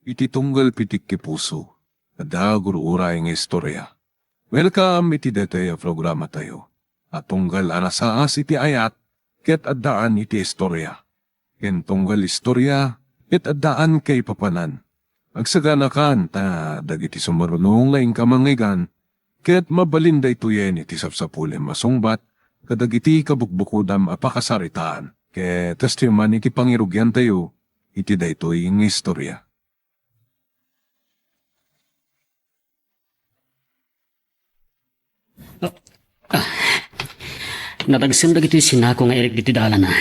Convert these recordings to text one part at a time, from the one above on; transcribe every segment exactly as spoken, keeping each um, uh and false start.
Iti tunggal pitik ti puso, adda gur-uray nga istorya. Welcome iti daytoy a programatayo a tunggal a nasaas iti ayat ket addaan iti istorya, ken tunggal istorya ket addaan kaipapanan. Agsaganakan ta dagiti sumaruno nga inka mangngegana ket mabalin daytoyen iti sapsapulem a sungbat kadagiti kabukbukodam a pakasaritaan. Ket kastoy man iti pangirugiantayo iti daytoy nga istorya. Nadagsen dagitoy sinako nga irik ditoy dalana.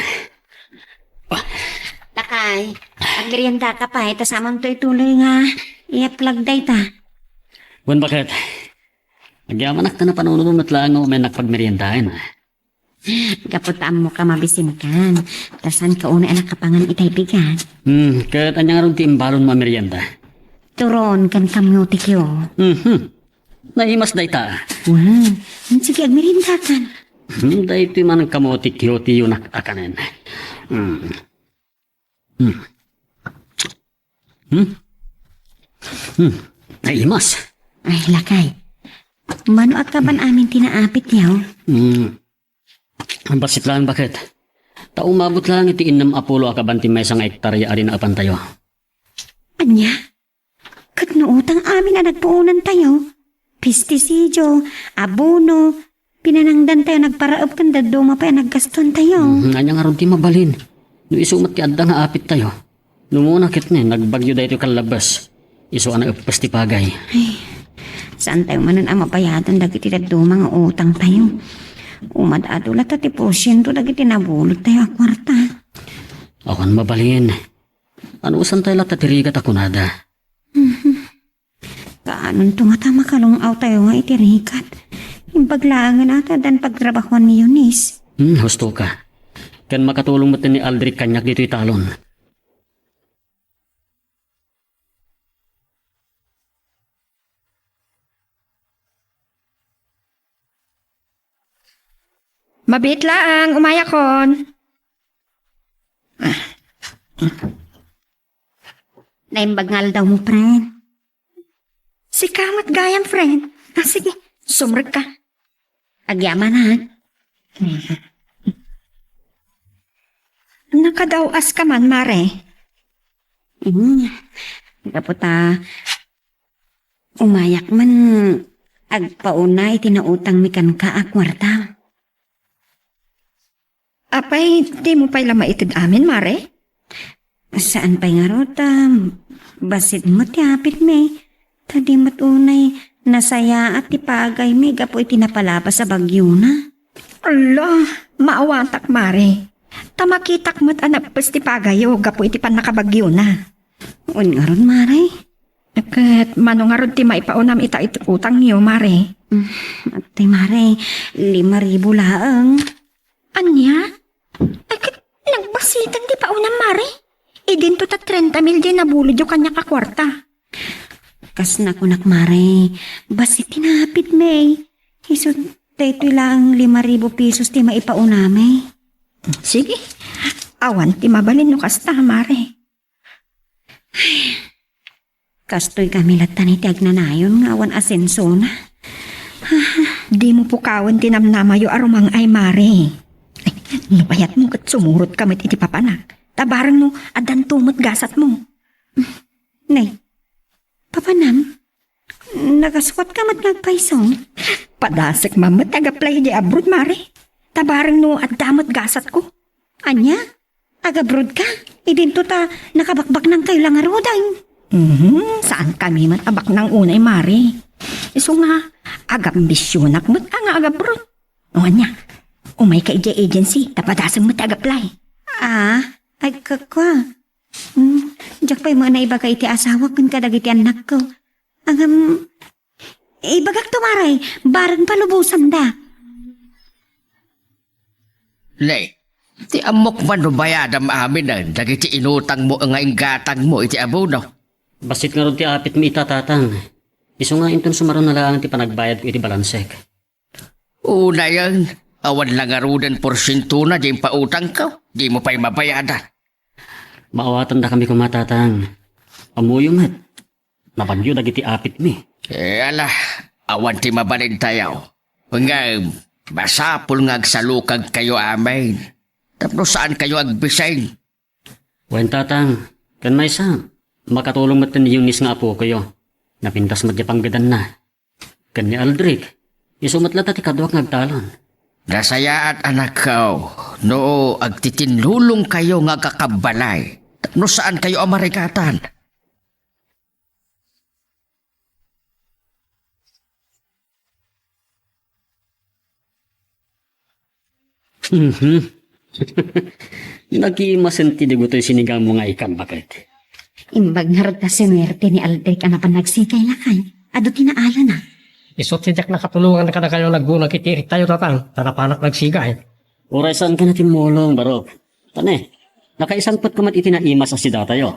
Lakay, agmeriendaka pay, ta saanmo toy tuloy nga iyaplag dayta. Wen, baket? Agyamanak ta napanunotem met laeng nga umayennak pagmeriendaen, a. Gapu ta ammoka mabisinkan, ta saanka unay a nakapangan itay bigat. Hmm, ket ania ngarud ti imbalon mamerienda? Turon ken kamote Q. Mhm. Naimas dayta. Wow. Sige, agmeriendakan. Hmm, daytoy man kamote Q ti iyonak a kanen. Hmm. Hmm. Hmm. Hmm. Naimas. Ay, lakay. Mano a kaban amin ti naapit, yaw? Hmm. Bassit laeng, baket. Ta umabot laeng iti innem a pulo a kaban ti maysa nga ektarya a dinaepantayo. Ania? Ket no utang amin a nagpuonantayo, pestisidio, abono, pinanangdantayo nagparaep ken dadduma pay a naggastoantayo. Mhm, ania ngarud ti mabalin? No isu met ti adda nga apittayo. No umuna ket ni, nagbagyo daytoy kallabbes. Isu a naeppes ti pagay. Ay, saantayo manen a mabayadan dagiti dadduma nga utangtayo. Umad-adu latta ti porsiento dagiti nabulottayo a kuarta. Awan mabalin. Anusantayo latta ti rigat a kunada. Mhm. Kaanonto ngata makalung-awtayo nga iti rigat? Imbag laengen a ta addan pagtrabahoan ni Eunice. Hmm, husto ka. Ken makatulong met ni Aldrich kaniak ditoy talon. Mabiit laeng, umayakon. Naimbag nga aldawmo, friend. Sika met gayam, friend. Ah, sige, sumrekka. Agyamanak. Nakadaw-aska man, Mare. Hmm. Gapu ta umayak man agpauna iti nautangmi kenka a kuarta. Apay, dimo pay la maited amin, Mare? Saan pay ngarud, bassit met ti apitmi. Ta di met unay nasayaat ti pagaymi gapu iti napalabas a bagyona. Ala, maawatak, Mare. Ta makitak met a naeppes ti pagayyo gapu iti pannakabagyona. Wen ngarud, Mare? Ket mano ngarud ti maipaunam ita iti utangyo, Mare? Mm, apay, Mare, lima ribu laeng. Ania? Ay, ket nagbassiten ti paunam, Mare. Idinto ta trenta mil diay nabulodyo kaniak a kuarta. Kas nakunak, Mare, bassit ti naapitmi. Isu daytoy laeng lima ribu pesos ti maipaunami. Sige. Awan ti mabalin no kasta, Mare. Kastoy kami latta ni ti agnanayon nga awan asensona. Dimo pukawen ti namnamayo a rumang-ay, Mare. Ay, no kayatmo ket sumurot ka met iti papana. Ta bareng no, addanto met gasatmo. Nay, papanam? Nagasuat ka met nga agpayso? Padasek man met ti ag-apply idiay abroad, Mare. Ta bareng no, adda met gasatko. Ania? Agabroad ka? Idinto ta nakabakbaknangkayo la ngaruden. Mhm, saan kami met a baknang unay, Mare. Isu nga, agambisionak met a nga agabroad. O ania, umayka idiay agency, ta padasek met ti ag-apply. Ah, ay, kakua. Hmm, diak pay met naibaga iti asawak ken kadagiti annakko. Ngem, ibagakto, Mare, bareng palubosanda. Nay, ti ammok man no bayadam aminen dagiti inutangmo nga inggatangmo iti abono? Bassit ngarud ti apitmi ita, Tatang. Isu nga inton sumaruna laeng ti panagbayadko iti balansek. Unayen, awan la ngaruden porsientona diay impautangko, dimo pay mabayadan. Maawatandakami koma, Tatang. Ammoyo met, nabagyo dagiti apitmi. Eh, ala, awan ti mabalintayo. Ngem, masapul nga agsalukagkayo amin. Tapno saankayo agbising. Wen, Tatang, ken maysa, makatulong met ni Eunice nga apokayo. Napintas met ti panggedanna. Ken ni Aldrich, isu met latta ti kaduak nga agtalon. Nasayaat, anakko, no agtitinnulongkayo nga agkakabbalay, tapno saankayo a marigatan. Mhm. Nakimasen ti digotoy sinigamo nga ikam, baket. Imbag ngarud ta sinuerte ni Aldrich a napan nagsigay, lakay. Adu ti naalana. Isu ti diak nakatulongan kadakayo naggunag iti irik tayo, Tatang, ta napanak nagsigay. Uray saan ka natimmulong, Barok. Tane, nakaisangpet ka met iti naimas a sidatayo.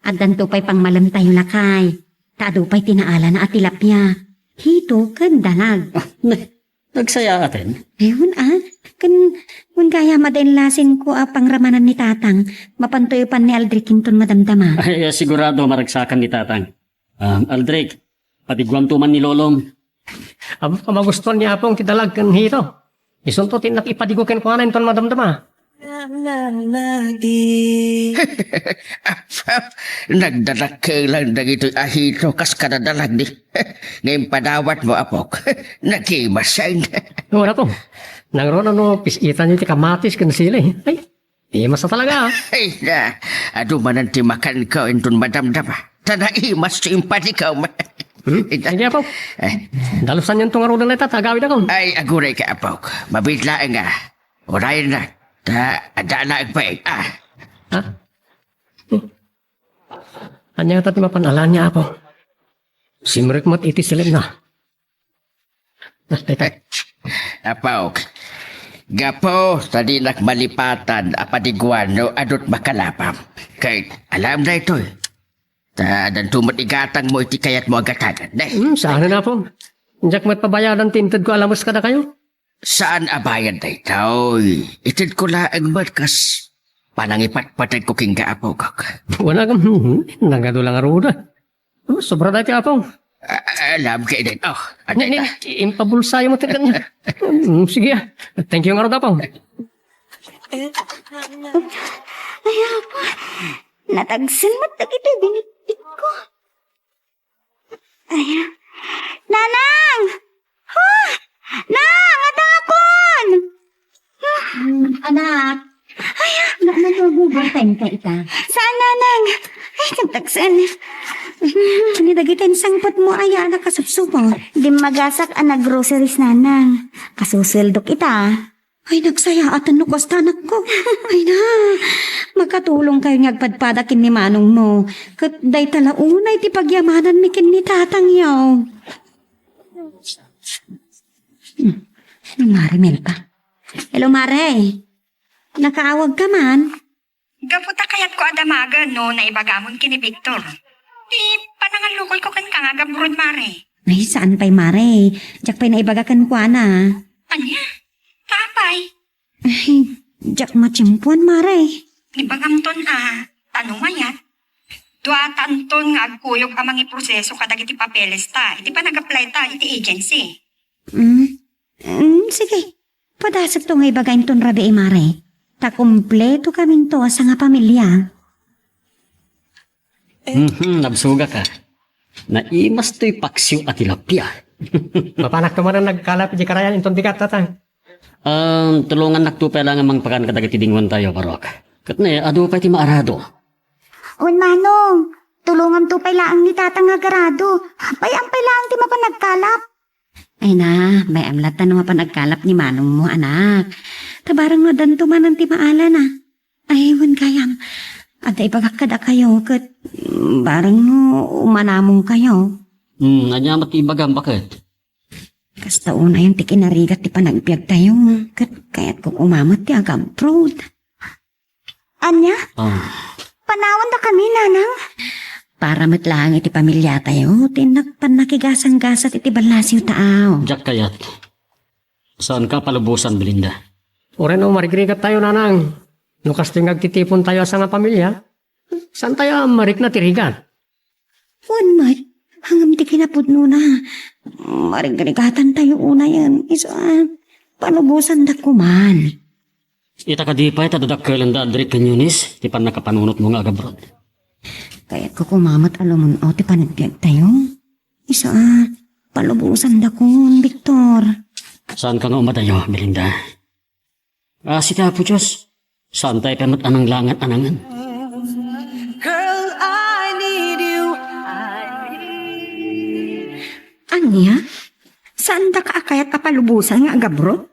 Addanto pay pangmalemtayo, lakay. Ta adu pay ti naalana a tilapia. Hito ken dalag. Ah, ne, nagsayaaten? Ayun, ah. Ken, wen gayam a dain lasinko a pangramanan ni Tatang, mapantoyo pan ni Aldrich inton madamdama. Ay, sigurado, maragsakan ni Tatang. Ah, Aldrich, padiguamto man ni Lolom. Am-, magustuan ni Apong ti dalag ken hito. Isunto ti innak ipadigo kenkuana inton madamdama. Apap, nagdadakkelan dagitoy a hito kas kadadalag di. Ngem padawatmo, apok. Nakimasen. Wala to. Nangruna no pis-itanyo ti kamatis ken sili. Ay, imas a talaga, ah. Ay na, adu manen ti makanko inton madamdama. Ta naimas ti impadikom. Hmm? Ita. Sige, Apo. Eh. Dalusanyon to ngaruden dayta, ta agawidakon. Ay, aguray ka, Apo. Mabiit laeng, ah. Urayen na. Ta, adda na agpaig, ah. Ha? Hmm. Ania ta ti mapan-alan ni Apo? Simrek met iti silipna. Apo, gapu ta dinak malipatan a padiguan no adut makalapam. Ket alam daytoy. Ta addanto met igatangmo iti kayatmo a gatagan, ne? Hmm, saan a, Apo. Diak met pabayadan ti intedko a lames kadakayo. Saan a bayad daytoy. Itedko laeng met kas panangipatpateg ko kenka, apok. Wala kam, nagadu lang aruda. Oh, sobra daytoy, Apo. Ah, alam ka, Eden. Oh, ni, ni, atay ka. Impabulsayo mo ti kanya. Mm, sige, ah. Thank you nga, Apo. Ay, Apo. Natagsen met dagiti binitbit ko. Ay, ah. Nanang! Ha? Nang, adakon! Hmm, anak. Ay, ah. Na, nagugugol time ka ita. Saan, Nanang? Ay, nagtagsen. Ni dagiti insangpet mo, aya, anak, kasubsubo. Dimmagasak a nag-groceries, Nanang. Kasusueldok ita. Ay, nagsayaatan no kasta, anakko. Ay na, makatulong kayo nga agpadpada ken ni manong mo. Ket dayta la unay ti pagyamananmi ken ni tatang yo. Hmm, ni Mare Melba. Hello, Mare. Nakaawag ka man? Gapu ta kayatko a damagen no naibagamon ken ni Victor. Ti panangallukoyko kenka nga agabroad, Mare. Ay, saan pay, Mare? Diak pay naibaga kenkuana. Ania? Apay? Ay, diak matiempoan, Mare. Ibagamton a, ta no mayat, duatanton nga agkuyog a mangiproseso kadagiti papeles ta iti panag-apply ta iti agency. Mm. Mm, sige. Padasakto nga ibaga inton rabii, Mare. Ta kumpleto kaminto a sangapamilia. Mhm, nabsogak a. Naimas toy paksiw a tilapia. Mapanak to manen nagkalap iti karayan inton bigat, Tatang. Um, tulongannakto pay laeng a mangpakan kadagiti dingoan tayo, Barok. Ket ne, adu pay ti maarado. Wen, Manong, tulonganto pay laeng ni Tatang nga agarado. Bay-am pay laeng ti mapan nagkalap. Ay na, bay-am latta no mapan agkalap ni manongmo, anak. Ta barang no addanto manen ti maalana. Ay, wen gayam. Adda ibagak kadakayo, ket, mm, barang no umanamongkayo. Hmm, ania met ti ibagam, baket? Kasta unayen ti kinarigat ti panagbiagtayo, ket kayatko koma met ti agabroad. Ania? Ah. Panawendakami, Nanang? Para met laeng iti pamiliatayo, ti innak pannakigasanggasat iti ballasiw ta aw. Diak kayat. Saanka palubosan, Belinda. Uray no marigrigattayo, Nanang. No kastoy nga agtitipontayo a sangapamilia, saantayo a marikna ti rigat. Wen met, ngem ti kinapudnona, marigrigatantayo unayen, isu a, palubosandak koman. Ita kadi pay ta dadakkelenda, Aldric ken Eunice, ti pannakapanunotmo nga agabroad? Kayatko koma met a lumun-aw ti panagbiagtayo. Isu a, palubosandakon, Victor. Saanka nga umadayo, Belinda? Asi ti Apo Dios. Saantay pay met a nanglangan a nangan. Girl, I need you. Ania? Saandaka a kayat a palubosan nga agabroad?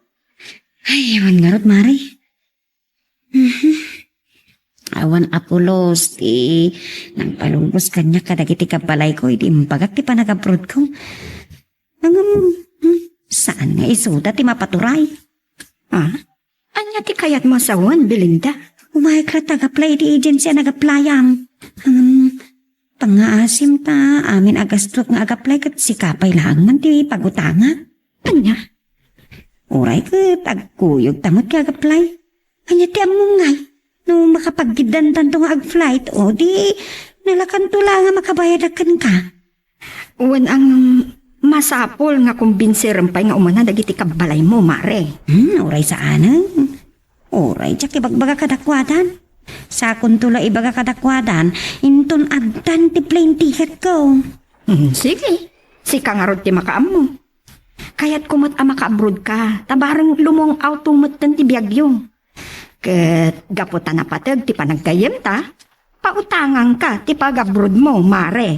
Ay, awan ngarud, Mare. Mhm. Awan a pulos ti nangpalubos kaniak kadagiti kabbalayko idi imbagak ti panagabroadko. Ngem, hmm, saan nga isuda ti mapaturay? Ah? Ania ti kayatmo a sawen, Belinda? Umayek latta nga apply idi agency a nag-applyam. Ngem, pangngaasim ta amin a gastok nga ag-apply ket sika pay laeng man ti pagutangak. Ania? Uray ket agkuyogta met ti ag-apply. Ania ti ammom ngay? No makapagiddantanto nga ag-flight, o di nalakanto la nga makabayadak kenka. Wen ang masapul nga kumbinserem pay nga umuna dagiti kabbalaymo, Mare. Hmm, uray saanen. Uray diak ibagbaga kadakuadan. Sakonto la ibaga kadakuadan, inton addan ti plane ticketko. Hmm, sige. Sika ngarud ti makaammo. Kayatko met a makaabroadka, ta bareng lumung-awto metten ti biagyo. Ket gapu ta napateg ti panaggayyemta, pautangangka ti pagabroadmo, Mare.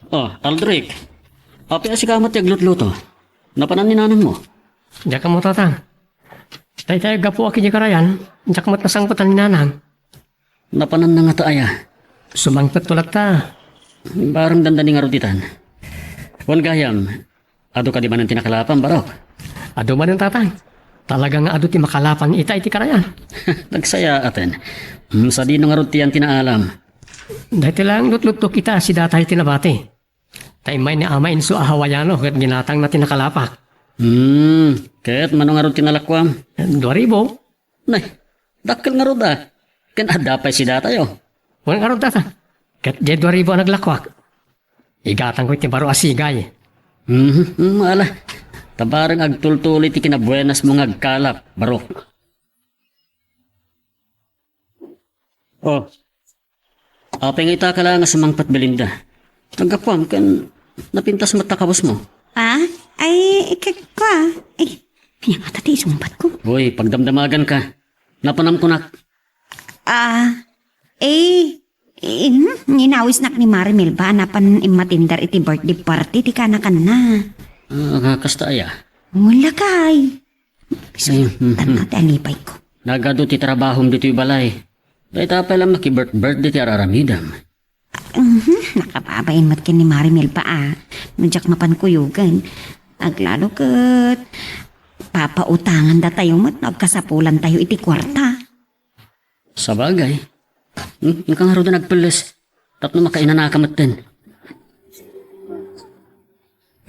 Oh, Aldric. Apay a sika met ti aglutluto? Napanan ni nanangmo? Diak ammo, Tatang. Dayta gapuak idiay karayan, diak met nasangpetan ni nanang. Napananna ngata aya? Sumangpetto latta. Bareng dandani ngarud ditan. Wen gayam, adu kadi manen ti nakalapam, Barok? Adu manen, Tatang. Talaga nga adu ti makalapang ita iti karayan. Nagsayaaten. Hmm, sadino ngarud ti yan ti naalam? Daytoy laeng lutluttok ita a si Datay ti nabati. Ta immay ni Ama Enzo a Hawaiano ket ginatangna ti nakalapak. Hmm, ket mano ngarud ti nalakuam? Dua ribu. Nay, dakkel ngarud a. Ken adda pay si Datay, o. Wen ngarud, Tatang. Ket diay dua ribu a naglakuak, igatangko iti baro a sigay. Mhm, mm, ala. Ta bareng agtultuloy ti kinabuenasmo nga agkalap, Barok. Oh. Apay nga ita ka laeng a sumangpet, Belinda? Naggapuam ken napintas met ta kabusmo. Ah? Ay, ket kua. Ay, ania ngata ti isungbatko? Uy, pagdamdamaganka. Napanam kunak. Ah, eh, eh, hmm, inawisnak ni Mare Melba a napan immatender iti birthday party ti kanakanna. Ah, kasta aya? Wala kay. Ay, hmm, hmm. Tan-aw ti alipayko. Nagadu ti trabahom ditoy balay. Dayta pay la makibirth-birthday ti ar-aramidem. Mhm, nakababain met ken ni Mare Melba a. No diak mapan kuyogen, aglalo ket papautangandatayo met no agkasapulantayo iti kuarta. Sabagay. Hmm, inka ngaruden agpelles tapno makainanaka metten.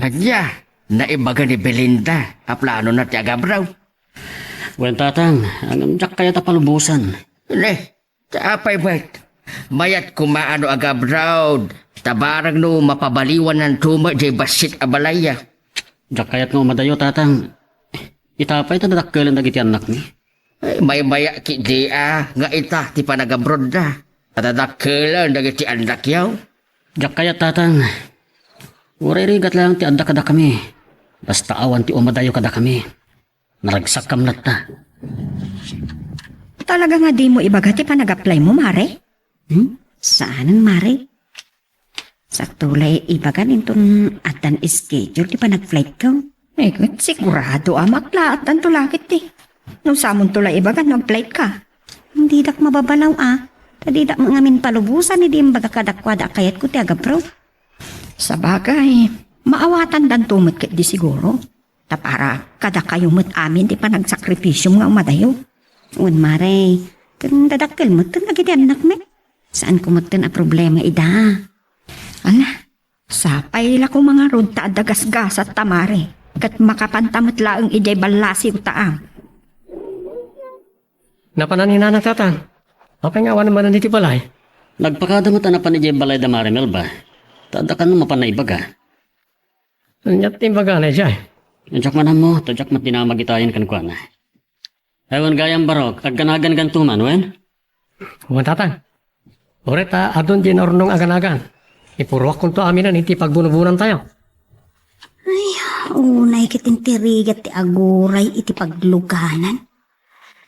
Ania, naibaga ni Belinda a planona ti agabroad? Wen, Tatang, ngem diak kayat a palubosan. Ne, ta apay met? Mayat koma a no agabroad, ta bareng no mapabaliwananto met diay bassit a balayya. Diak kayat nga umadayo, Tatang. Ita pay ta dadakkelen dagiti annakmi. Ay, maymayat ketdi a nga ita ti panagabroadda. Adadakkelen dagiti annakyo. Diak kayat, Tatang. Uray rigat laeng ti adda kadakami. Basta awan ti umadayo kadakami. Naragsakkam latta. Talaga nga dimo ibaga ti panag-applymo, Mare? Hmm? Saanen, Mare? Sakto la ibagan inton addan schedule ti panag-flightko. Eh, ket sigurado a maklaat tanto la ket ti. No samonto la ibagan no ag-flightka. Didak mababalaw a. Ta didak ngamin palubosan idi imbagak kadakuada a kayatko ti agabroad. Sabagay, maawatandanto met ketdi siguro. Ta para kadakayo met amin ti panagsakripisyom nga umadayo. Wen, Mare, ken dadakkel metten dagiti annakmi. Saanko metten a problema ida. Ala, sapay la koma ngarud ta adda gasgasatta, Mare, ket makapanta met laeng idiay ballasiwta a. Napanan ni Nanang, Tatang. Apay nga awan manen iti balay? Nagpakada met a napan idiay balay da Mari Melba. Ta adda kano mapan naibaga. Ania ti imbagana idiay? Diak man ammo, ta diak met dinamag itayen kenkuana. Awan gayam, Barok, agganaganganto man, wen? Wen, Tatang. Uray ta adun diay naurnong aganagan. Ipuruakkonto aminen iti pagbunobunantayo. Ay, unay ket intirigat ti aguray iti pagluganan.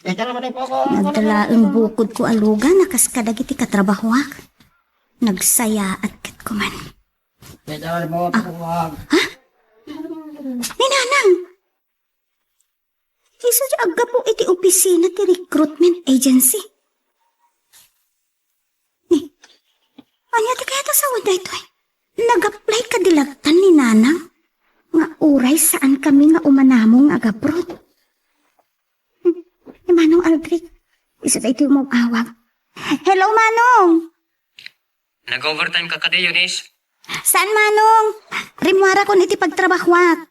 Nagdalaen bukodko a lugan a kas kadagiti katrabahoak. Nagsayaat ket kuman. Ah. Ha? Ni Nanang! Isu ti aggapu iti opisina ti recruitment agency. Ni, ania ti kayat a sawen daytoy? Nag-apply kadi lattan ni Nanang nga uray saan kami nga umanamong nga agabroad. Hmm, ni Manong Aldrich, isu daytoy umaw-awag. Hello, Manong! Nag-overtime ka kadi, Eunice? Saan, Manong. Rimmuarakon iti pagtrabahoak.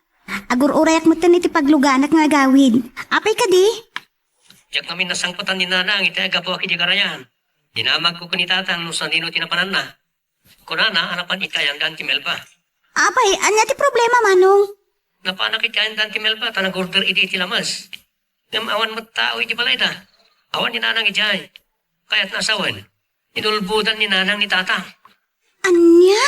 Agur-urayak metten iti pagluganak nga agawid. Apay kadi? Diak ngamin nasangpetan ni Nanang iti aggapuak iti karayan. Dinamagko ken ni Tatang no sadino ti napananna. Kunana a napan iti ayanda ni Melba. Apay, ania ti problema, Manong? Napanak iti ayanda ni Melba ta nag-order idi iti lames. Ngem awan met tao iti balayda. Awan ni Nanang idiay. Kayatna a sawen. Inulbodan ni Nanang ni Tatang. Ania?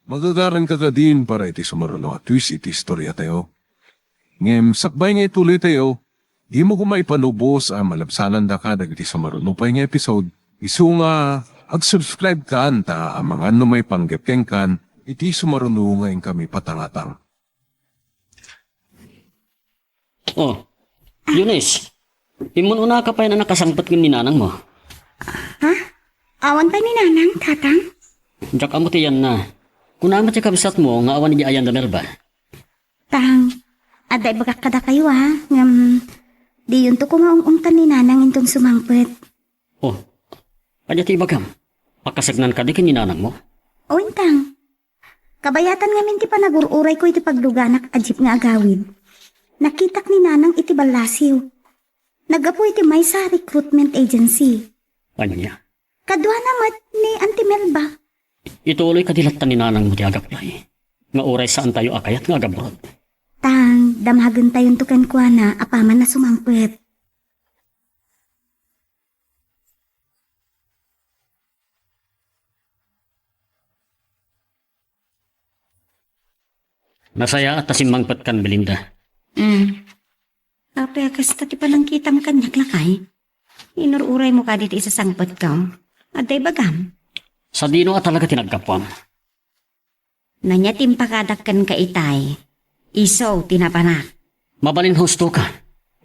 Magagaranka kadin para iti sumaruno a twist iti istoriatayo. Ngem sakbay nga ituloytayo, dimo koma ipalubos a malabsanandaka dagiti sumaruno pay nga episode. Isu nga ag-subscribe kan ta amangan no maipanggep kenkan iti sumaruno nga inkami patangatang. Oh, Eunice, immun-unaka pay a nakasangpet ken ni Nanangmo. Ha? Awan pay ni Nanang, Tatang? Diak ammo ti yanna. Kuna met ti kabsatmo nga awan idiay ayanda ni Melba? Tang, adda ibagak kadakayo, a, ngem diyonto koma ung-ungtan ni Nanang inton sumangpet. Oh, ania ti ibagam? Pakasegnan kadi ken ni Nanangmo? Wen, Tang. Kabayatan ngamin ti panagur-urayko iti pagluganak a jeep nga agawid. Nakitak ni Nanang iti ballasiw. Naggapu iti maysa a recruitment agency. Ania? Kaduana met ni Auntie Melba. Ituloy kadi latta ni Nanangmo ti ag-apply nga uray saantayo a kayat nga agabroad. Tang, damagentayonto kenkuana apaman a sumangpet. Nasayaat ta simmangpetkan, Belinda. Mm. Apay a kasta ti panangkitam kaniak, lakay? Inur-uraymo kadi ti isasangpetko. Adda ibagam? Sadino a talaga ti naggapuam? Ania ti impakadak kenka itay? Isu ti napanak. Mabalin husto ka.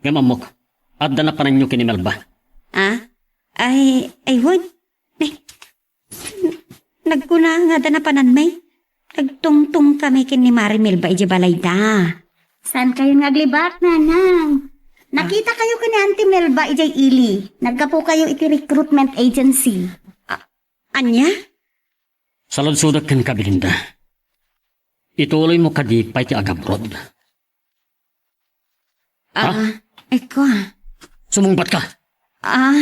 Ngem ammok, adda napananyo ken ni Melba. Ah? Ay, ay, wen. Eh, nagkuna nga adda napananmi. Nagtungtong kami ken ni Mari Melba idiay balayda. Saankayon nga aglibak, Nanang? Nakita kayo ken ni Auntie Melba idiay ili. Naggapu kayo iti recruitment agency. A-, ania? Saludsodek kenka, Belinda. Ituloymo kadi pay ti agabroad? Ah, eko. Sumungbat ka? Ah,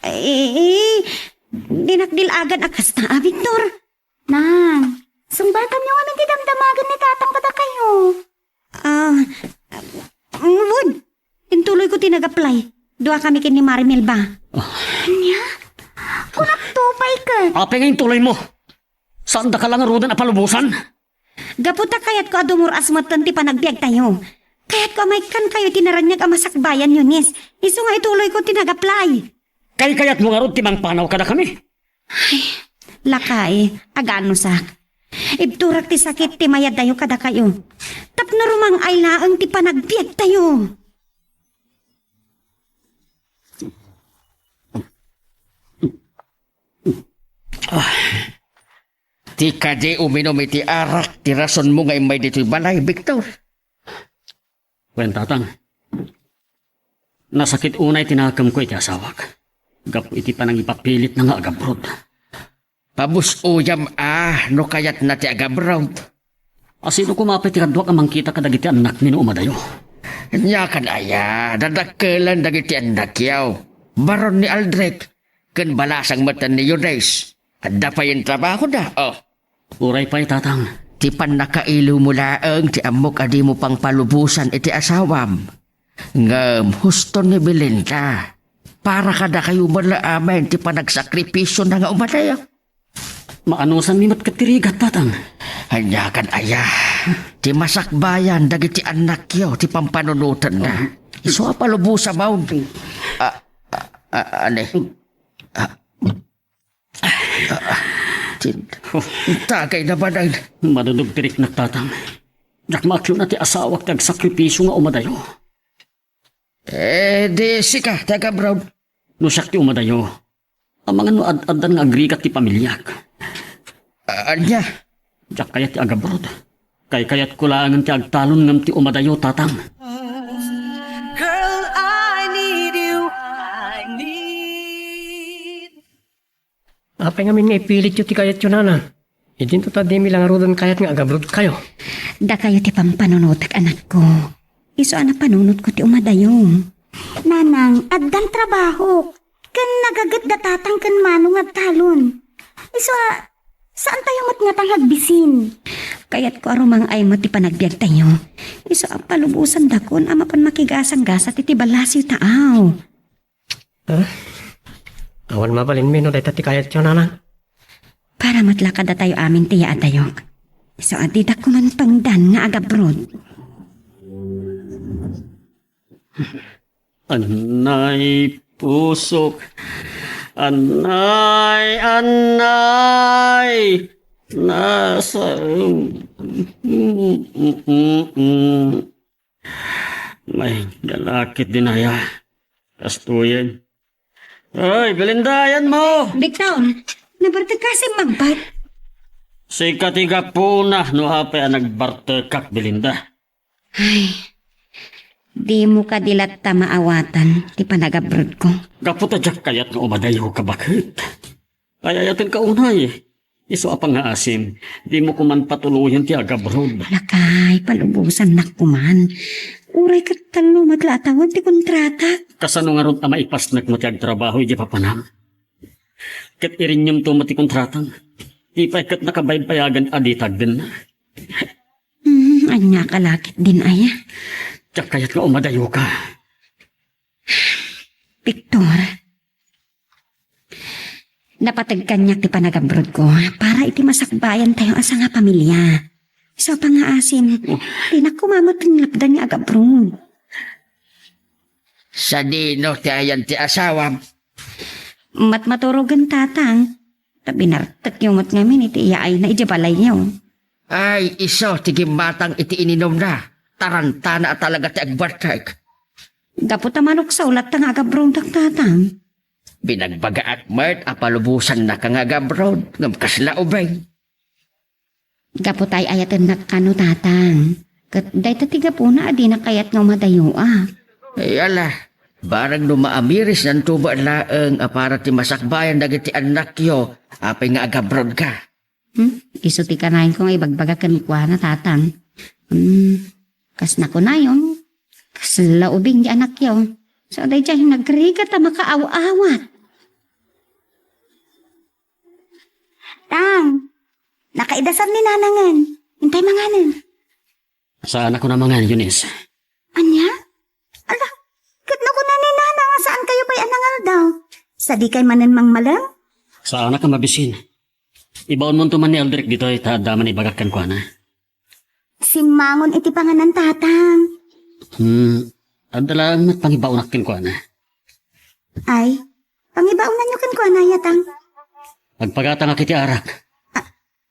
eh, eh, dinak dil-agan a kasta, a, Victor. Nang, sungbatanyo ngamin ti damdamagan ni Tatang kadakayo. Ah, wen. Intuloyko ti nag-apply. Duakami ken ni Mari Melba. Ania? Kunakto pay ket. Apay nga intuloymo? Saandaka la ngaruden a palubosan? Gapu ta kayatko a dumur-as metten ti panagbiagtayo. Kayatko a maikkankayo iti naraniag a masakbayan, Eunice. Isu nga ituloyko ti nag-apply. Kaykayatmo ngarud ti mangpanaw kadakami? Ay, lakay, aganusak. Ibturak ti sakit ti mayadayo kadakayo. Tapno rumang-ay laeng ti panagbiagtayo. Ah. Ti kadi uminum iti arak ti rasonmo nga immay ditoy balay, Victor? Wen, Tatang. Nasakit unay ti nakemko iti asawak gapu iti panangipapilitna nga agabroad. Pabus-oyam a no kayatna ti agabroad. A, sino koma pay ti kaduak a mangkita kadagiti annakmi no umadayo? Ania kan aya, dadakkelen dagiti annakyo. Baron ni Aldrich, ken balasang metten ni Eunice. Adda payen trabahoda, oh. Uray pay, Tatang. Ti pannakailiwmo laeng ti ammok a dimo pangpalubosan iti asawam. Ngem husto ni Belinda. Para kadakayo met la amin ti panagsakripisio na nga umadayo. Maanusanmi met ket ti rigat, Tatang. Ania kan aya? Ti masakbayan dagiti annakyo ti pampanunotenna. Isu a palubosamon. Ah, ah, ah, ane? Ah, ah, tin-, tagay na ba nang Madudog ti riknak, Tatang. Diak maaklona ti asawak ti agsakripisio nga umadayo. Eh, di sika, ti agabroad. No siak ti umadayo, amangan no ad-addan nga agrigat ti pamiliak. Ah, ania? Diak kayat ti agabroad. Kaykayatko laengen ti agtalon ngem ti umadayo, Tatang. Girl, I need you. I need Apay ngamin nga ipilityo ti kayatyo, Nana? Idinto ta dimi la ngaruden kayat nga agabrodkayo. Dakayo ti pampanunotek, anakko. Isu a napanunotko ti umadayo. Nanang, addan trabahok. Ken nagaget da tatang ken manong nga agtalon. Isu a, saan tayo met ngatang agbisin? Kayatko a rumang-ay met ti panagbiagtayo. Isu a palubosandakon a mapan makigasanggasat iti balasiw taaw. Ha? Awan mabalinmi no dayta ti kayatyo, Nana? Para met la kadatayo amin ti yaatayok. Isu a didak koma tungdan nga agabrod. Anay, pusok. Anay, anay. Nasa... May, dalakit din aya. Kastoyen. Ay, Belinda, ayanmo! Victor, nabartek ka simmagbat? Sika ti gapuna no apay a nagbartekak, Belinda. Ay, dimo kadi latta maawatan ti panagabrodko. Gapu ta diak kayat nga umadayo ka baket. Ay, ayatenka unay. Isu a pangngaasim, dimo koman patuloyen ti agabrod. Lakay, palubosannak koman. Uray ket tallo met la a tawen ti kontrata. Kasano ngarud a maipasnek mo ti agtrabaho idiay papanam? Ket irinyemto met ti kontrata. Di pay ket nakabaybayagan a di tagdenna. Hmm, ania ka lakit din aya? Diak kayat nga umadayo ka. Victor, napateg kaniak ti panagabrodko para iti masakbayan tayo a sangapamilia. Isu a pangngaasim, dinak koma met tinlapdan nga agabrod. Sadino ti ayan ti asawam? Matmaturogen, tatang. Ta binartekyo met ngamin iti iyaayna idiay balayyo. Ay, isu ti gimmatang iti ininumna. Tarantana a talaga ti agbartek. Gapu ta manuksaw latta nga agabrodek, tatang. Binagbagaak met a palubosannaka nga agabrod, ngem kasla ubing. Gapu ta ay-ayatennak kano, tatang. Ket dayta ti gapuna a dinak kayat nga umadayo a. Ay, ala, barang no maamirisnanto met laeng a para ti masakbayan dagiti annakyo, apay nga agabrodka? Hmm? Isu ti kanayon ko nga ibagbaga kenkuana, tatang. Hmm, kas nakunayon, kasla ubing ti annakyo. So, daydiay nagrigat a makaaw-awat. Tang, nakaidasar ni nanangen. Intay manganen. Saan a kuna mangan, Eunice? Ania? Ala, ket no kuna ni nana nga saan kayo pay a nangaldaw? Sadikay manen mangmalem? Saan a ka mabisin. Ibaonmonto man ni Aldrich ditoy ta adda man ibagak kenkuana. Simmangon iti panganan, tatang. Hmm, adda laeng met pangibaonak kenkuana. Ay, pangibaonanyo kenkuana, yatang. Agpagatangak iti arak.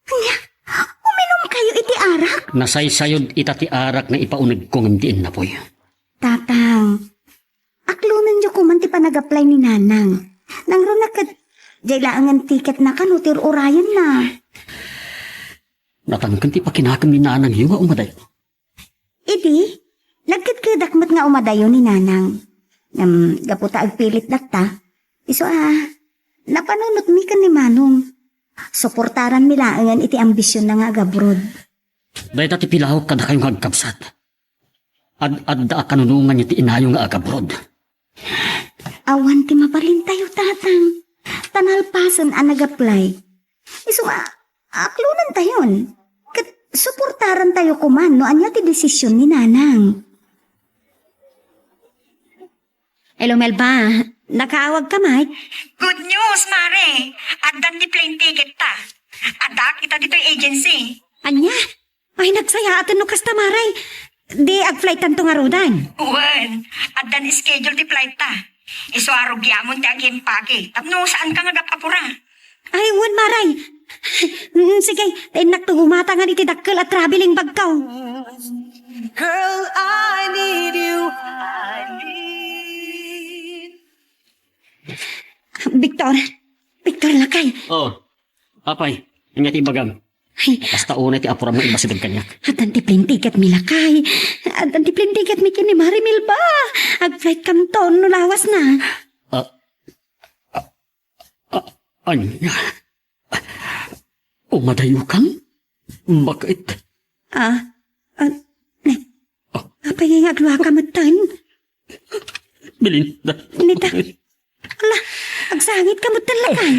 Ania? Uminum kayo iti arak? Nasaysayod ita ti arak nga ipaunegko ngem ti innapoy. Tatang, aklonenyo koman ti panagaplay ni nanang. Nangruna ket, diay laengen tiketna kano ti ur-urayenna. Natangken ti pakinakem ni nanangyo nga umadayo. Idi, nagkedkedak met nga umadayo ni nanang. Ngem, gapu ta agpilit latta, isu a, napanunotmi ken ni manong. Suportaranmi laengen iti ambisionna nga agabrod. Dayta ti pilawek kadakayo nga agkabsat. Ad-adda a kanunongan iti inayo nga agabroad. Awan ti mabalintayo, Tatang. Ta nalpasen a nag-apply. Isu nga, aklonentayon. Ket suportarantayo koma no ania ti desisyon ni Nanang. Hello, Melba. Nakaawag ka, Mike? Good news, Mare! Addan ti plane ticket ta. Addaak ita ditoy agency. Ania? Ay, nagsayaaten no kasta, Mare. Di agflight tanto ngarudan. Wen, addan schedule ti flight ta. Isu a rugiamon ti agimpake. Tapno saan ka nga gap-apura. Ay, wen, Mare. Mm, sige, ta innak to gumatangan iti dakkel a traveling bag ko. Girl, I need you. I need Victor, Victor, lakay. Oh, apay, ania ti ibagam? Ay, basta unay ti apuram nga ibasideg kaniak. Addan ti plane ticket mi, lakay. Addan ti plane ticket mi ken ni Mare Melba. Agflight kamton no lawas na. Ah, ah, ah, ania? Umadayokam? Bakit? Ah, ah, ne. Apay nga agluaka metten? Belinda. Nita. Ala, agsangit ka metten, lakay.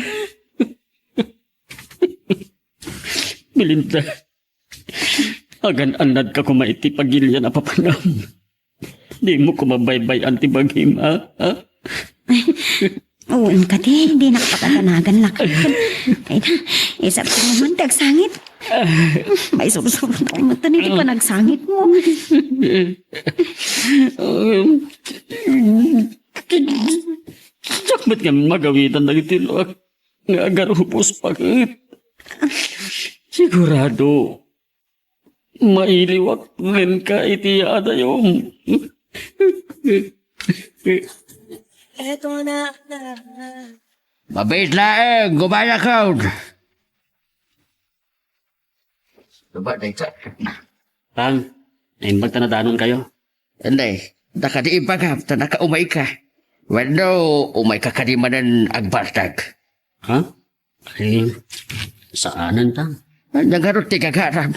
Belinda. Agan-annad ka koma iti pagilian a papanam. Dimo koma baybay-an ti bagim, ha? Ha? Wen kadi, dinak pakadanagan, lakay. Ay, isap ko naman, ti agsangit. Maisursuro na ko, matan iti panagsangit mo. Diak met ngamin magawitan dagiti luak nga agarubos, bakit? Sigurado, mailiwak kenka iti yaadayom. Eto na. Mabiit laeng, gumayakon. Diba, dayta? Tang, naimbag ta nadanon kayo. Inday, dakadi ibagam, ta nakaumayka. Wenno, umayka kadi manen agbartag? Ha? Ay, saanen ta? Ania ngarud ti gagaram?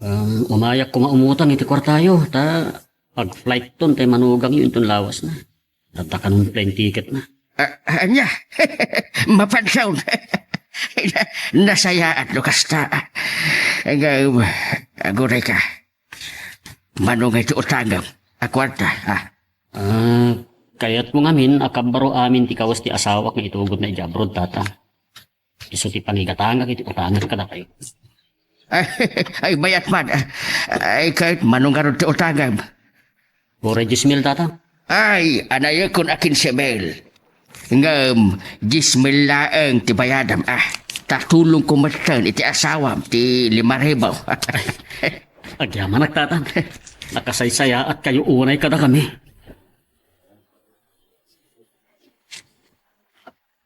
Um, umayak koma umutang iti kuartayo, ta pag-flight ton, tay manugangyo inton lawas na. Adda kanon plane ticket na. Ah, ania? Mapanson. Na-, nasayaat no kasta. Ngem, aguray ka. Mano nga iti utangem a kuarta, ha? Ah, kayatmo ngamin a kabbaro amin ti kawes ti asawak nga itugot na idiay abroad, Tata. Isu ti pangigatangak iti utangek kadakayo. Ay, ay, bayat man. Ay, ket mano ngarud ti utangem? Uray dies mil, Tata. Ay, anayekon a kinse mil. Ngem, dies mil laeng ti bayadam, ah. Ta tulongko metten iti asawam ti lima ribu. Agyamanak, Tata. Nakasaysayaat kayo unay kadakami.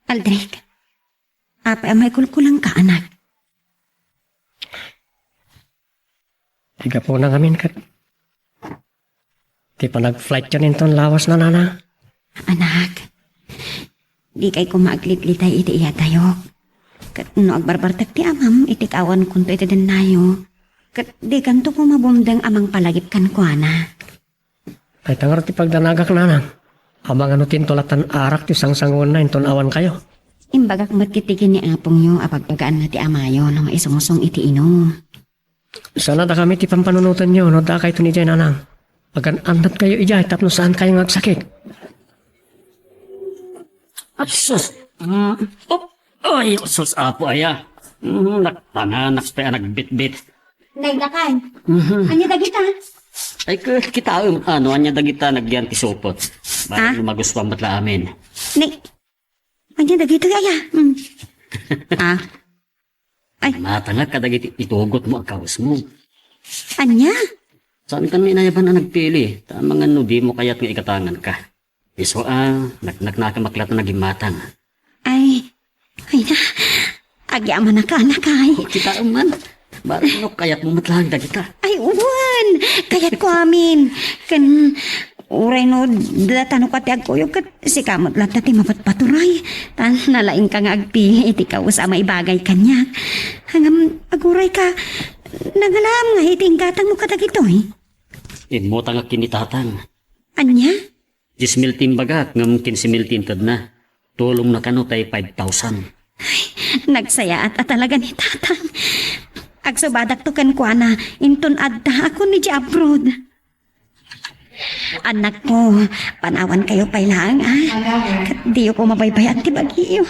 Aldrich, apay a maikulkulangka, anak? Ti gapuna ngamin ket ti panag-flight-yo inton lawas na, Nanang. Anak, dikay koma aglitlitay iti iyatayok. Ket no agbarbartek ti amam iti kaawankonto iti dennayo, ket dikanto koma bumdeng a mangpalagip kenkuana. Dayta ngarud ti pagdanagak, Nanang. Amangan no ti intolattan arak ti sangsanguenna inton awankayo. Imbagak met ketdi ken ni apongyo a pagbagaanna ti amayo no maisungsong iti inum. Saan a dakami ti pampanunotenyo no adda kayton idiay, Nanang. Agan-annadkayo idiay tapno saankayo nga agsakit. Ay, sus. Mm. Oh, ay, sus, Apo, aya. Mm, nagpanganak pay a nagbitbit. Nay, lakay. Mhm. Ania dagita? Ay, k-, kitaem, ano, ania dagita nagyan ti supot. Baron, ah, no magustuhan met la amin. Nay, ania dagita, aya? Mm. Ah. Ay. Matangak kadagiti itugotmo a kawesmo. Ania? Saankan nga inayaban a nagpili, ta amangan no dimo kayat nga igatanganka. Isu a, naknaknakam a klaro nga nagimmatang. Ay, ay na. Agyamanak, anak, ay. O, kitaem man. Baron no kayatmo met laeng dagita. Ay, wen. Kayatko amin. Ken, uray no datano ka ti agkuyog, ket sika met latta ti mapatpaturay. Ta nalaingka nga agpili iti kawes a maibagay kaniak. Ngem, aguray ka, nangalaam nga iti inggatangmo kadagitoy. Immutangak ken ni Tatang. Ania? Dies mil ti imbagak, ngem kinse mil ti intedna. Tulongna kano tay five thousand. Nagsayaat a talaga ni Tatang. Agsubadakto kenkuana, inton adda a kun idiay abroad. Annakko, panawankayo pay laeng, a. Ket diyo koma baybay-an ti bagiyo.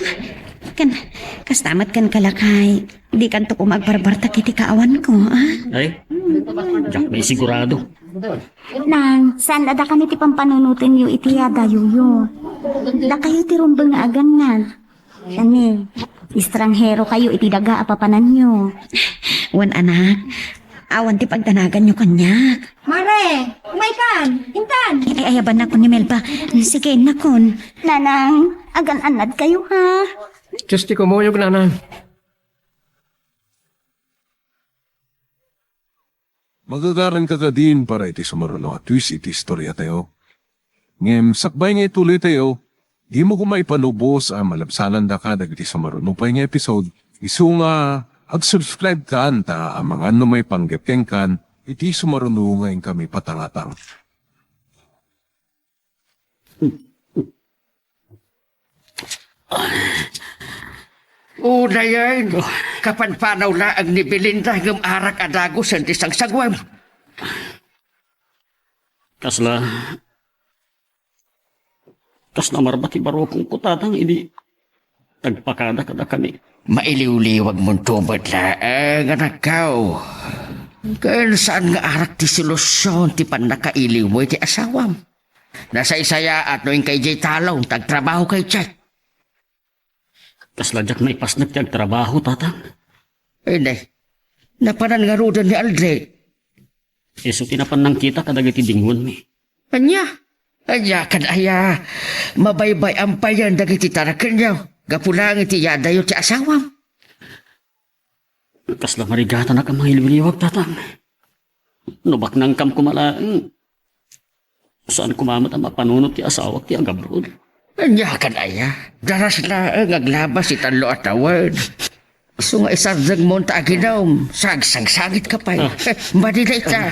Ken, kasta met kenka, lakay, dikanto koma agbarbartak iti kaawanko, a. Ay, diak pay sigurado. Nang, saan a dakami ti pampanunotenyo iti yadayuyo? Dakayo ti rumbeng nga agannad. Kani, estranherokayo iti daga a papananyo. Wen, anak, awan ti pagdanaganyo kaniak. Mare, umaykan, intan. Ay, ayabannakon ni Melba. Sige, innakon. Nanang, agan-annadkayo, ha? Diyos ti kumuyog, Nanang. Magagaranka kadin para iti sumaruno a twist iti istoriatayo. Ngem sakbay nga ituloytayo, dimo koma ipalubos a malabsanandaka dagiti sumaruno pay nga episode, isu nga ag-subscribe kan ta amangan no maipanggep kenkan iti sumaruno nga inkami patangatang. Unayen, kapanpanaw laeng ni Belinda ngem arak a dagusen ti sangsagwem. Kasla, kasla marba ti barukongko, Tatang, idi nagpakada kadakami. Mailiwliwagmonto met laeng, anakko. Ken saan nga arak ti solusion ti pannakailiway ti asawam. Nasaysayaat no inka idiay talon ta agtrabahoka idiay. Kasla diak maipasnek ti agtrabaho, Tatang. Ay, nay. Napanan ngaruden ni Aldrich. Isu ti napan nangkita kadagiti dingonmi. Ania? Ania kad aya? Mabaybay-an payen dagiti tarakenyo gapu laeng iti yadayo ti asawam. Kasla marigatanak a mangiliwliwag, Tatang. No baknangkam koma laeng, saan koma met a mapanunot ti asawak ti agabroad. Ania kad aya? Daras laeng aglabas ti tallo a tawen. Isu nga isardengmo ta aginum, sagsangsangitka pay. Ah. Madi dayta,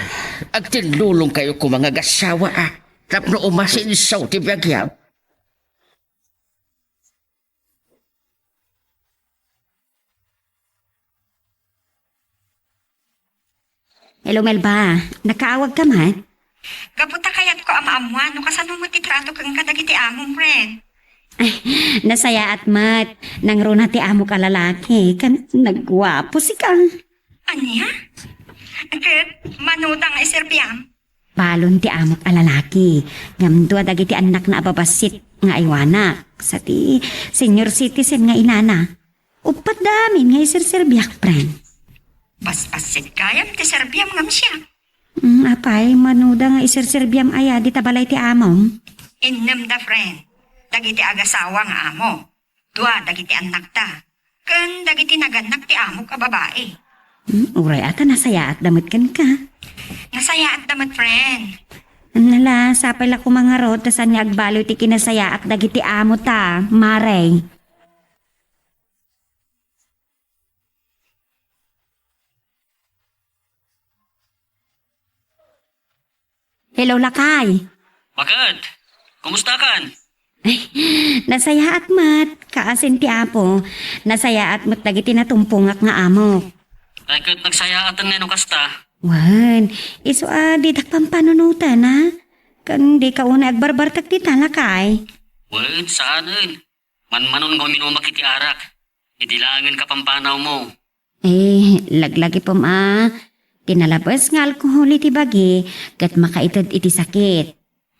agtinlulongkayo koma nga agassawa, a. Tapno umasinso ti biagyo. Hello, Melba. Nakaawagka met? Gapu ta kayatko a maammoan no kasano met ti trato kenka dagiti amom, friend. Ay, nasayaat met. Nangruna ti amok a lalaki. Ken nagguapo sika. Ania? Ket mano da nga iserbiam? Balon ti amok a lalaki, ngem dua dagiti annakna a babassit nga aywanak, sa ti senior citizen nga inana. Uppat da amin nga iserserbiak, friend. Basbassit gayam ti serbiam ngem siak. Mm, apay, mano da nga iserserbiam aya dita balay ti amom? Innem da, friend. Dagiti agasawa nga amo. Dua dagiti annakta, ken dagiti nagannak ti amok a babai. Hmm, uray a ta nasayaatda met kenka. Nasayaatda met, friend. Nala, sapay la koma ngarud ta saan nga agbaliw ti kinasayaat dagiti amo ta, Mare. Hello, lakay. Bakit? Kumusta kan? Ay, nasayaat met, kaasin ti Apo. Nasayaat met dagiti natumpongak nga amok. Ay, ket nagsayaaten nga no kasta. Wen, isu a didak pampanunotan, a? Ken dika unay agbarbartek dita, lakay. Wen, saanen. Manmanon nga uminumak iti arak. Idi laengen kapampanawmo. Eh, laglagipem a, ti nalabes nga alkohol iti bagi ket makaited iti sakit.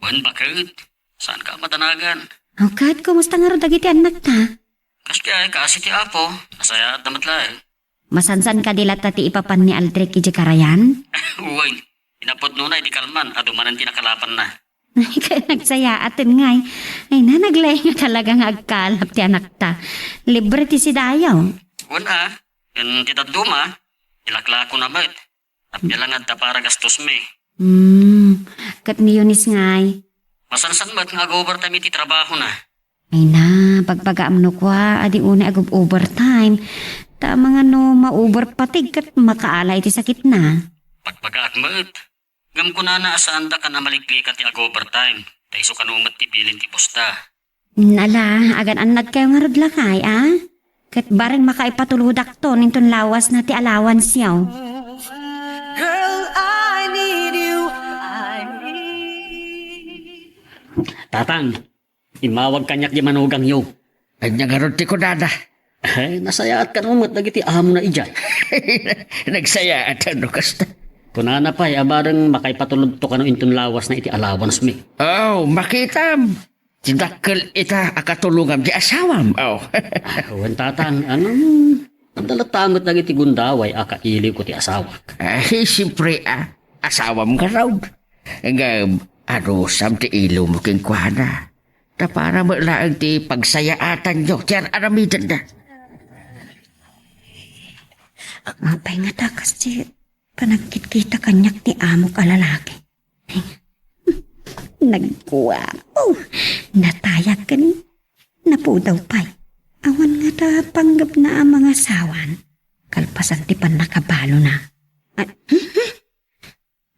Wen, baket, saanka a madanagan. O ket, kumusta ngarud dagiti annakta? Kas ti ay, kaasi ti Apo, nasayaatda met laeng. Masansan kadi latta ti ipapan ni Aldrich idiay karayan? Wen, inapudnona idi kalman, adu manen ti nakalapanna. Ay, nagsayaaten ngay. Ay na, naglaing nga talaga nga agkalap ti anakta. Libre ti sidayo. Wen a, ken ti dadduma, ilaklakona met. Appiya la nga adda para gastosmi. Hmm, ket ni Eunice ngay? Masansan met nga ag-overtime iti trabahona. Ay na, bagbagaam no kua, adi unay ag-overtime. Ta amangan no ma-over fatigue ket makaala iti sakitna. Bagbagaak met. Ngem kunana a saandakan a maliglika ti ag-overtime, ta isu kano met ti bilin ti boss da. Nala, agan-annadkayo ngarud lakay, a? Ket bareng makaipatulodakton inton lawasna ti allowance-yo. Girl, I need you. I need Tatang, immawag kaniak di manugangyo. Ania ngarud ti kunana? Eh, nasayaat kano met dagiti amona idiay. Nagsayaat no kasta. Kunana pay a bareng makaipatulodto kano inton lawasna iti allowance mi. Oh, makitam. Ti dakkel ita a katulongam di asawam. Oh. Ah, wen, Tatang, ano, adda latta met dagiti gundaway a kailiwko ti asawak. Ay, siyempre, ah, asawam ngarud. Ngem, arusam ti iliwmo kenkuana. Ta para met laeng ti pagsayaatanyo ti ar-aramidenna. Apay ngata kas ti panagkitkita kaniak ti amok a lalaki? Nagguapo, natayag ken napudaw pay. Awan ngata panggepna a mangasawan kalpasan ti pannakabalona. Ah,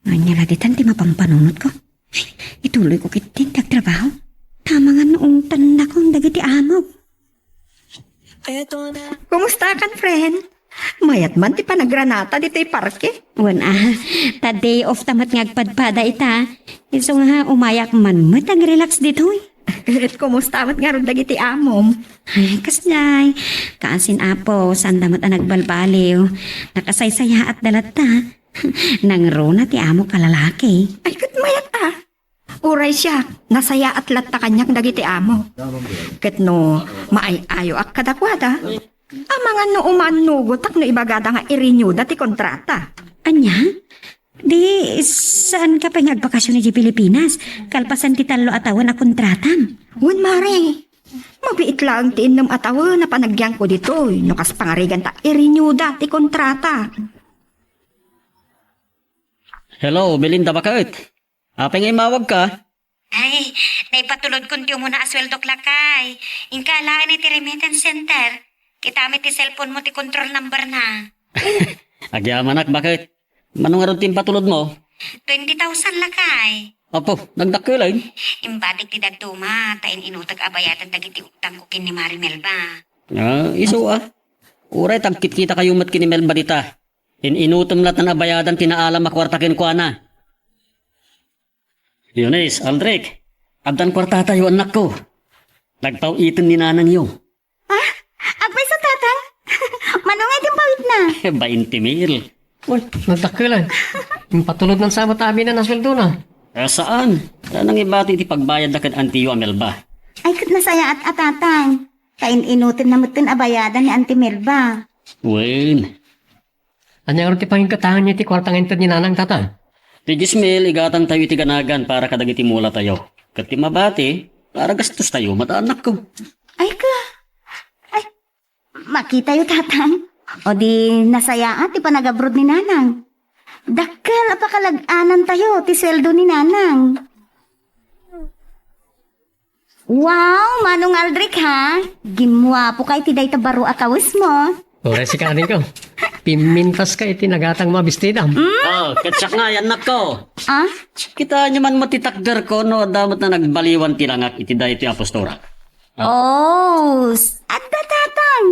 Ania la ditan ti mapampanunotko? Ay, ituloyko ketdin ti agtrabaho. Ta amangan no ungtannakon dagiti amok. Kumustakan, friend? Mayat man ti panagranata ditoy parke. Wen, ah, ta day off ta met nga agpadpada ita. Isu nga umayak man met agrelax ditoy. Ket kumusta met ngarud dagiti amom? Ay, kasdiay. Kaasin Apo, saanda met a nagbalbaliw. Nakasaysayaatda latta. Nangruna ti amok a lalaki. Ay, ket mayat a. Uray siak, nasayaat latta kaniak dagiti amo. Ket no maay-ayoak kadakuada, amangan no umannugotak no ibagada nga i-renew-da ti kontrata. Ania? Di saanka pay nga agbakasyon idiay Pilipinas, kalpasan ti tallo a tawen a kontratam? Wen, mare. Mabiit laeng ti innem a tawen a panagyanko ditoy, no kas pangarigan ta i-renew-da ti kontrata. Hello, Belinda, baket? Apay nga immawagka? Ay, naipatulodkon ti umuna a sueldok, lakay. Inka alaen iti remittance center. Kitami ti cellphone mo ti control number na. Agyamanak, baket? Mano ngarud ti impatulodmo? Twenty thousand, lakay. Apo, nagdakkel ay. Imbatik ti dadduma, ta in-inutek a bayadan dagiti utangko ken ni Mari Melba. Ah, isu a. Uray tagkitkita kayo met ken ni Melba dita. In-inutem latta a bayadan ti naalam a kuarta kenkuana. Eunice, Aldric, addan kuartatayo, annakko. Nagpaw-iten ni nanangyo. Ah? Agpayso, Tatang? Mano nga iti impawitna? Bainte mil. Uy, nagdakkel ay. Impatulod na sa amin a sueldo na. Ah, saan? Kaya nangibati iti pagbayad na kad antiyo a Melba. Ay, ket nasayaat a, Tatang. Kain-inutin na metten a bayadan ni Auntie Melba. Wen. Ania ngarud ti pangigkatanganyo iti kuarta nga inted ni Nanang, Tatang? Ti dies mil, igatangtayo iti ganagan para kadagiti mulatayo. Ket ti mabati, para gastostayo, met a annakko. Ay ka. Ay, makitayo, Tatang. O di nasayaat ti panagabroad ni Nanang. Dakkel a pakalag-anantayo ti sueldo ni Nanang. Wow, Manong Aldric, ha? Gimmuapoka iti dayta baro a kawesmo. Uray sika, adingko. Pimmintaska iti nagatangmo a bestidam. Oh, ket siak nga, annakko. Ah? Kitaenyo man met ti takderko no adda met a nagbaliwan ti langak iti daytoy a postura. Ah. Oh, s-, adda, Tatang.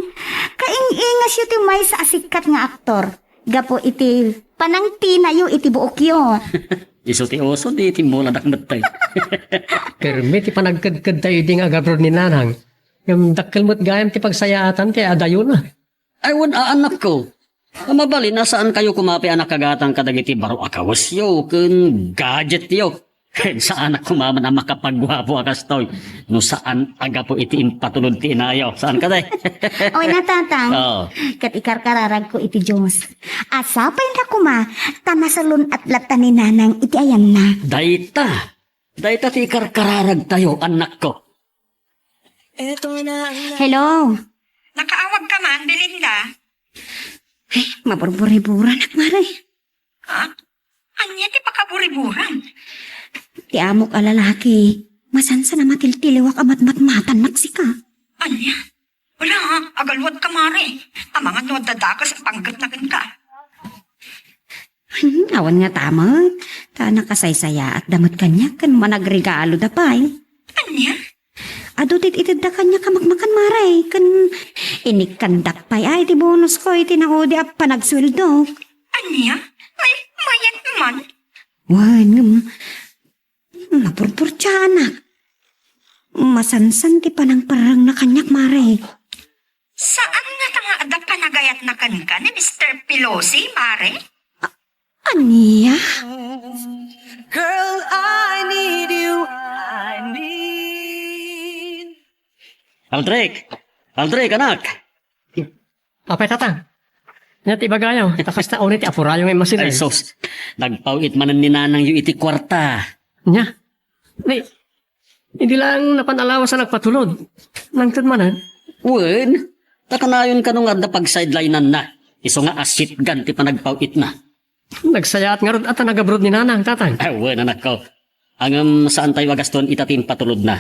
Kaing-ingasyo ti maysa a sikat nga aktor. Gapu iti panangtinayo iti buokyo. Isu ti uso, di timmuladak mettay. Permi ti panagkedkedtayo idi nga agabroad ni Nanang. Ngem dakkel met gayam ti pagsayaatan ti adayona. Ay, wen a, annakko. A mabalin a saankayo koma pay a nakagatang kadagiti baro a kawesyo ken gadgetyo. Ken saanak koma man a makapagguapo a kastoy no saan a gapu iti impatulod ti inayo. Saan kadi? Oy, na, Tatang. Oo. Ket ikarkararagko iti Dios. A sapay na koma ta nasalun-at latta ni Nanang iti ayanna. Dayta. Dayta ti ikarkararagtayo, annakko. Hello. Nakaawag ka man, Belinda? Ay, maburburiburan, mare. Ha? Ania ti pakaburiburan? Ti amok a lalaki, masansan a matiltiliwak a matmatmatannak sika. Ania? Wala, ha? Agalwat ka, mare. Amangan no adda dakes a panggepna kenka. Hmm, awan nga tamet. a nakasaysayaatda met kaniak ken managregaloda pay. Ania? Adu ti it-itedda kaniak a makmakan, Mare, ken inikkandak pay ay ti bonusko iti naudi a panagsueldok. Ania? Ay, mayat man. Wen, ngem, napurpurtianak. Masansan ti panangparrengna kaniak, Mare. Saan ngata nga adda panagayatna kenka ni Mister Pelosi, Mare? Ania? Girl, I need you. I need. Aldrich! Aldrich, anak! Apay, Tatang? Ania ti ibagayo? Ta kasta unay ti apurayo nga immasid. Ay, sus. Nagpaw-it manen ni nanangyo iti kuarta. Ania? Ni, idi laeng napan a lawas a nagpatulod. Nangted manen? Wen, ta kanayon kano nga adda pagsidelinenna. Isu nga asitgan ti panagpaw-itna. Nagsayaat ngarud a ta nagabroad ni nanang, Tatang. Ah, wen, anakko. Ngem saantayo a gastoen ita ti impatulodna.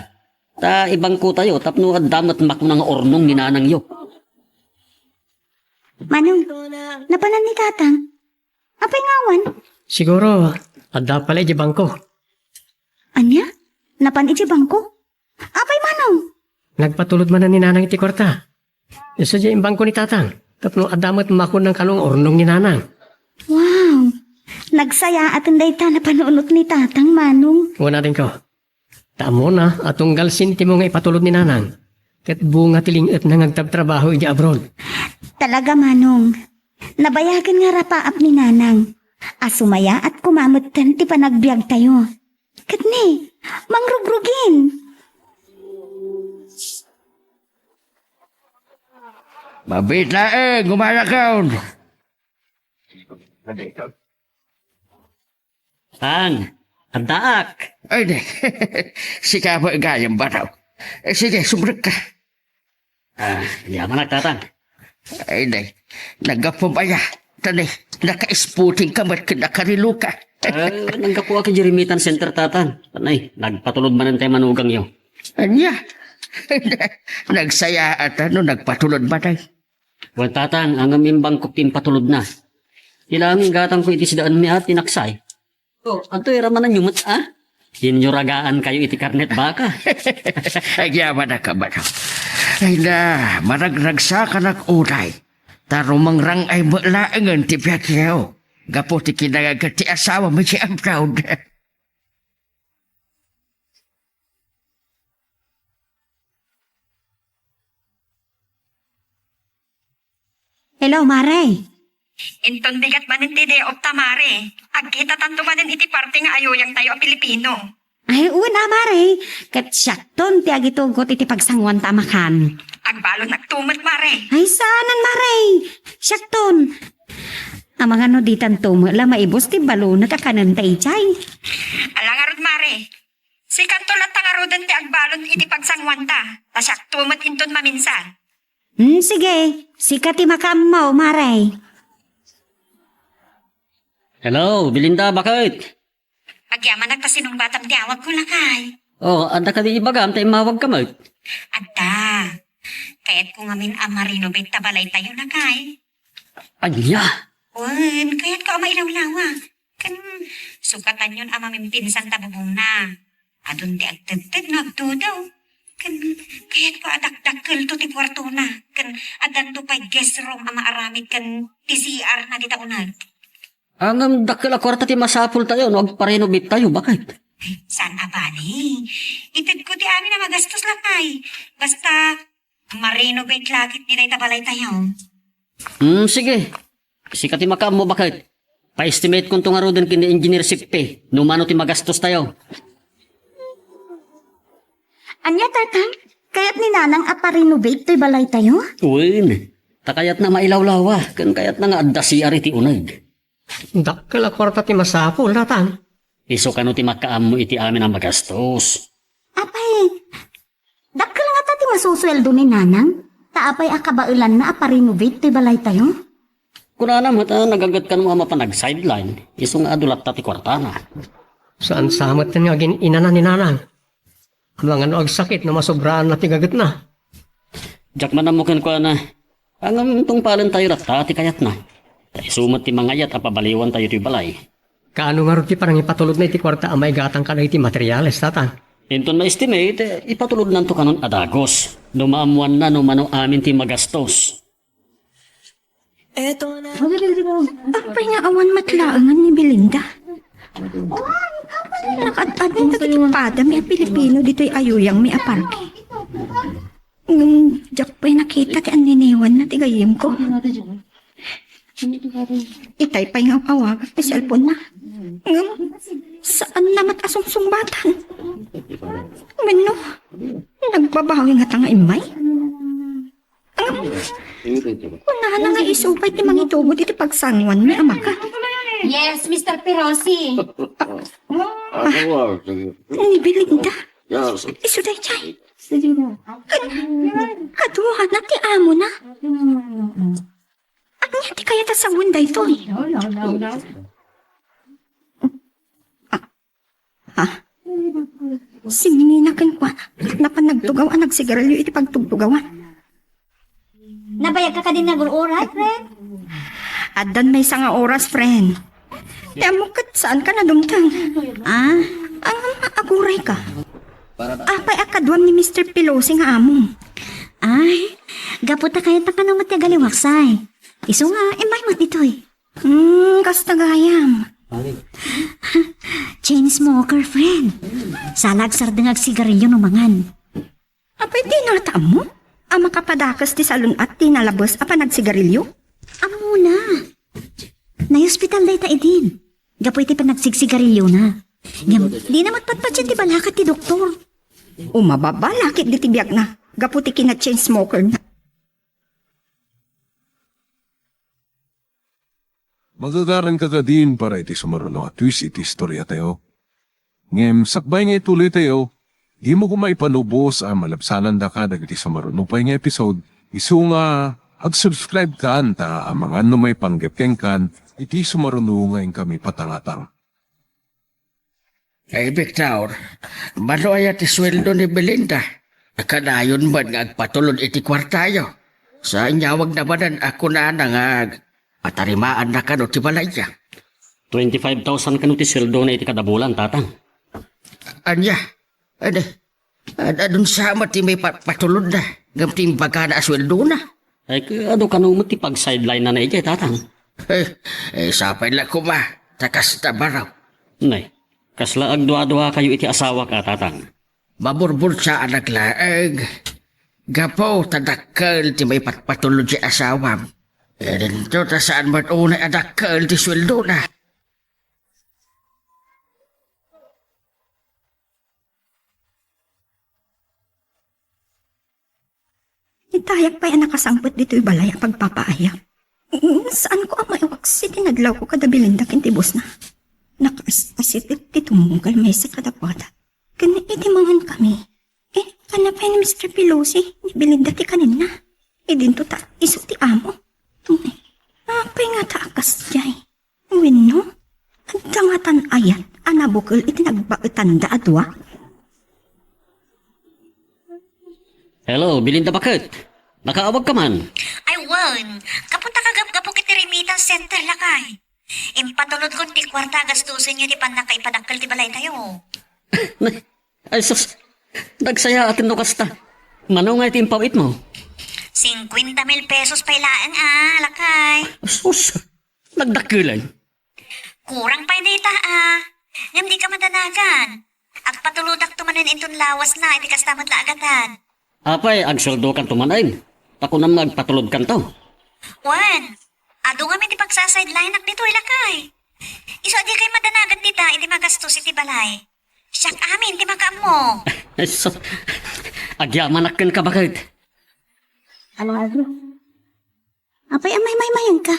Ta ibangkotayo tapno adda met makuna nga urnong ni nanangyo. Manong, napanan ni Tatang? Apay ngawan? Siguro, adda pala idiay bangko. Ania? Napan idiay bangko? Apay, Manong? Nagpatulod manen ni nanang iti kuarta. Isu diay imbangko ni Tatang. Tapno adda met makuna nga urnong ni nanang. Wow! Nagsayaaten dayta napanunot ni Tatang, Manong. Wen, adingko. Ta ammona a tunggal sentimo nga ipatulod ni nanang, ket bunga ti ling-etna nga agtabtrabaho idiay abroad. Talaga, Manong. Nabayagen nga rapaap ni nanang a sumayaat koma metten ti panagbiagtayo. Ket ni, mangrugrugin. Mabiit laeng, umayakon. Tang, addaak. Ay, di. Sika met gayam, baro. Eh, sige, sumrekka. Ah, yamanak, Tatang. Ay, di. Naggapu aya. Tani, naka-sporting ka met ken nakariloka. Ah, naggapuak idiay remittance center, Tatang. Anay, nagpatulod manen tay manugangyo. Ania? Nagsayaat no nagpatulod manen. Wen, Tatang, ngem imbangkok ti impatulodna. Ti laeng gatangko iti sidaenmi a tinaksay. Oh, adtoy ramananyo met, a? Inyo ragaankayo iti karnet baka. Agyamanak, baro. Ay na, maragragsakanak unay. Ta rumangrang-ay met laengen ti biagyo. Gapu ti kinangag ti asawam idiay abroad. Hello, Mare. Inton bigat manen ti day off ta, Mare. Agkitatanto manen iti parte nga ayuyangtayo a Pilipino. Ay, wen a, Mare. Ket siakton ti agitugot iti pagsanguanta a makan. Agbalonakto met, Mare. Ay, saanen, Mare. Siakton. Amangan no ditanto met la maibus ti balonek a kanenta idiay. Ala ngarud, Mare. Sikanto latta ngaruden ti agbalon iti pagsanguanta, ta siakto met inton maminsan. Hmm, sige. Sika ti makaammo, Mare. Hello, Belinda, baket? Agyamanak ta sinungbatam ti awagko, lakay. Oh, adda kadi ibagam ta immawagka met? Adda. Kayatko ngamin a ma-renovate ta balaytayo, lakay. Ania? Wen, kayatko a mailawlawa. Ken sukatanyon a mamimpinsan ta bubongna. Adun ti agtedted no agtudo. Ken kayatko a dakdakkelto ti kuartona. Ken addanto pay guest room a maaramid ken ti C R na dita uneg. Ngem dakkel a kuarta ti masapultayo no agpa-renovate tayo, baket? Saan a bale? Itedko ti amin a magastos, lakay. Basta ma-renovate la ketdi dayta balaytayo. Hmm, sige. Sika ti makaammo, baket. Pa-estimate konto ngaruden ken ni Engineer Sippi no mano ti magastos tayo. Ania, Tatang? Kayat ni Nanang a pa-renovate toy balaytayo? Wen, ta kayatna mailawlawa, ken kayatna nga adda C R iti uneg. Dakkel a kuarta ti masapul, Tatang. Isu kano ti makaammo iti amin a magastos? Apay, dakkel ngata ti masusueldo ni Nanang? Ta apay a kabaelanna a pa-renovate toy balaytayo? Kunana met a nagaget kano a mapan ag-sideline, isu nga adu latta ti kuartana. Saan sa met nga agin-inana ni Nanang? Amangan no agsakit no masobraanna ti gagetna. Diak man ammo kenkuana. Ngem tungpalentayo latta ti kayatna. Ta isu met ti mangayat a pabaliwantayo toy balay. Kaano ngarud ti panangipatulodna iti kuarta a maigatang kadagiti materials, Tatang? Inton ma-estimate, ipatulodnanto kanon a dagus. No maammoanna no mano amin ti magastos. Apay nga awan met laengen ni Belinda? Nakaad-adda dagiti padami a Pilipino ditoy ayuyangmi a parke. Ngem diak pay nakita ti anniniwanna ti gayyemko. Itay pay nga awagak ti cellphone-na. Ngem saanna met a sungsungbatan. Wenno, nagbabawi ngata nga immay? Ngem, kunana nga isu pay ti mangitugot iti pagsanguanmi a maka. Yes, Mister Pirosi. Ni Belinda. Isu daydiay. Kad-, kaduana ti amona. Ania ti kayat a sawen daytoy? Ah, ha? Simmina kenkuana. Napan nagtugaw a nagsigarilyo iti pagtugtugawan. Nabayagka kadi nga agur-oras, friend? Addan maysa nga oras, friend. Ti ammok ket saanka nadumteng. Ah? Ang aguray ka. Apay a kaduam ni Mister Pelosi nga amom? Ay, gapu ta kayatna kano met ti agaliwaksay. Isu nga, immay met ditoy. Hmm, kasta gayam. Chain smoker, friend. Sala agsardeng agsigarilyo no mangan. Apay, dina ngata ammo a makapadakes ti salun-at ti nalabes a panagsigarilyo? Ammona. Naiospital dayta idin. Gapu iti panagsigsigarilyona. Ngem, dina met patpatien ti balakat ti doktor. Umababa la ketdi ti biagna gapu ti kina-chain smoker-na. Magagaranka kadin para iti sumaruno a twist iti istoriatayo. Ngem sakbay nga ituloytayo, dimo koma ipanubos a malabsanandaka dagiti sumaruno pay nga episode, isu nga ag-subscribe kan ta amangan no maipanggep kenkan iti sumaruno nga inkami patangatang. Ay, Victor, mano aya ti sueldo ni Belinda? Kanayon man nga agpatulod iti kuartayo. Sa inyawag na manen a kunana nga ag-, atarimaanna kano ti balayya. Twenty-five thousand kano ti sueldona iti kada bulan, Tatang. Ania? Ania? Ad-, adun sa met ti maipa-, patulodna, ngem ti imbagana a sueldona. Ay, ket adu kano met ti pag-sideline-na idiay, Tatang. Eh, eh, sapay la koma, ta kasta baro. Nay, kasla agdua-duakayo iti asawak a, Tatang. Maburburtsaanak laeng. Gapu ta dakkel ti maipatpatulod ti asawam. Idinto ta saan met unay a dakkel ti sueldona. Itayak pay a nakasangpet ditoy balay a pagpapaayam. Mm, saanko a maiwaksi ti nadlawko kada Belinda ken ti bosna. Nakaas-asipek ti tumunggal maysa kadakuada. Ken iti mangan kami, eh, kana pay ni Mister Pelosi, ni Belinda ti kanenna. Idinto ta isu ti amo. Mm, apay ngata a kasdiay? Wenno, adda ngatan ayat a nabukel iti nagbaetanda a dua? Hello, Belinda Baket. Nakaawagka man? Ay, wen. Gapu ta kagapgapok iti remittance center, lakay. Impatulodkon ti kuarta a gastusenyo iti pannakaipadakkel ti balaytayo. Ay, sus. Nagsayaaten no kasta. Mano nga iti impawitmo? Cincuenta mil pesos pay laeng a, lakay. Sus. Nagdakkelan. Kurang pay dayta a. Ngem dika madanagan. Agpatulodakto manen inton lawasna iti kasta met la a gatad. Apay, agsueldokanto manen? Ta kunam nga agpatulodkanto. Wen, adu ngamin ti pagsasideline-ak ditoy, lakay. Isu a dikay madanagan dita iti magastos iti balay. Siak amin ti makaammo. Ay, sus. Agyamanak kenka, Baket. Apay a maymaymayenka?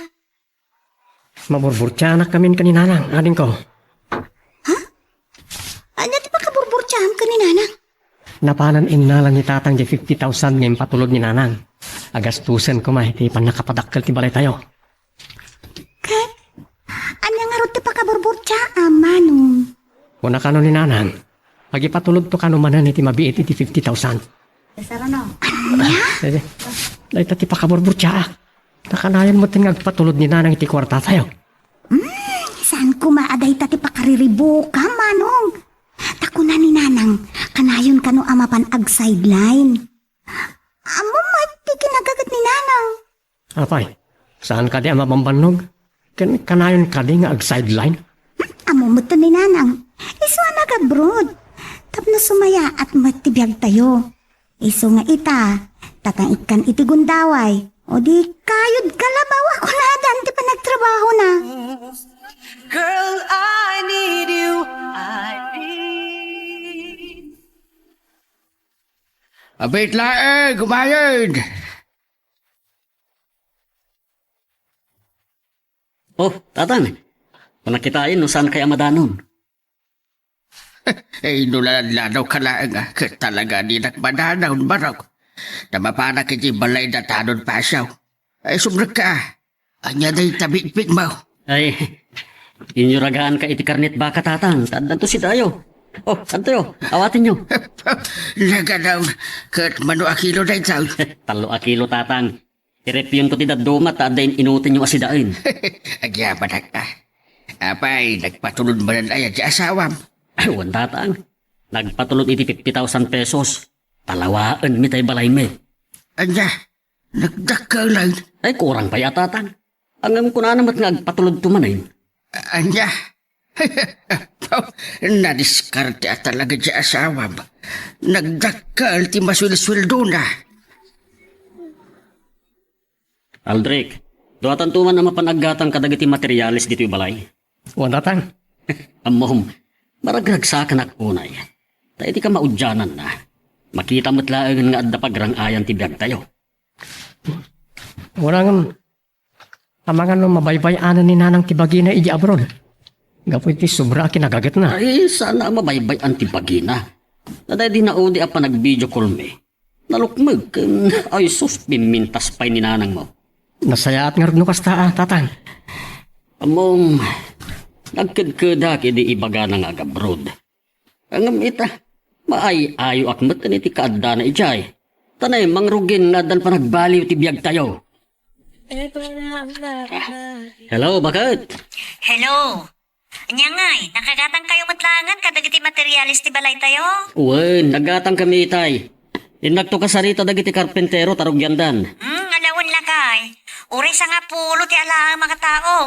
Maburburtianak ngamin ken ni Nanang, adingko. Ha? Ania ti pakaburburtiam ken ni Nanang? Napanan innala ni Tatang ti fifty thousand nga impatulod ni Nanang. Agastusen koma iti pannakapadakkel ti balaytayo. Ket ania ngarud ti pakaburburtiaam, Manong? Kuna kano ni Nanang, agipatulodto kano manen iti mabiit iti fifty thousand. Ania? Eh, dayta ti pakaburburtiaak. Nakanayon met nga agpatulod ni Nanang iti kuartatayo. Hmm, Saan koma a dayta ti pakariribukam, Manong? Ta kuna ni Nanang, kanayon kano a mapan ag-sideline. Ammom met ti kinagaget ni Nanang. Apay, saan kadi a mabambannog? Ken kanayon kadi nga ag-sideline? Hmm, ammom met ni Nanang. Isu a nag-abroad. Tapno sumayaat met ti biagtayo. Isu nga ita, tatang ikkan iti gundaway. O di kayod kalabaw a kunadan ti panagtrabahona. Girl, I need you. I need. Abit laeng, kumayod! Oh, Tatang. Panakitaen no saan kay a madanon. Eh, no laladaw ka laeng, ah, ket talaga dinak madanon, barok. Ta mapanak iti balay da tanon pasaw. Ay, sumrekka, ah. Ania dayta bitbitmo? Ay, inyuragaan ka iti karnet baka, Tatang. Ta addanto sidayo. Oh, adtoyo, awatenyo. Naganaw, ket mano a kilo daytoy? Tallo a kilo, Tatang. Irepyonto ti dadduma ta adda in-inutenyo a sidaen. Agyamanak, ah. Apay, nagpatulod manen aya ti asawam? Ay, wen, Tatang. Nagpatulod iti fifty thousand pesos. Talawaenmi tay balaymi. Ania? Nagdakkel, ay? Ay, kurang pay a, Tatang. Ngem kunana met nga agpatulodto manen. Ania? Nadiskarte a talaga ti asawam. Nagdakkel ti masuelsueldona. Aldric, duatanto man a mapan aggatang kadagiti materiales ditoy balay. Wen, Tatang. Ammom, maragragsakan unay. Ta iti kamaudiananna, makita met laengen nga adda pagrang-ayan ti biagtayo. Wen, ngem, amangan no mabaybay-anan ni Nanang ti bagina idiay abroad gapu iti sobra a kinagagetna. Ay, saan a mabaybay-an ti bagina. Ta daydi naudi a panag-video call mi, nalukmeg ken, ay sus, pimmintas pay ni Nanangmo. Nasayaat ngarud no kasta, a, Tatang. Ammom, nagkedkedak idi ibagana nga agabroad. Ngem ita, maay-ayoak met iti kaaddana idiay. Ta naimmangrugin nga addan panagbaliw ti biagtayo. Hello, baket? Hello. Ania ngay, nakagatangkayo met laengen kadagiti materiales ti balaytayo? Wen, naggatangkami itay. Innakto kasarita dagiti karpentero ta rugiandan. Hmm, ala wen lakay. Uray sangapulo ti alaem a katao.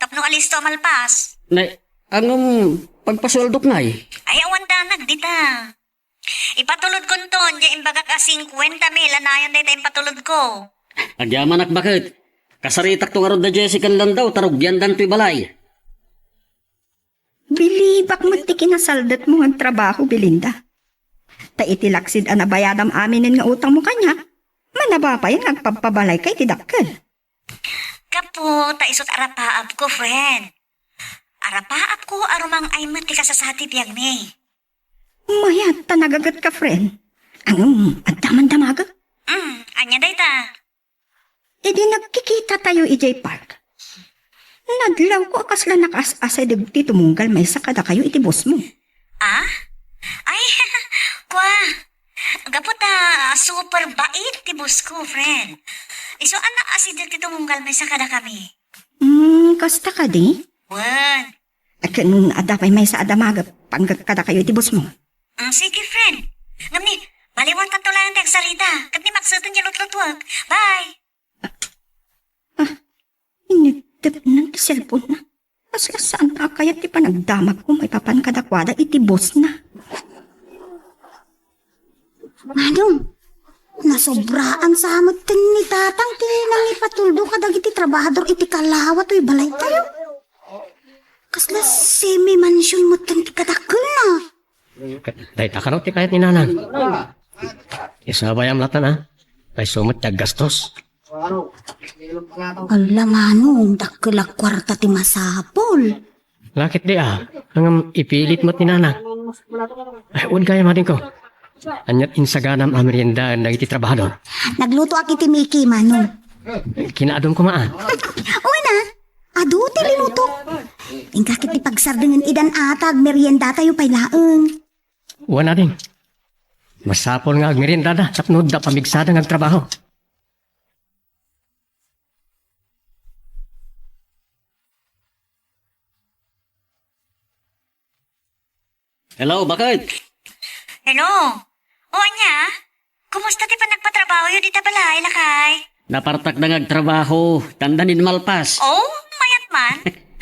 Tapno alisto a malpas. Nay, ngem, pagpasueldok ngay? Ay, awan danag dita. Ipatulodkonton, diay imbagak a singkuenta mil a nayon dayta impatulodko. Agyamanak baket. Kasaritakto ngarud da Jessica ken Landau ta rugiandan toy balay. Bilibak met ti kinasaldetmo nga agtrabaho, Belinda. Ta iti laksid a nabayadam aminen nga utangmo kaniak, manaba pay nga agpabpabalayka iti dakkel. Gapu ta isut' arapaapko, friend. Arapaapko a rumang-ay met ti kasasati biagmi. Mayat ta nagagetka, friend. Ngem, adda man damagek? Mm, ania dayta? Idi nagkikitatayo idiay park, nadlawko a kasla nakaas-asideg ti tumunggal maysa kadakayo iti bossmo. Ah? Ay, kua. Gapu ta super bait ti bossko, friend. Isu a naasideg ti tumunggal maysa kadakami. Hmm, kasta kadi? Wen. Ken adda pay maysa a damagek, panggep kadakayo iti bossmo. Mm, sige, friend. Ngem ni, baliwantato laeng ti agsarita, ket ni makseten ti lutlutuek. Bye! Ah, ineddepna ti cellphone-na. Kasla saan a kayat ti panagdamagko maipapan kadakuada iti bossna. Manong, nasobraan sa met ken ni Tatang ti nangipatuldo kadagiti trabahador iti kalawa toy balaytayo. Kasla semi-mansion met ken ti kadakkelna. Dayta kano ti kayat ni Nanang? Isabayam latta, a? Kayso met ti aggastos. Alla, Manong, dakkel a kuarta ti masapul. Lakit di, a? Ngem ipilit met ni Nanang. Ay, wen gayam, adingko. Aniat insaganam a meriendaen dagiti trabahador? Naglutoak iti Mickey, Manong. Kinaadum koma, a? Wen a, adu ti linutok. Inka ket ti pagsardengen idan a ta agmeriendatayo pay laeng. Wen, ading. Masapul nga agmeriendada tapno adda pamigsada nga agtrabaho. Hello, bakit? Hello. O, ania? Kumusta ti panagpatrabahoyo dita balay, lakay? Napartakda nga agtrabaho, tanda nin malpas. Oh, mayat man.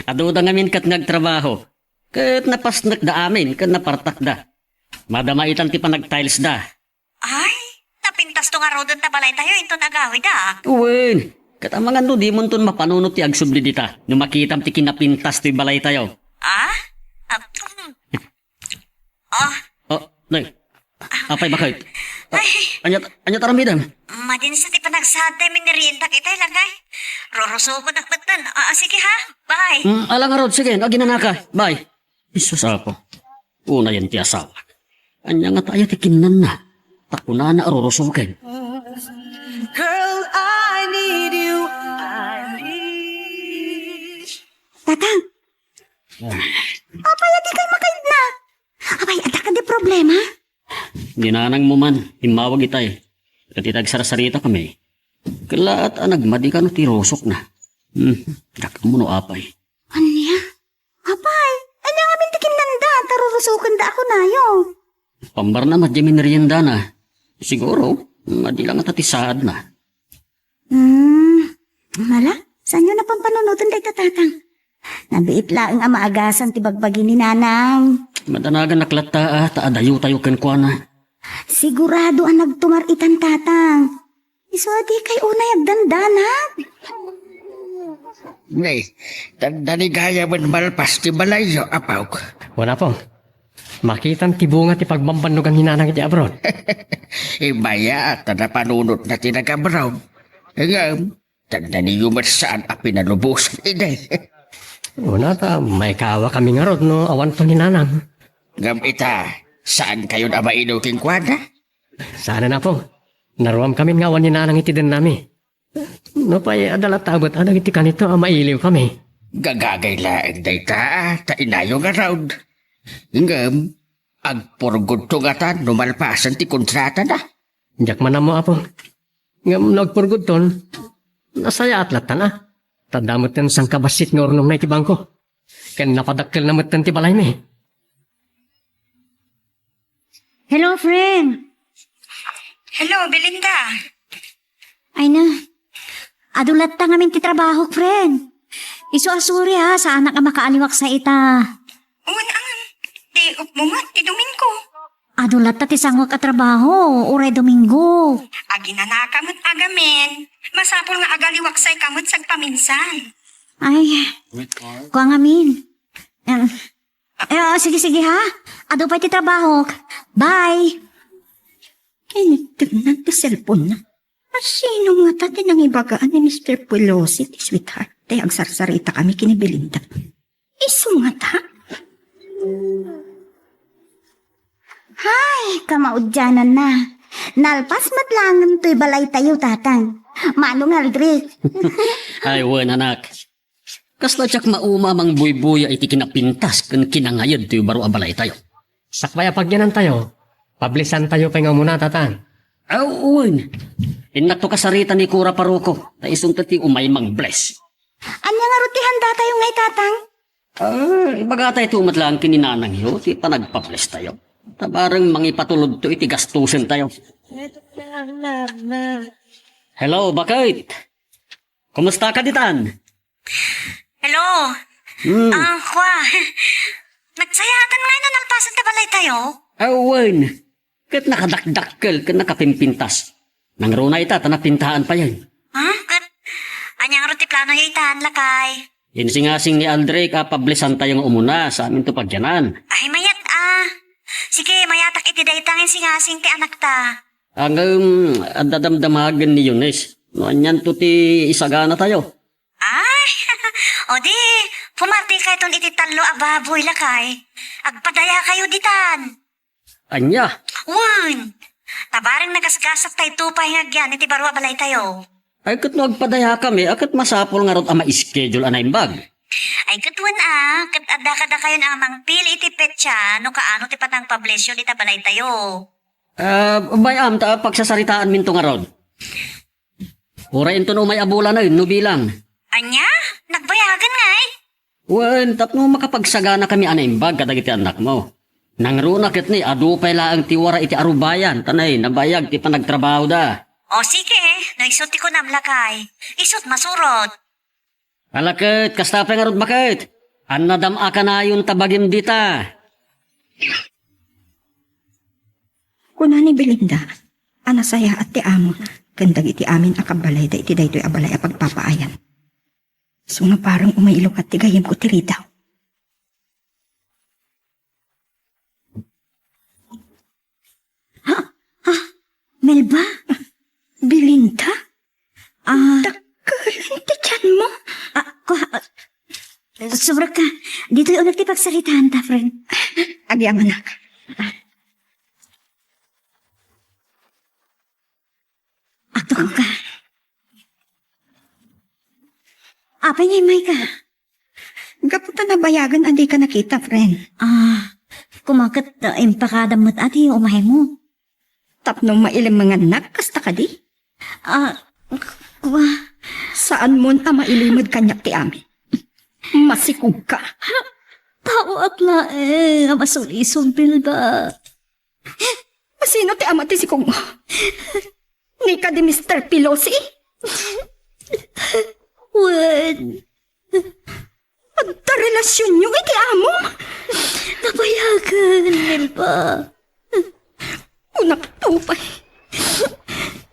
Aduda ngamin ket nga agtrabaho. Ket napasnekda amin, ket napartakda. Madama itan ti panagtilesda. Ay, napintasto ngaruden ta balaytayo inton agawida. Wen, ket amangan no dimonton mapanunot ti agsubli dita, no makitam ti kinapintas toy balaytayo. Ah? Ah, mm. Ah, Oh, nay. Apay, bakit? Ah, Ay. Anya, anya taramidem? Madinsa ti panagsaad tay miniriendak itay, lakay. Rurusokon ak metten. Ah, ah, sige ha. Bye. Mm, ala ngarud, sige, aginanaka. Bye. Jesus, Apo. Unayen ti asawa. Anya nga tayo ti kinnanna? Ta kunana a rurusoken. Girl, I need you. I need Tatang. Apay a dikay makaidna? Apay, adda kadi problema? Ni nanangmo man, immawag itay. Ket ita agsarsarita kami. Kellaat a nagmadi kano ti rusokna. Hmm, dakam no apay. Ania? Apay, ania ngamin ti kinnanda, ta rurusokenda a kunayo. Pambarna met diay mineriendana. Siguro, madi la ngata ti saadna. Hmm, ala, saanyo napampanunoten dayta, Tatang? Nabiit laeng a maagasan ti bagbagi ni Nanang. Madanaganak latta, ah, ta adayotayo kenkuana. Sigurado a nagtumar itan, Tatang. Isu a dikay unay agdandanag. Nay, tanda ni gayamen malpas ti balayyo, Apok. Wen, Apong. Makitam ti bunga ti pagbambannogan ni Nanang iti abroad. Imbay a, ta napanunotna ti nag-abroad. Ngem, tanda niyo met saan a pinalubosan idi. Una ta, maikawakami ngarud no awanto ni Nanang. Ngem ita, saan kayon a maino kenkuana? Saanen, Apo. Naruamkamin nga awan ni Nanang iti dennami. Nupay adda latta met a dagiti kanito a mailiwkami. Gagagay laeng dayta, ta inayo ngarud. Ngem, agpurgodto ngata no malpasen ti kontratana. Diak man ammo, Apo. Ngem no agpurgodton, nasayaat lattan a. Ta adda metten sangkabassit nga urnongna iti bangko. Ken napadakkelna metten ti balaymi. Hello, friend. Hello, Belinda. Ay na. Adu latta ngamin ti trabahok, friend. Isu a sorry, ha, saanak a makaaliwak sa ita. Wen, ang day off mo met ti Domingo. Adu latta ti sangoek a trabaho, uray Domingo. Aginanaka met agamin. Masapul nga agaliwaksay ka met sagpaminsan. Ay, kua ngamin. Em, Eh, ah, sige, sige, ha? Adu pay ti trabahok. Bye. Kinittenna ti cellphone-na. Asino ngata ti nangibagaan ni Mister Pelosi ti sweetheart? Ti agsarsarita kami ken ni Belinda. Isu ngata? Hay, kamaudiananna. Nalpas met laengen toy balaytayo, Tatang. Manong Aldrich. Ay, wen, anak. Kasla diak mauma a mangbuybuya iti kinapintas ken kinangayed toy baro a balaytayo. Sakbay a pagyanantayo, pablisantayo pay nga umuna, Tatang. Aw, wen. Innakto kasarita ni Kura Paroko, ta isunto ti umay mangbless. Ania ngarud ti handatayo ngay, Tatang? Ah, ibagatayto met laeng ken ni nanangyo ti panagpablesstayo. Ta bareng mangipatulodto iti gastusentayo. Hello, bakit? Kumusta ka ditan? Hello. Hmm. Ah, kua. Nagsayaatan ngay no nalpasen ta balaytayo? Aw, wen. Ket nakadakdakkel ken nakapimpintas. Nangruna ita ta napintahan payen. Ha? Ket ania ngarud ti planoyo itan, lakay? Insingasing ni Aldrich a pablesantayo nga umuna, sa aminto pagyanan. Ay, mayat a. Sige, mayatak iti dayta nga insingasing ti anakta. Ngem, adda damdamagen ni Eunice. No anianto ti isaganatayo? Ay, o di, pumartikayton iti tallo a baboy, lakay. Agpadayakayo ditan. Ania? Wen, ta bareng nagasgasattayto pay nga agyan iti baro a balaytayo. Ay, ket no agpadayakami, a ket masapul ngarud a ma-schedule a naimbag. Ay, ket wen a, ket adda kadakayon a mangpili iti petsa no kaano ti panangpablesyo dita balaytayo. Ah, bay-am ta pagsasaritaanminto ngarud. Uray inton umay a bulan, no bilang. Ania? Nagbayagen ngay? Wen, tapno makapagsaganakami a naimbag kadagiti annakmo. Nangruna ket ni, adu pay laeng ti wara iti arubayan, ta nay, nabayag ti panagtrabahoda. O sige, no isu ti kunam, lakay. Isut' masurot. Ala ket, kasta pay ngarud baket. Annadam a kanayon ta bagim dita. Kuna ni Belinda, a nasayaat ti amona ken dagiti amin a kabbalayda iti daytoy a balay a pagpapaayan. Isu nga parang umaylukat ti gayyemko ti ridaw. Ha? Ha? Melba? Belinda? Ah. Dakkel ti tianmo? Ah, ko, ah, sobra ka. Ditoy uneg ti pagsaritaanta, friend. Agyamanak. Agtukaw ka. Apay nga immay ka? Gapu ta nabayagan a dika nakita, friend. Ah, kumaket, ah, impakadam met a ti umaymo. Tapno mailemengannak, kasta kadi? Ah, k-, kua. Saanmon a mailimed kaniak ti amin. Masikogka. Taoak laeng a masulisog, Melba. Asino ti ama ti sikogmo? Ni kadi Mister Pelosi? Wen. Adda relasionyo iti amom? Nabayagan, Melba. Kunak to pay.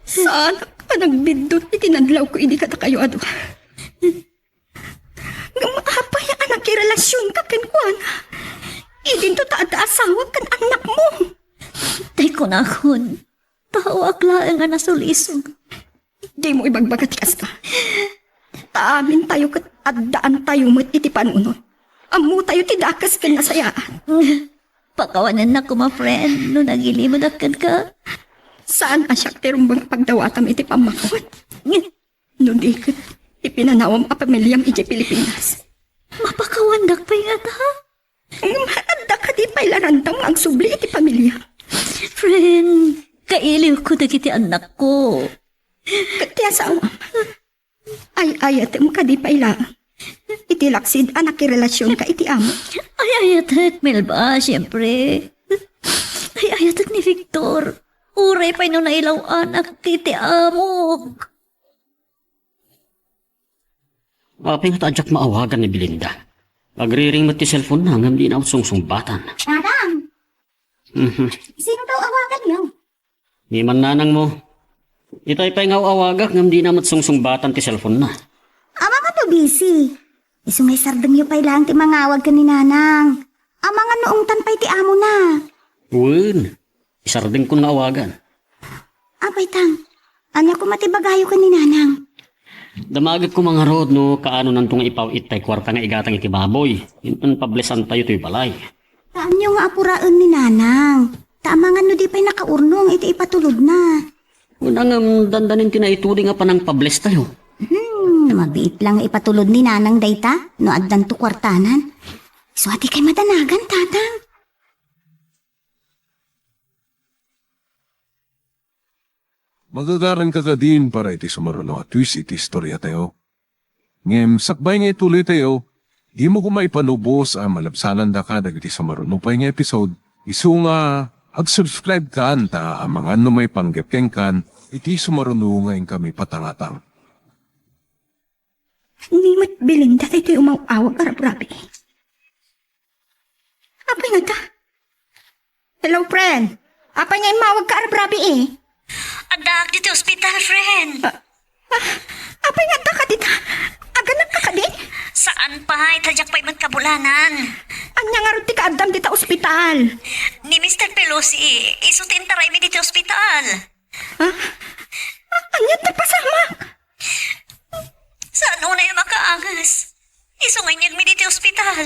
Saanak a nagbiddut iti nadlawko idi kadakayo a dua. Ngem apay a nakirelasionka kenkuana? Idinto ta adda asawak ken annakmo. Tay kunakon, taoak laeng a nasulisog. Dimo ibagbaga ti kasta. Ta amintayo ket addaantayo met iti panunot. Ammotayo ti dakes ken nasayaat. Pakawanennak koma, friend, no nagilimedak kenka. Saan a siak ti rumbeng a pagdawatam iti pammakawan. No di ket, ti pinanawam a pamiliam idiay Pilipinas. Mapakawandak pay ngata? Ngem adda kadi pay la randam nga agsubli iti pamiliam? Friend, kailiwko dagiti annakko. Ket ti asawam? Ay-ayatem kadi pay laeng iti laksid a nakirelasionka iti amo? Ay-ayatek, Melba, siempre. Ay-ayatek ni Victor. Uray pay no nailaw-anak iti amok. Apay nga ta diak maawagan ni Belinda? Agriring met ti cellphone-na ngem dina met sungsungbatan. Nanang! Mhm. Sino daw awaganyo? Ni mannanangmo. Itay pay nga aw-awagak ngem dina met sungsungbatan ti cellphone-na. Amangan no busy. Isu nga isardengyo pay laeng ti mangawag ken ni Nanang. Amangan no ungtan pay ti amona. Wen. Isardengkon nga awagan. Apay tang, ania koma ti ibagayo ken ni Nanang? Damagek koma ngarud no kaanonanto nga ipaw-it tay kuarta nga igatang iti baboy. Inton pablesantayo toy balay. Kaanyo nga apuraen ni Nanang. Ta amangan no di pay nakaurnong iti ipatulodna. Kuna ngem dandanin ti naituding a panangpablestayo. Hmm, mabiit lang nga ipatulod ni Nanang dayta no addanto kuartanan. Isu a dikay madanagan, Tatang. Magagaranka kadin para iti sumaruno a twist iti istoriatayo. Ngem sakbay nga ituloytayo, dimo koma ipanubos a malabsanandaka dagiti sumaruno pay nga episode, isu nga ag-subscribe kan ta amangan no maipanggep kenkan iti sumaruno nga inkami patangatang. Ni met Belinda daytoy umaw-awag a rabrabii. Apay ngata? Hello, friend. Apay nga immawagka a rabrabii? Addaak ditoy ospital, friend. Ah, ah, apay ngata kadita? Aganakka kadi? Saan pay, ta diak pay met kabulanan. Ania ngarud ti kaaddam dita ospital? Ni Mister Pelosi, isu ti intaraymi ditoy ospital. Ah? Ah, ania ti pasamak? Saan unay a makaangas? Isu nga inyegmi ditoy ospital.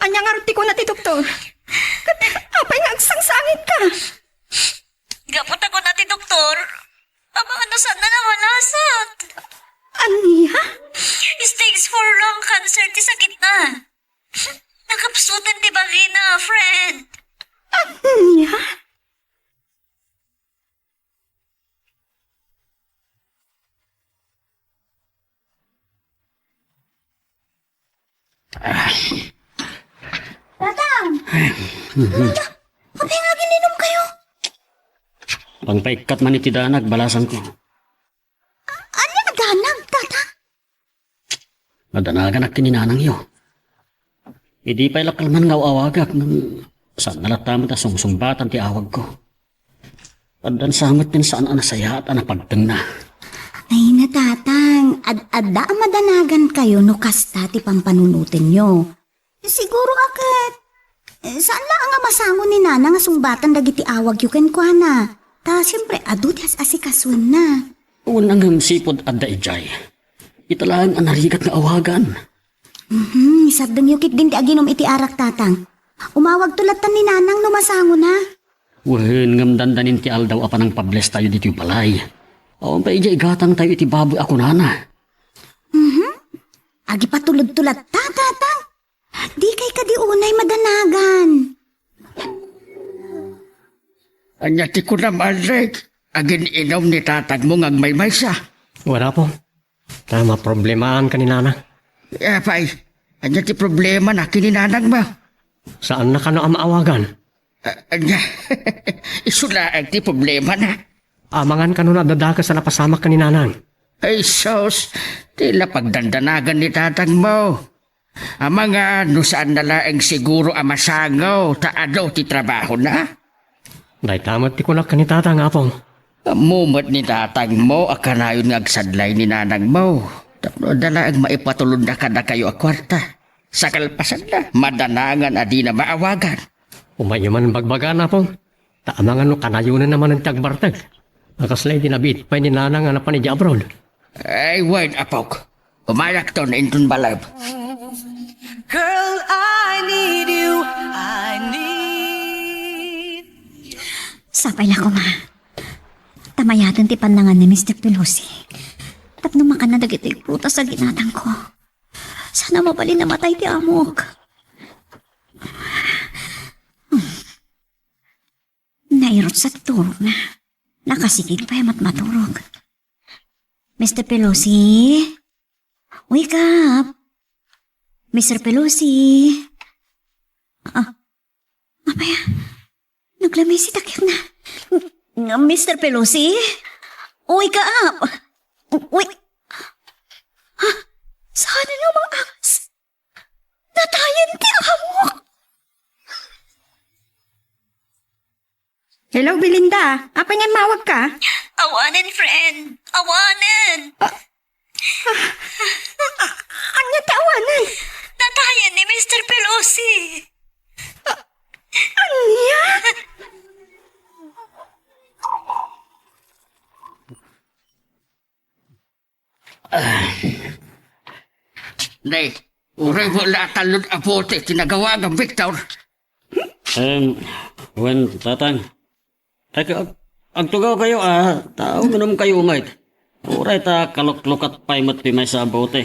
Ania ngarud ti kuna ti doktor? Ket apay nga agsangsangitka? Gapu ta kuna ti doktor, amangan no saanna a malasat. Ania? Stage four lung cancer ti sakitna. Nakapsutan ti bagina, friend. Ania? Tatang! Mhm. Apay nga agininumkayo? Pangpaikkat man iti danag, balasanko. Ania a danag, Tatang? Madanaganak ken ni nanangyo. Idi pay la kalman nga aw-awagak, ngem saanna latta met a sungsungbatan ti awagko. Addan sa met ken saan a nasayaat a napagtengna. Ay, na, Tatang, ad-, adda a madanagankayo no kasta ti pampanunotenyo. Siguro a ket, eh, saan la nga masango ni Nanang a sungbatan dagiti awagyo kenkuana. Ta, siempre, adu ti as-asikasuenna. Wen, ngem sipud adda idiay, ita laeng a narigat nga awagan. Mhm, isardengyo ketdin ti aginum iti arak, Tatang. Umawagto latta ni Nanang no masangona. Wen, ngem dandanin ti aldaw a panangpablestayo ditoy balay. Awan pay idiay igatangtayo iti baboy a kunana. Mhm. Agipatulodto latta, Tatang. Dikay kadi unay madanagan. Ania ti kunam, Alec? Agin-inum ni tatangmo nga agmaymaysa? Wen, Apo. Ta maproblemaanka ni Nanang. Apay, ania ti problemana ken ni nanangmo? Saanna kano a maawagan. A-, ania? Isu laeng ti problemana. Amangan kano no adda dakes a napasamak ken ni Nanang. Ay, sus, ti la pagdandanagan ni tatangmo. Amangan no saanna laeng siguro a masango ta adu ti trabahona. Dayta met ti kunak ken ni Tatang, Apong. Ammo met ni tatangmo a kanayon nga agsadlay ni nanangmo tapno adda laeng maipatulodna kadakayo a kuarta. Sa kalpasanna, madanangan a dina maawagan. Umayyo man bagbagaan, Apong. Ta amangan no kanayonenna manen ti agbartek. A kasla idi nabiit pay ni Nanang a napan idiay abroad. Ay, wen, apok. Umayakton inton balay. Girl, I need you. I need. Sapay la koma. Ta mayaten ti pannangan ni Mister Pelosi. Tapno makanna dagiti prutas a ginatangko. Sana mabalin a matay ti amok. Nairutsa ti turogna. Nakasigig pay a matmaturog. Mister Pelosi? Wake up! Mister Pelosi? Ah, apay a? Naglamisi ti kayatna. Mister Pelosi? Wake up! Wake... Ha? Saan nga mga angas? Natayen ti amok! Hello, Belinda. Apay nga immawagka? Awanen, friend. Awanen. Ah, ah, ania ti awanen? Natayen ni Mister Pelosi. Ah, ania? Nay, uray mo la talon a bote ti nagawagam, Victor. Em, wen, Tatang. Ag-, ag-, agtugawkayo, a. Ta uminumkayo met. Uray ta kaluklukat pay met ti maysa a bote.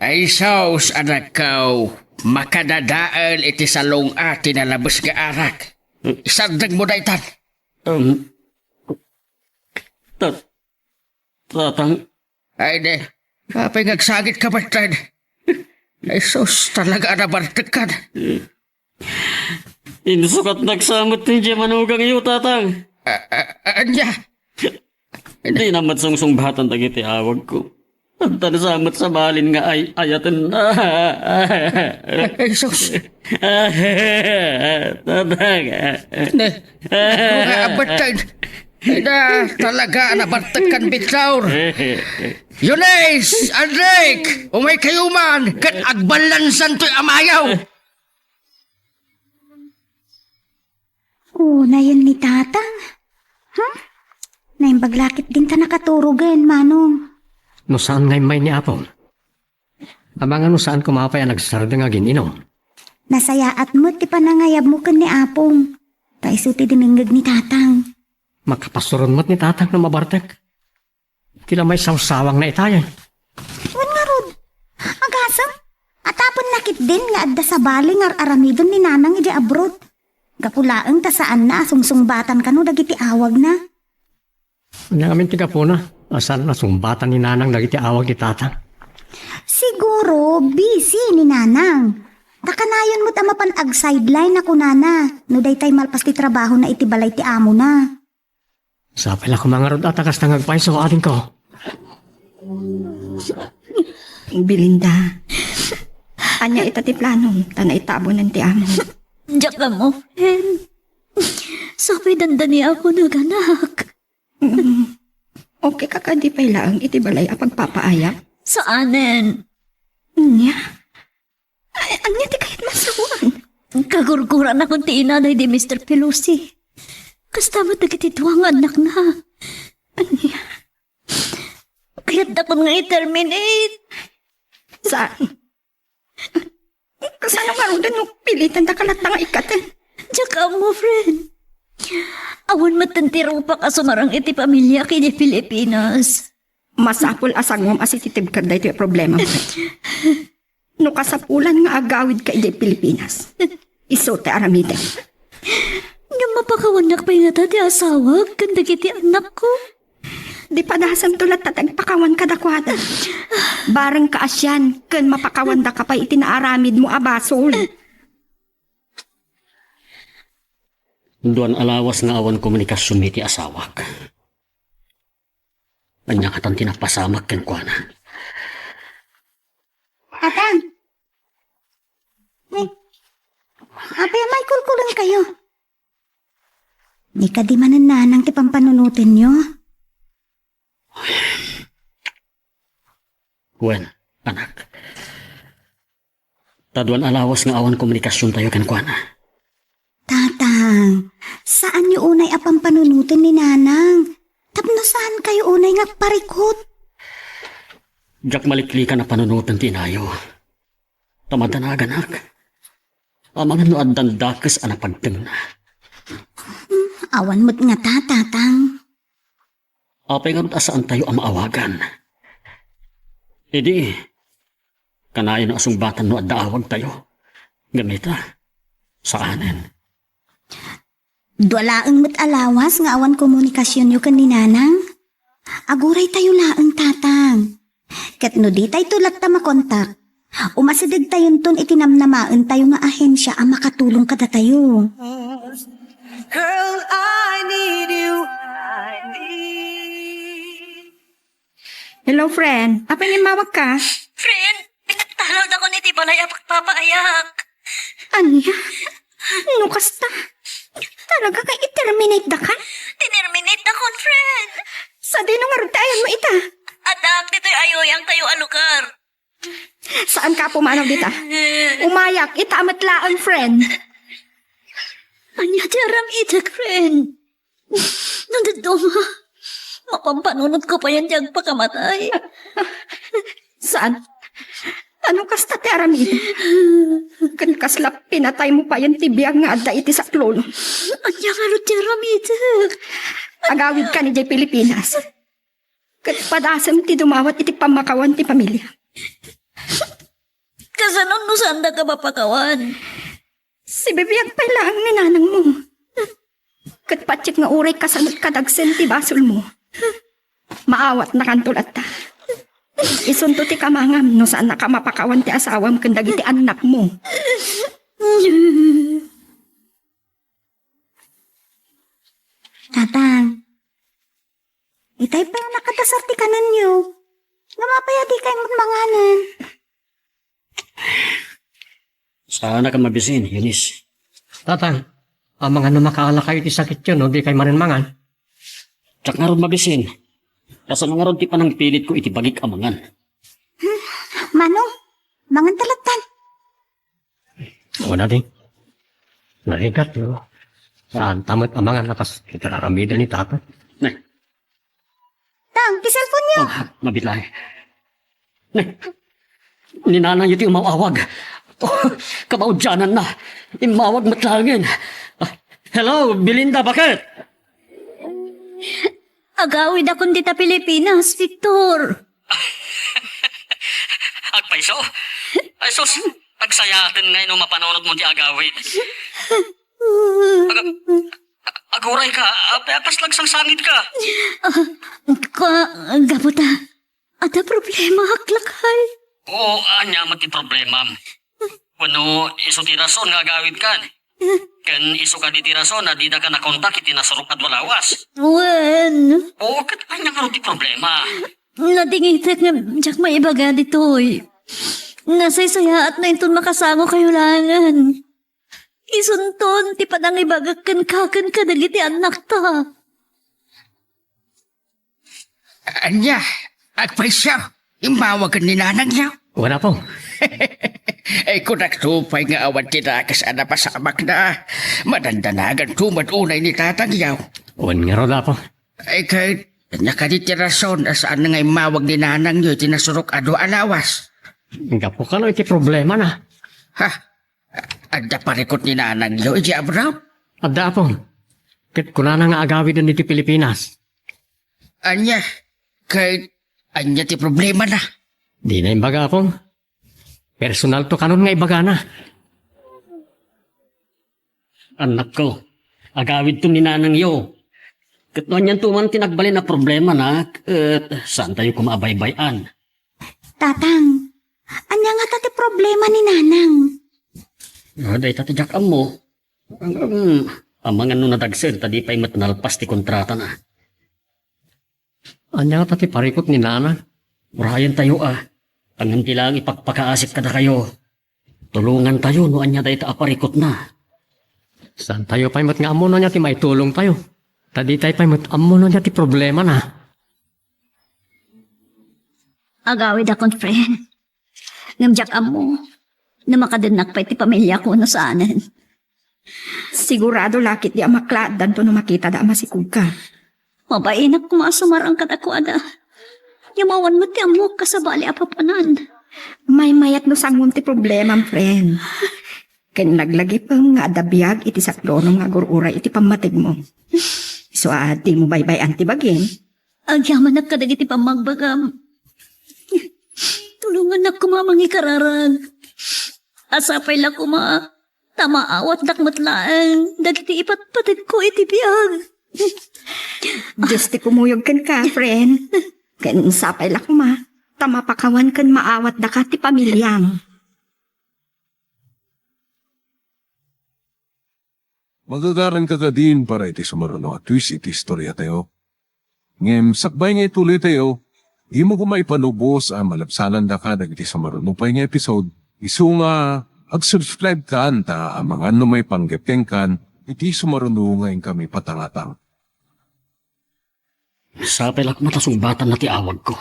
Ay, sus, anakko. Makadadael iti salong-a ti nalabes nga arak. Isardengmo daytan. Em, ta-, Tatang. Ay, ne. Apay nga agsagitka, Bertrand? Ay, sus, talaga a nabartekkan. Insukatnak sa met ti manugang iyo, Tatang. A-, a-, ania? Dina met sungsungbatan dagiti awagko. Adda sa met sabalin nga ay-ayaten. Ay, sus. Tatang. Ne, nga abatten. Ay na, talaga a nabartekkan, Victor. Eunice, Enric, umaykayo man, ket agballansantoy amayo. O, nayen ni Tatang. Ha? Naimbag la ketdin ta nakaturogen, Manong. No saan nga immay ni Apong? Amangan no saan koma pay a nagsardeng agin-inum. Nasayaat met ti panangayabmo ken ni Apong. Ta isu ti dimengngeg ni Tatang. Makapasuron met ni Tatang no mabartek. Ti la maisawsawangna itayen. Wen ngarud, agasem, atapenna ketdin nga adda sabali nga ar-aramiden ni Nanang idiay abroad. Gapu laeng ta saanna a sungsungbatan kano dagiti awagna. Ania ngamin ti gapuna a saanna a sungbatan ni Nanang dagiti awag ni Tatang? Siguro, busy ni Nanang. Ta kanayon met a mapan ag-sideline a kunana, no daytay malpas ti trabahona iti balay ti amona. Sapay la koma ngarud a ta kasta nga agpayso, adingko. Belinda, ania ita ti planom ta naitabunen ti amo? Diak ammo, friend. Sapay dandani ako naganak. Mm. Okay ka kadi pay laeng iti balay a pagpapaayam? Saanen. Ania? Ay, ania ti kayat masawan? Kagurguran ako ti ina daydi Mister Pelosi. Kasta met dagiti dua nga annakna. Ania? Kayatdakon nga i-terminate. Saan? Kasano ngaruden no pilitan da ka latta nga ikkaten? Diak ammo, friend. Awan met ti rupak a sumarang iti pamiliak idiay Pilipinas. Masapul a sanguam a sititibker daytoy a problema, friend. No kasapulan nga agawidka idiay Pilipinas, isu ti aramidem. Ngem mapakawannak pay ngata ti asawak ken dagiti annakko? Di padasemto latta ti agpakawan kadakuada. Bareng kaasian ken mapakawandaka pay iti naaramidmo a basol. Duan a lawas nga awan komunikasionmi ti asawak. Ania ngatan ti napasamak kenkuana? Tatang! Ay, apay, maikulkulenkayo. Ni kadi manen nanang ti pampanunotenyo? Wen, anak. Ta duan a lawas nga awan komunikasiontayo kenkuana. Tatang, saanyo unay a pampanunoten ni nanang. Tapno saankayo unay nga agparikut. Diak maliklikan a panunoten ti inayo. Ta madanaganak. Amangan no addan dakes a napagtengna. Hmm, awan met ngata, tatang. Apay ngarud a saantayo a maawagan? Idi, kanayon a sungbatan no adda awagtayo. Ngem ita, saanen. Dua laeng met a lawas nga awan komunikasionyo ken ni nanang. Aguraytayo laeng, tatang. Ket no ditayto latta makontak, umasidegtayonton iti namnamaentayo nga ahensia a makatulong kadatayo. Girl, I need you. I need Hello, friend. Apay nga immawagka? Friend, pinagtalawdakon iti balay a pagpapaayak. Ania? No kasta, talaga nga i-terminate daka? Tinerminate dakon, friend. Sadino ngarud ti ayanmo ita? Addaak ditoy ayuyangtayo a lugar. Saanka a pumanaw dita? Umayak, ita met laeng, friend. Ania ti aramidek, friend? No dadduma, mapampanunotko payen ti agpakamatay. Saan? Ano kasta ti aramidek? Ken kasla pinataymo payen ti biag nga adda iti saklolo. Ania ngarud ti aramidek? Agawidkan idiay Pilipinas. Ket padasem ti dumawat iti pammakawan ti pamilia. Kasano no saandaka mapakawan? Sibibiag pay laeng ni nanangmo. Ket patiek nga uray kasano kadagsen ti basolmo, maawatnakanto latta. Isunto ti kamangam no saannaka mapakawan ti asawam ken dagiti annakmo. Tatang, itay pay a nakadasar ti kanenyo. Ngem apay a dikay met manganen? Saanak a mabisin, Eunice. Tatang, amangan no makaalakayo iti sakityo no dikay manen mangan. Diak ngarud mabisin. Kasano ngarud ti panangpilitko iti bagik a mangan? Hmm, Manong, mangan ta lattan. Wen a di. Narigat, no? Saanta met a mangan a kas iti aramiden ni Tata. Ne. Tang, ti cellphone-yo. Oh, mabitlay. Ne. Ni nanangyo ti umaw-awag. Oh, kamaudiananna. Immawag met laengen. Ah, hello, Belinda, bakit? Agawidakon dita Pilipinas, Victor. Agpayso? Ay, sus, agsayaaten ngay no mapanunotmo ti agawid. Aga-, agurayka, apay a kasla agsangsangit ka? Ah, ka-, gapu ta, adda problemaak, lakay. Oo, ania met ti problemam? Wenno isu ti rason nga agawidkan? Ken isu kadi ti rason a didaka nakontak iti nasurok a dua lawas? Wen. O, ket ania ngarud ti problema? Nadingitek nga diak maibaga ditoy. Nasaysayaat no inton makasangokayo laengen. Isunton ti panangibagak kenka ken kadagiti annakta. Ania, agpayso, immawag ni nanangyo? Wen, Apo. Ay, kunak to pay nga awan ti dakes a napasamakna. Madandanagan to met unay ni tatangyo. Wen ngarud, Apo. Ay, ket, ania kadi ti rason a saan nga immawag ni nanangyo iti nasurok a dua a lawas? Gapu kano iti problemana. Ha? Adda parikut ni nanangyo idiay abroad? Adda, Apo. Ket kunana nga agawiden ditoy Pilipinas. Ania? Ket ania ti problemana? Dina imbaga, Apo. Personal to kanon nga ibagana. Annakko, agawidton ni nanangyo. Ket no anianto man ti nagbalin a problemana, ket saantayo koma a baybay-an. Tatang, ania ngata ti problema ni nanang? Ah, dayta ti diak ammo. Ngem, amangan no nadagsen ta di pay met nalpas ti kontratana. Ania ngata ti parikut ni nanang? Urayentayo a. Ngem di laeng ipakpakaasik kadakayo. Tulongantayo no ania dayta a parikutna. Saantayo pay met nga ammo no ania ti maitulongtayo. Ta ditay pay met ammo no ania ti problemana. Agawidakon, friend. Ngem diak ammo no makadennak pay ti pamiliako no saanen. Sigurado la ketdi a maklaaddanto no makitada a masikogka. Mabainak koma a sumarang kadakuada. Ngem awan met ti ammok a sabali a papanan. Maymayat no sangom ti problemam, friend. Ken laglagipem nga adda biag iti sakdonom nga agur-uray iti pammategmo. Isu a dimo baybay-an ti bagim. Agyamanak kadagiti pammagbagam. Tulongannak koma a mangikararag. A sapay la koma ta maawatdak met laeng dagiti ipatpategko iti biag. Dios ti kumuyog kenka, friend. Ken sapay la koma ta mapakawan ken maawatdaka ti pamiliam. Magagaranka kadin para iti sumaruno a twist iti istoriatayo. Ngem sakbay nga ituloytayo, dimo koma ipalubos a malabsanandaka dagiti sumaruno pay nga episode. Isu nga, ag-subscribe kan ta amangan no maipanggep kenkan iti sumaruno nga inkami patangatang. Sapay la koma ta sungbatanna ti awagko.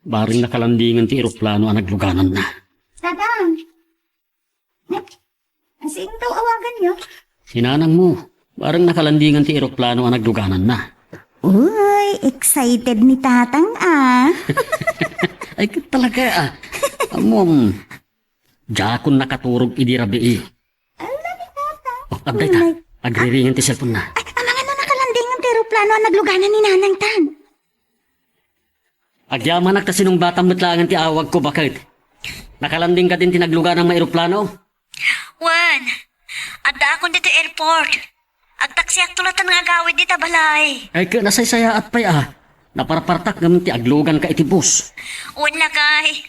Bareng nakalandingen ti eroplano a naglugananna. Tatang! Sino daw awaganyo? Ni nanangmo. Bareng nakalandingen ti eroplano a naglugananna. Uy, excited ni Tatang, ah. Ay, ket talaga, ah. Ammom, diakon nakaturog idi rabii. Ala ni Tatang. Oh, adda ita. Agriringen ti cellphone na. Ay, amangan no nakalandingen ti eroplano a nagluganan ni Nanang, Tang. Agyamanak ta sinungbatam met laengen ti awagko, baket. Nakalanding kadin ti nagluganang maeroplano? Wen, addaakon ditoy airport. Agtaksiakto latta nga agawid dita balay. Ay, ket nasaysayaat pay, ah. Naparpartak ngem ti agluganka iti bus. Wen, lakay.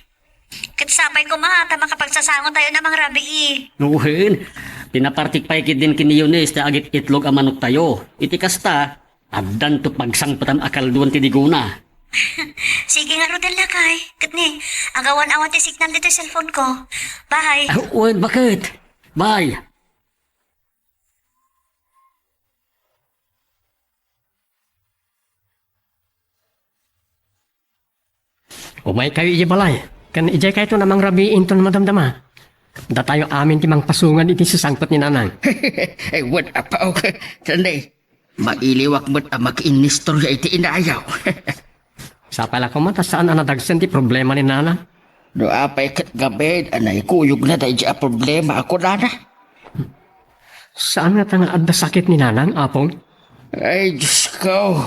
Ket sapay koma ta makapagsasangotayo a mangrabii. No wen, pinapartik pay ketdin ken ni Eunice ti agit-itlog a manoktayo. Iti kasta, addanto pagsangpetam a kalduan ti digona. Sige ngaruden, lakay. Ket ni, agawan-awan ti signal ditoy cellphone ko. Bye. Ah, wen, baket. Bye. Umaykayo idiay balay, ken idiay kayto a mangrabii inton madamdama. Datayo amin ti mangpasungad iti sasangpet ni Nanang. Ay, wen, Apo. Tani, mailiwak met a makiinnistorya iti inayo. Sapay la koma ta saan a nadagsen ti problema ni Nanang. No apay ket gamin a naikuyogna daydi a problema a kunana. Saan ngata nga adda sakit ni Nanang, Apong? Ay, Diyos ko.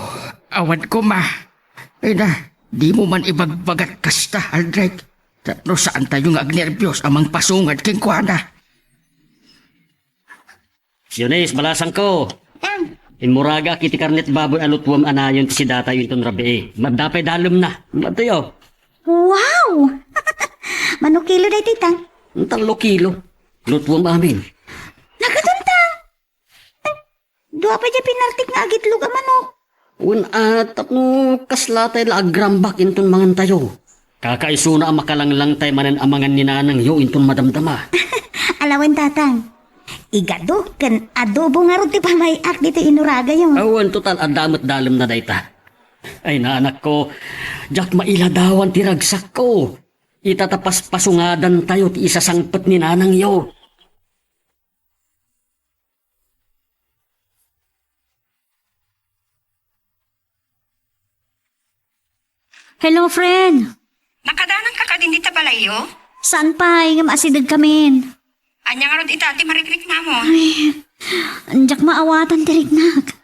Awan koma. Ay na, dimo man ibagbagat kasta, Aldrich. Tapno saantayo nga agnerbios a mangpasungad kenkuana. Eunice, balasangko. Tang. Immuragak iti karnet baboy a lutuem a nayon ti sidatayo inton rabii. Madda pay dalemna. Madtoyo. Wow! Mano kilo daytoy, Tang? Tallo kilo. Lutuem amin. Nakatunta. Dua pay diay pinartik nga agitlog a manok. Wen a, tapno kasla tay la agrambak inton mangantayo. Kakaisuna a makalanglangtay manen a mangan ni nanangyo inton madamdama. Ala wen, Tatang. Igado ken adobo ngarud ti pamay-ak ditoy inuragayo. Awan, total, adda met dalemna dayta. Ay, nanakko, diak mailadawan ti ragsakko. Ita ta paspasungadantayo ti isasangpet ni nanangyo. Hello, friend. Nakadananka kadin dita balayyo? Saan pay, ngem asidegkamin. Ania ngarud ita ti marikriknamon? Ay, diak maawatan ti riknak.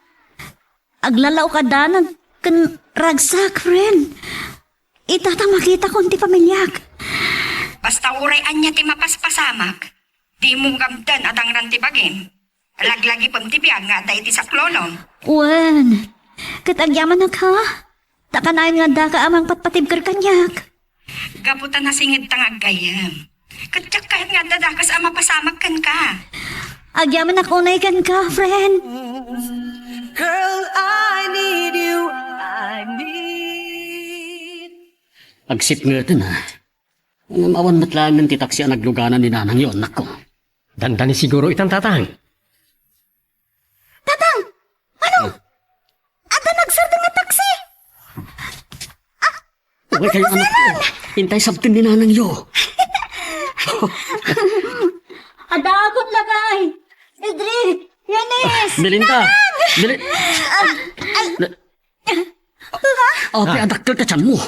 Aglalaok a danag ken ragsak, friend. Ita ta makitakon ti pamiliak. Basta uray ania ti mapaspasamak, dimo ngamden a dangran ti bagim. Laglagipem ti biag nga adda iti saklolom. Wen, ket agyamanak, ha? Ta kanayon nga addaka a mangpatpatibker kaniak. Gapu ta nasingedta nga aggayyem. Ket diak kayat nga adda dakes a mapasamak kenka. Agyamanak unay kenka, friend. Girl, I need you. I need. Agsipngeten, ha? Ngem awan met laengen ti taksi a nagluganan ni nanangyo, annakko. Dandani siguro itan, Tatang. Tatang! Manong! Adda nagsardeng a taksi! Ah, uray kayo, annakko. Intay sabten ni nanangyo. Adda akon lakay! Idri! Yanis! Belinda! Nanang! Beli-, Ah, ay. Na-, Apay a dakkel ti tianmo?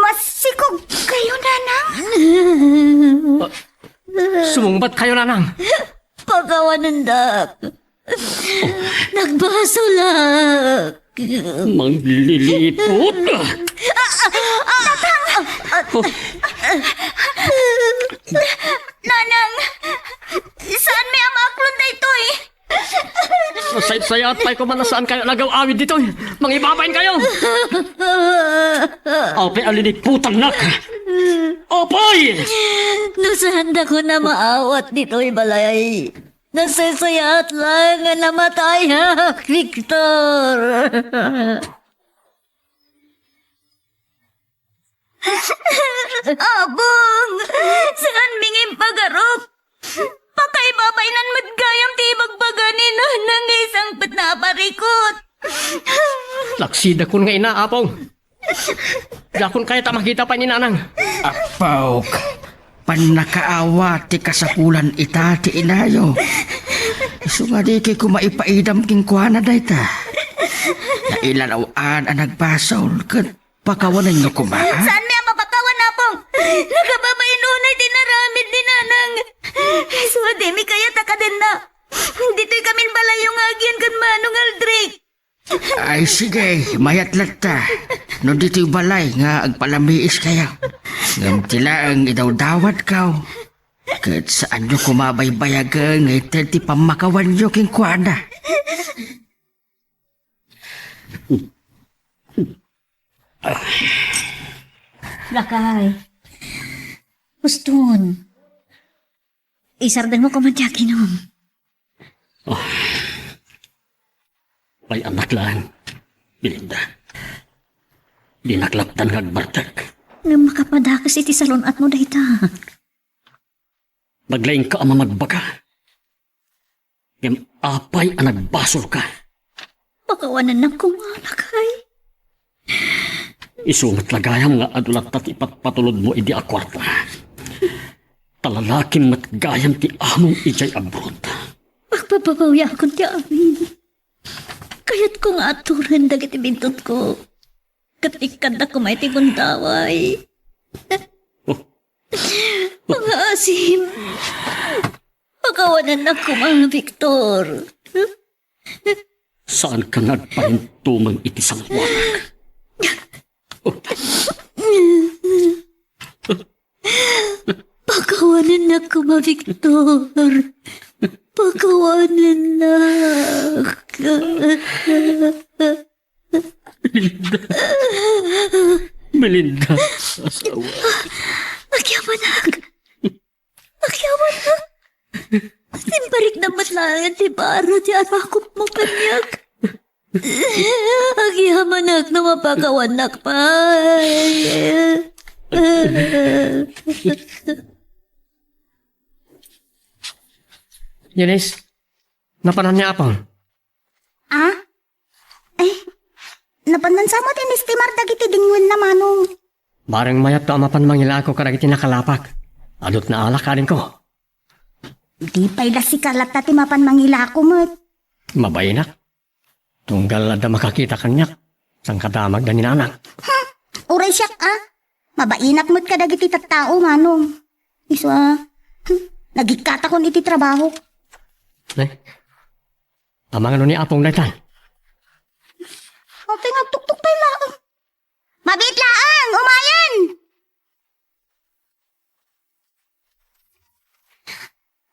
Masikog kayo, Nanang? Ah, sumungbat kayo, Nanang. Pakawanendak. Nagbasolak. Mangliliput. Tatang! Oh. Nanang, saan mi a maaklon daytoy? Nasaysayaat pay koma a saan kayo nagaw-awid ditoy. Mangibabain kayo. Apay a liniputannak. Apay! No saandakon a maawat ditoy balay, nasaysayaat laeng a namatayak, Victor. Apong, saan mi nga impagarup? Pakaibabaynan met gayam ti ibagbaga ni Nanang nga isangpetna a parikut. Laksidakon nga ina, Apong. Diakon kayat a makita pay ni Nanang. Apok, pannakaawat ti kasapulan ita ti inayo. Isu nga dikay koma ipaidam kenkuana dayta. Nailalaw-an a nagbasol ket pakawanenyo koma. Saanmi a mapakawan, Apong. Nakababain unay ti inaramid ni Nanang. Isu a dimi kayat a kadenna. Ditoy kamin balayyo nga agian ken Manong Aldrich. Ay, sige, mayat latta. No ditoy balay nga agpalamiis kayo. Ngem ti laeng idawdawatko. Ket saanyo koma baybayagen nga ited ti pammakawanyo kenkuana. Lakay. Uston. Isardengmo koma ti aginom. Oh. Ay, anak lang. Belinda. Dinak lapdan nga agbartek. Ngem makapadakes iti salun-atmo dayta. Naglaingka a mamagbaga. Ngem apay a nagbasolka? Pakawanennak koma, lakay. Isu met la gayam nga adu latta ti ipatpatulodmo idi a kuarta. Ta lalakim met gayam ti amom idiay abroad. Pagpapabawyaakon ti amin. Kayatko nga aturen dagiti bintotko. Ket ikkadda koma iti gundaway. Oh. Mangaasim. Pakawanennak koma, Victor. Saanka nga agparintumeng iti sangoanak? Pakawanennak koma, Victor. Pakawanennak. Melinda. Melinda, asawa. Agyamanak. Riknam met laeng ti baro ti arakupmo kaniak. Agyamanak no mapakawannak pay. Eunice, napanan ni Apong? Ah? Eh, napanan sa met inestimar dagiti dingwen na, Manong. Bareng mayatto a mapan mangilako kadagiti nakalapak. Adut na alak, adingko. Di pay la sika latta ti mapan mangilako met. Mabainak. Tunggal adda makakita kaniak, sangkadamagda ni Nanang. Hmm, uray siak a. Mabainak met kadagiti tattao, Manong. Isu a, hmm, nagikkatakon iti trabaho. Eh, amangano ni Apong daytan? Apay nga agtuktok pay laeng. Mabiit laeng, umayen!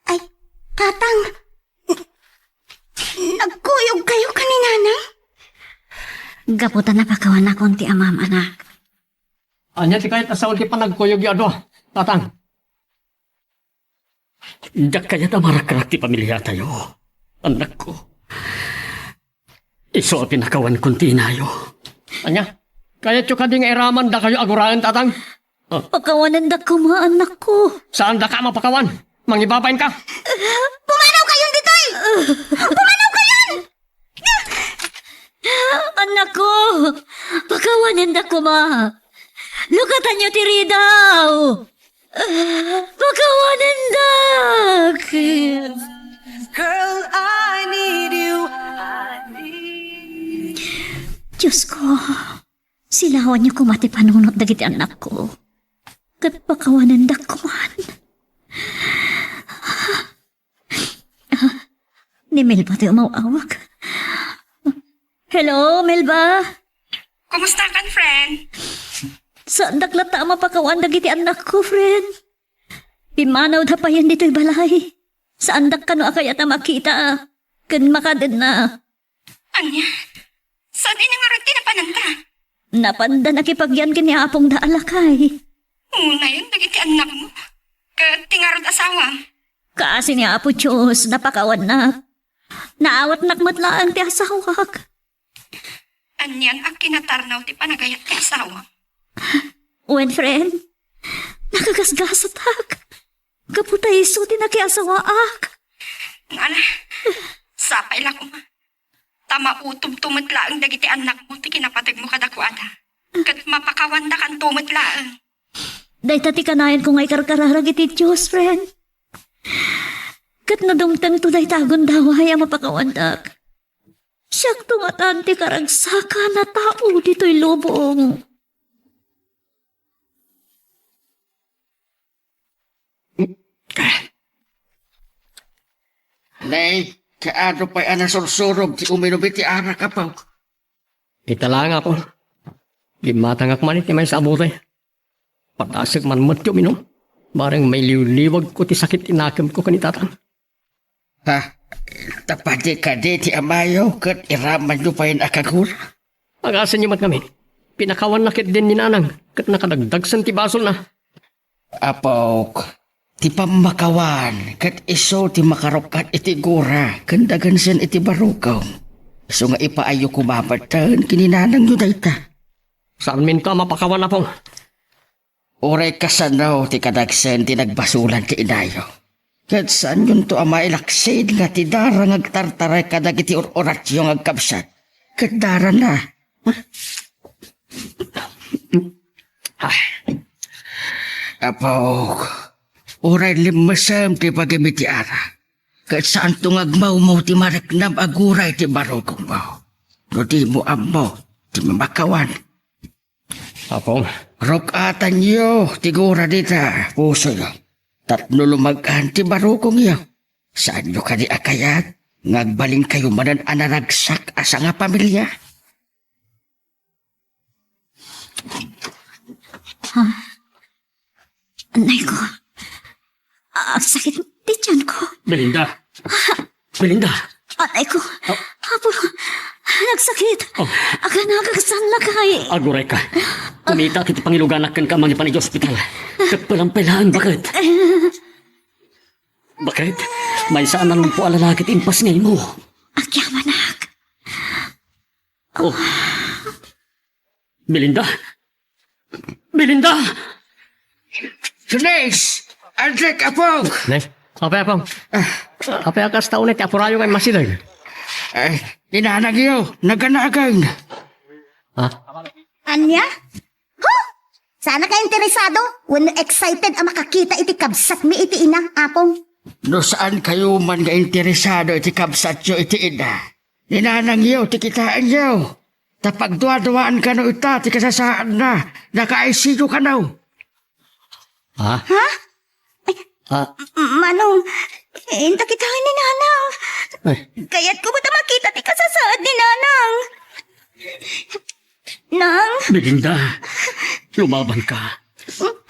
Ay, Tatang, nagkuyog kayo kan ni Nanang? Gapu ta napakawannakon ti amam, anak. Ania ti kayat a sawen ti panagkuyog yo a dua, Tatang? Diak kayat a marakrak ti pamiliatayo, annakko. Isu a pinakawankon ti inayo. Ania? Kayatyo kadi nga iraman dakayo a guraen, Tatang? Ah. Pakawanendak koma, annakko. Saandaka a mapakawan. Mangibabainka. Pumanaw kayon ditoy! Pumanaw kayon! Annakko, pakawanendak koma. Lukatanyo ti ridaw. Pakawanendak. Girl, I need you. Diosko, silawanyo koma ti panunot dagiti annakko. Ket pakawanendak koman. Ah, ni Melba ti umaw-awag. Hello, Melba? Kumusta kan, friend? Saandak latta a mapakawan dagiti annakko, friend. Pimmanawda payen ditoy balay. Saandak kano a kayat a makita ken makadenna. Ania? Saan ini ngarud ti napananda? Napanda nakipagian ken ni apongda a lakay. Unayen dagiti annakmo. Ket ti ngarud asawam? Kaasi ni Apo Dios, napakawannak. Naawatnak met laeng ti asawak. Anian a kinatarnaw ti panagayat ti asawam? Wen, friend, nakagasgasatak. Gapu ta isu ti nakiasawaak. Ngala, sapay la koma. Ta mautobto met laeng dagiti annakmo ti kinapategmo kadakuada. Ket mapakawandakanto met laeng. Dayta ti kanayanko nga ikarkararag iti Dios, friend. Ket no dumtengto dayta a gundaway a mapakawandak, siakto ngatan ti karagsakan a tao ditoy lubong. Nay, kaano pay a nasursurog ti uminum iti arak, apo? Ita laeng, apo. Gimmatangak man iti maysa a bote. Padasek man met ti uminum. Bareng mailiwliwagko ti sakit ti nakemko ken ni tatang. Ha? Ta padi kadi ti amayo ket iramanyo payen a kagura? Agasenyo met ngamin. Pinakawanna ketdin ni nanang ket nakadagdagsen ti basolna. Apok, ti pammakawan ket isu ti makaruk-at iti gura ken dagensen iti barukong. Isu nga ipaayyo koma metten ken ni nanangyo dayta. Saanminto a mapakawan, apong. Uray kasano ti kadagsen ti nagbasolan ti inayo. Ket saanyonto a mailaksid nga ti dara nga agtartaray kadagiti ur-uratyo nga agkabsat ket darana. Ah. Apok, uray limmesem ti bagim iti ara, ket saanto nga agmawmaw ti mariknam a gura iti barukongmo. No dimo ammo ti mamakawan. Apong. Ruk-atanyo ti gura dita, pusoyo. Tapno lumag-an ti barukongyo. Saanyo kadi a kayat nga agbalinkayo manen a naragsak a sangapamilia? Ah. Anay ko. Agsakit ti tiyan ko. Belinda. Belinda. Anay ko. Oh. Apo, nagsakit. Oh. Aganagak san lakay. Aguray ka. Kumita iti pangiluganak ken ka mangipan iti ospital. Ket palampay laeng, baket. Baket? Maysa a nalumpo a lalaki ti impas nga imo. Agyamanak. Oh. Belinda! Belinda! Denise! Aldrich, Apong! Ne? Apay, Apong? Ah. Apay, a kasta unay ti apurayo nga immasideg? Eh, ni nanangyo, naganagan. Ha? Ania? Huh? Saan ka interesado wenno excited a makakita iti kabsatmi iti ina, Apong? No saan kayo man nga interesado iti kabsatyo iti ina, ni nanangyo ti kitaenyo. Ta pagduaduaan kano ita ti kasasaadna, naka-I C U kano. Ha? Ha? Ay, Ah. M-, Manong, inta kitaen ni Nanang. Ay. Kayatko met a makita ti kasasaad ni Nanang. Nang? Belinda, lumaban ka.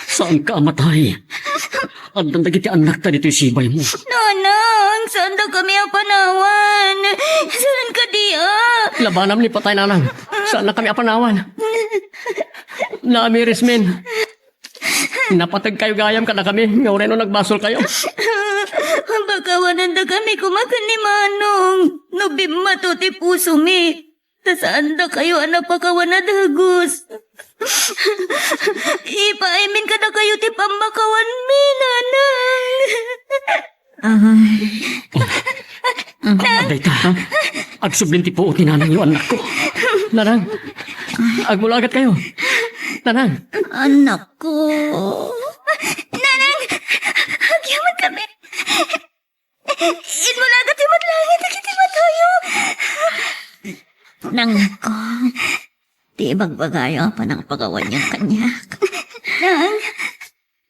Saan ka a matay? Addan dagiti annakta ditoy sibaymo. Nanang, saan dakami a panawan? Saan kadi a? Labanam ni patay, Nanang. Saan nakami a panawan? Naamirismin. Napateg kayo gayam kadakami, nga uray no nagbasol kayo. Pakawanandakami koma ken ni Manong. No bimmato ti pusomi. Ta saan dakayo a napakawan a dagus. Ipaaymin kadakayo ti pammakawanmi, Nanang. Ay. Dayta, agsubli ti puot ni nanangyo, annakko. Nanang, agmulagat kayo. Nanang. Annakko. Nanang, agyamankami. Immulagat ti met langit dagiti matayo. Nangko, ti ibagbagayo a panangpakawanyo kaniak. Nang,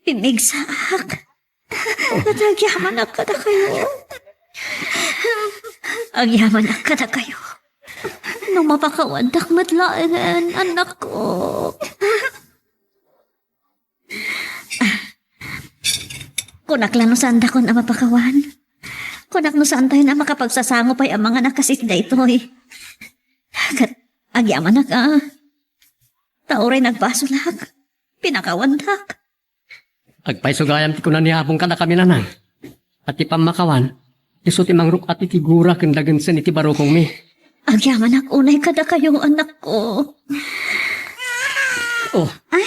pimigsaak. Agyamanak kadakayo. Agyamanak kadakayo. No mapakawandak met laengen, annakko. Kunak la no saandakon a mapakawan. Kunak no saantayon a makapagsasango pay a mangan a kas iti daytoy. Ket agyamanak a. Ta uray nagbasolak, pinakawandak. Agpayso gayam ti kuna ni Apong kadakami, Nanang. A ti pammakawan, isu ti mangruk-at iti gura ken dagensen iti barukongmi. Agyamanak unay kadakayo, annakko. Oh. Ay.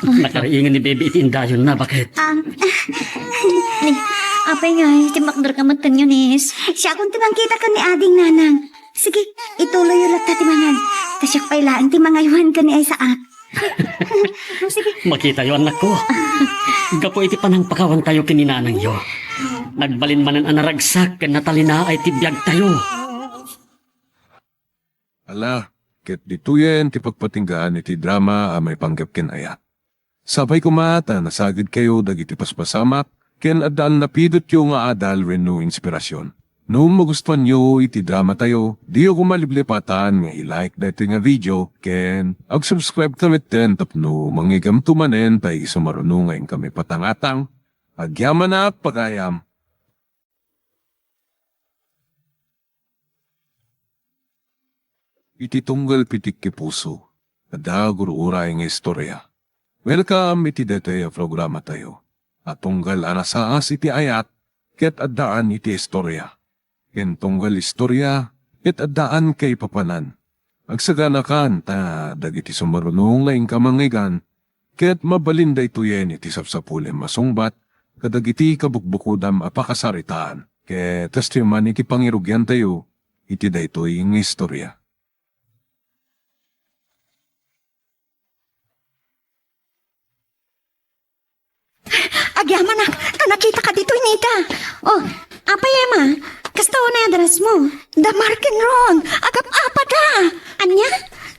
Nakariingen ni Baby iti indayonna, baket. Am, ni, apay ngay, timmakder ka met ken Eunice. Siakon ti mangkita ken ni Ading, Nanang. Sige, ituloyyo latta ti mangan. Ta siak pay laeng ti mangaywan ken ni Isaac. O, sige. Makitayo, annakko. Gapu iti panangpakawantayo ken ni nanangyo, nagbalin manen a naragsak ken natalinaay ti biagtayo. Ala, ket ditoyen ti pagpatinggaan iti drama a maipanggep ken ayat. Sapay koma ta nasagidkayo dagiti paspasamak ken adda a napidotyo nga adal wenno inspirasyon. No magustuanyo iti dramatayo, diyo koma liplipatan nga i-like daytoy nga video ken ag-subscribe ta metten tapno mangigamto manen ta isu maruno nga inkami patangatang. Agyamanak pagayam. Iti tunggal pitikki puso, adda gur-uray nga istorya. Welcome iti daytoy a programatayo a tunggal a nasaas iti ayat ket addaan iti istorya. Ken tunggal istorya ket addaan kaipapanan. Agsaganakan ta dagiti sumaruno nga inka mangngeggan ket mabalin daytoyen iti sapsapulem a sungbat kadagiti kabukbukodam a pakasaritaan ket kastoy man iti pangirugiantayo iti daytoy nga istorya. Agyamanak, ta nakitaka ditoy, Nita. Oh, apay, Emma? Kasta unay a dressmo? Da Mark ken Ron, agap-apada. Ania?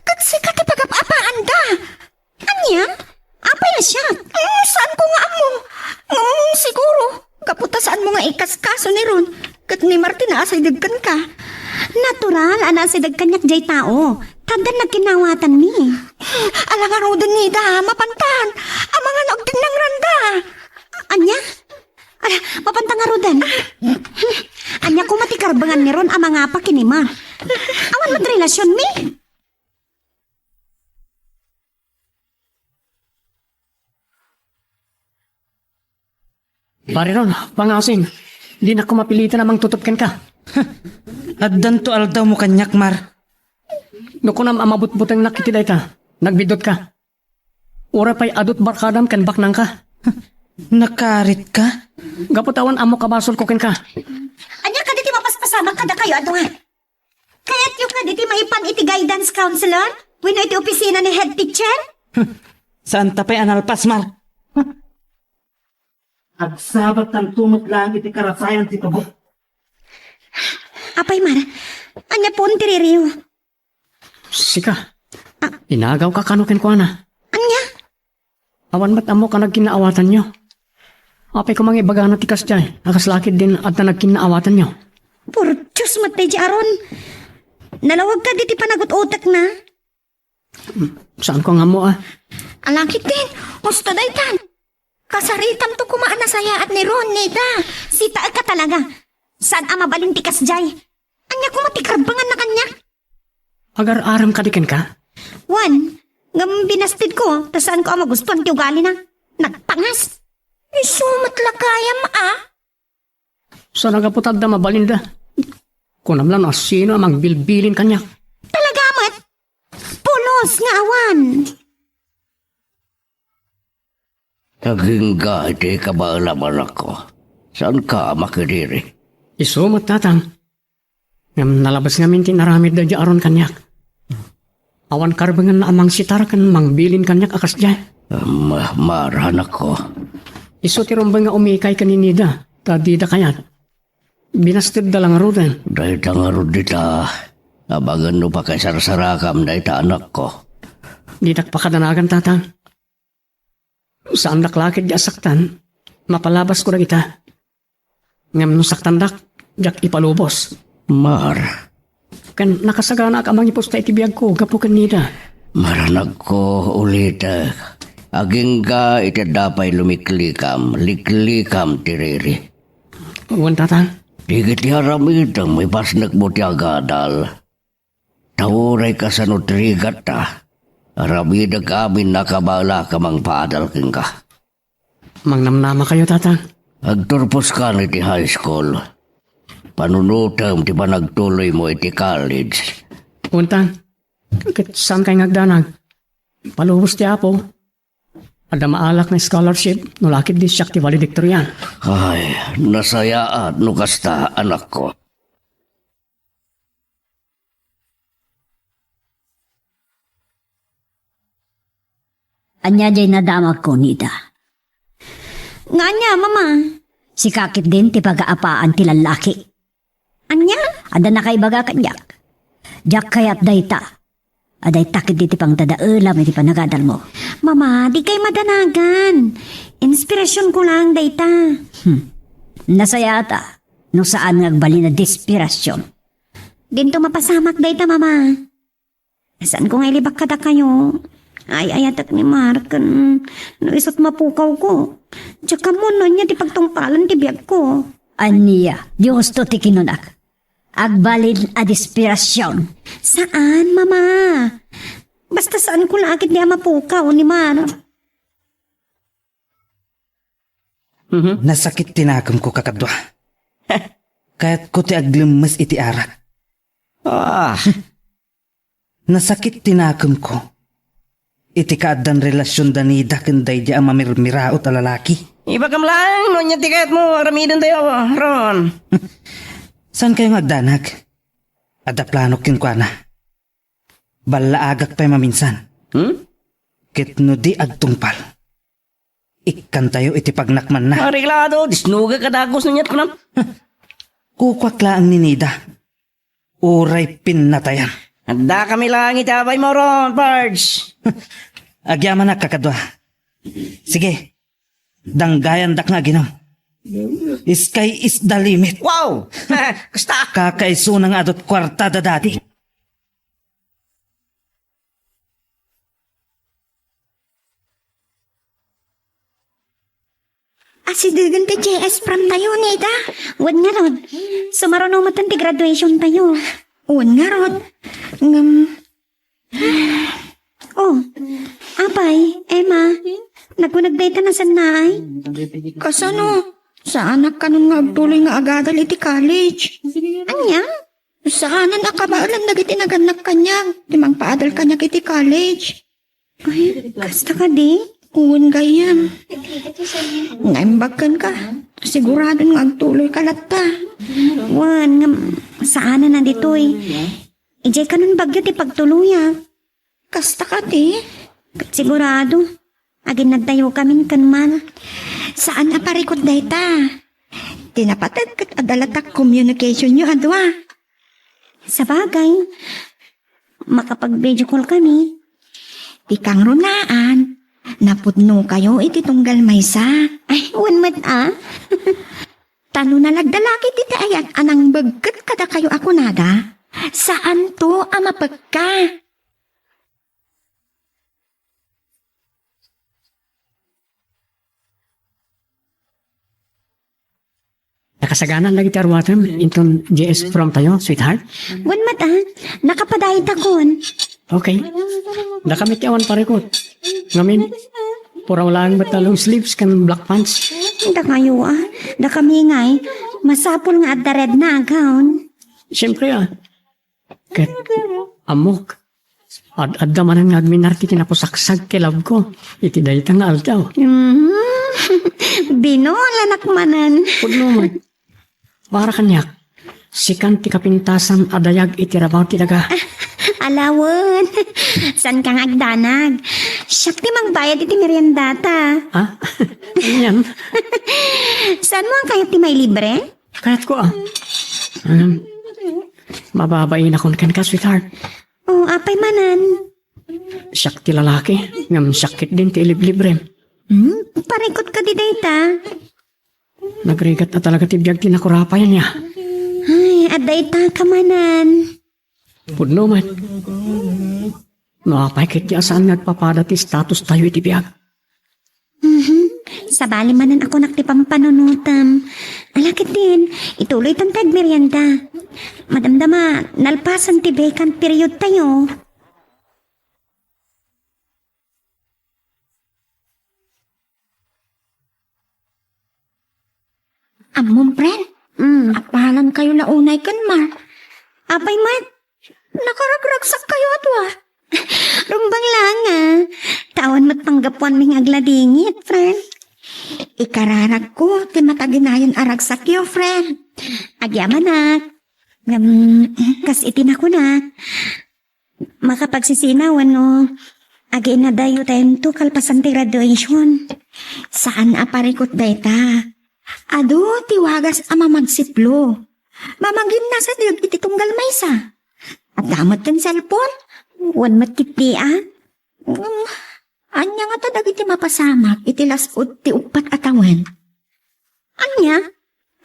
Ket sika ti pagap-apaanda. Ania? Apay a siak? Mm, saanko nga ammo. Ngem siguro, gapu ta saanmo nga ikaskaso ni Ron ket ni Martin a asideg kenka. Natural a naasideg kaniak jay tao. Taddan nagkinnawatanmi. Ala ngaruden, Nita, mapantan. Amangan agtinnangranda. Ania? Ala, mapantan ngaruden. Ania koma ti karbengan ni Ron a mangapa ken ni Mark? Awan met relasionmi? Pare Ron, pangasim. Dinak ko mapilitan a mangtutop kenka. Addanto aldawmo kaniak, Mar. No kunam a mabutbutengnak iti dayta, nagbiddutka. Uray pay adu't barkadam ken baknangka. Nakaritka? Gapu ta awan ammok a basolko kenka. Ania kadi ti mapaspasamak kadakayo a dua? Kayatyo kadi ti maipan iti guidance counselor wenno iti opisina ni head teacher? Saanta pay a nalpas, Mar. Agsabattanto met laeng iti karasayan ti tubo. Apay, Mar, ania pon ti ririyo? Sika, Ah. Inagawka kano kenkuana? Ania? Awan met ammok a nagkinnaawatanyo. Apay koma nga ibagana ti kasdiay a kas lakid din adda nagkinnaawatanyo? Por Dios met daydi Aaron. Nalawag kadi ti panagut-utekna. Saanko nga ammo, a. Alakid din, usto daytan. Kasaritamto koma a nasayaat ni Ron, Nida. Sitaek ka talaga. Saan a mabalin ti kasdiay? Ania koma ti karbenganna kaniak? Agar-arem kadi kenka? Wen, ngem binastedko, ta saanko a magustuan ti ugalina. Nagpangas. Isu met la gayam, a. Saan a gapu ta adda mabalinda? Kunam la no asino a mangbilbilin kaniak. Talaga met? Pulos nga awan. Agingga iti kabaelam, anakko. Saanka a makiriri? Isu met, tatang. Ngem nalabes ngamin ti inaramid daydi Aaron kaniak. Awan karbenganna a mangsitar ken mangbilin kaniak a kasdiay. Ma-, Mar, anakko. Isu ti rumbeng nga umikay ken ni Nida, ta dida kayat. Binastedda la ngaruden. Dayta ngarud dita. Abagen no pakaisarsarakam dayta, anakko. Didak pakadanagan, tatang. Saandak la ketdi a saktan. Mapalabasko dagita. Ngem no saktandak, diak ipalubos. Mar. Ken nakasaganaak a mangipusta iti biagko gapu ken Nida. Mar, anakko, ulitek. Agingga iti adda pay lumiklikam, liklikam ti riri. Wen, tatang. Dagiti aramidem, ipasnekmo ti agadal. Ta uray kasano ti rigatta, aramidek amin a kabaelak a mangpaadal kenka. Mangnamnamakayo, tatang. Agturposkano iti high school. Panunotem ti panagtuloymo iti college. Wen, tang. Ket saankay nga agdanag. Palubos ti Apo. Adda maalak nga scholarship no laketdi siak ti valedictorian. Ay, nasayaat no kasta, anakko. Ania diay nadamagko, Nida? Nga ania, Mama? Sika ketdin ti pagaapaan ti lallaki. Ania? Adda nakaibaga kaniak. Diak kayat dayta. A dayta ketdi ti pangdadaelam iti panagadalmo. Mama, dikay madanagan. Inspirasionko laeng dayta. Hmm. Nasayaat a, no saan nga agbalin a dispirasion. Dinto mapasamak dayta, Mama. Saanko nga ilibak kadakayo. Ay-ayatek ni Mark, ken no isut' mapukawko. Diak ammo no ania ti pagtungpalan ti biagko. Ania, Dios to ti kinunak. Agbalin a dispirasion. Saan, Mama? Basta saanko la ketdi a mapukaw ni Mar. Mhm. Nasakit ti nakemko, kakadua. Kayatko ti aglemmes iti arak. Ah. Nasakit ti nakemko iti kaaddan relasion da Nida ken daydi a mamirmiraot a lalaki. Ibagam laeng no ania ti kayatmo aramidentayo, Ron. Saankayo nga agdanag? Adda planok kenkuana. Ballaagak pay maminsan. Hmm? Ket no di agtungpal, ikkantayo iti pagnakmanna. Areglado, disnogak a dagus no ania ti kunam. Kukuak laeng ni Nida. Uray pinnatayan. Addakami laeng iti abaymo ron, Pards. Agyamanak, kakadua. Sige, danggayandak nga aginom. Sky is the limit. Wow! Kasta! Kakaisuna nga adu't kuarta da dati. Asidegen ti J S prom tayo, Nida. Wen ngarud, sumaruno met ti graduation tayo. Wen ngarud, ngem, oh, apay, Emma, nagkunag dayta nasannaay? Kasano? Saanak kanon nga agtuloy nga agadal iti college. Ania? Saanan a kabaelan dagiti nagannak kaniak ti mangpaadal kaniak iti college. Ay, kasta kadi? Wen gayam. Naimbag kenka. Siguradon nga agtuloyka latta. Wen, ngem saanan a ditoy. Idiay kanon bagyo ti pagtuloyak. Kasta kadi? Ket sigurado, aginnadtayokamin ken Mal. Saan a parikut dayta. Ti napateg ket adda latta communicationyo a dua. Sabagay, makapag-video call kami. Ti kangrunaan, napudnokayo iti tunggal maysa. Ay, wen met a. Ta no nalagdalaki ti ayat a nangbegket kadakayo a kunada, saanto a mapekka. Nakasagana dagiti aruatem inton J S prom tayo, sweetheart? Wen met a, nakapadaytakon. Okay. Dakami ti awan parikut. Ngamin, puraw laeng met a long sleeves ken black pants. Dakayo a, dakami ngay, masapul nga adda red na a gown. Siyempre a, ket ammok, ad-adda manen nga agminar ti kinapusaksag ti love ko iti dayta nga aldaw. Mhm. Binolanak manen. Pudno met. Para kaniak, sikan ti kapintasan a dayag iti rabaw ti daga. Ala wen. Saanka nga agdanag. Siak ti mangbayad iti meriendata. Ha? Anian? Saanmo a kayat ti mailibre? Kayatko a. Ngem, mababainakon kenka, sweetheart. O, apay manen? Siak ti lalaki, ngem siak ketdin ti iliblibrem. Hmm? Parikut kadi dayta? Nagrigat a talaga ti biag ti nakurapay ania. Ay, adda itaka manen. Pudno met. No apay ketdi a saan nga agpapada ti status tayo iti biag. Mhm. Sabali manen a kunak ti pampanunotem. Ala ketdin, ituloytan ti agmerienda. Madamdama, nalpasan ti vacant period tayo. Ammom, friend? Mm. Apalan kayo la unay ken Mar. Apay met? Nakaragragsak kayo a dua. Rumbeng laeng a. Ta awan met panggapuanmi nga agladingit, friend. Ikararagko ti mataginayon a ragsakyo, friend. Agyamanak. Ngem, kas iti nakunak, makapagsisina wenno aginnadayonto kalpasan ti graduation. Saan a parikut dayta. Adu ti wagas a mamagsiplo. Mamagimnasa dagiti tunggal maysa. Adda met ti cellphone? Wen met ketdi a. Um, ania ngata dagiti mapasamak iti las-ud ti uppat a tawen? Ania?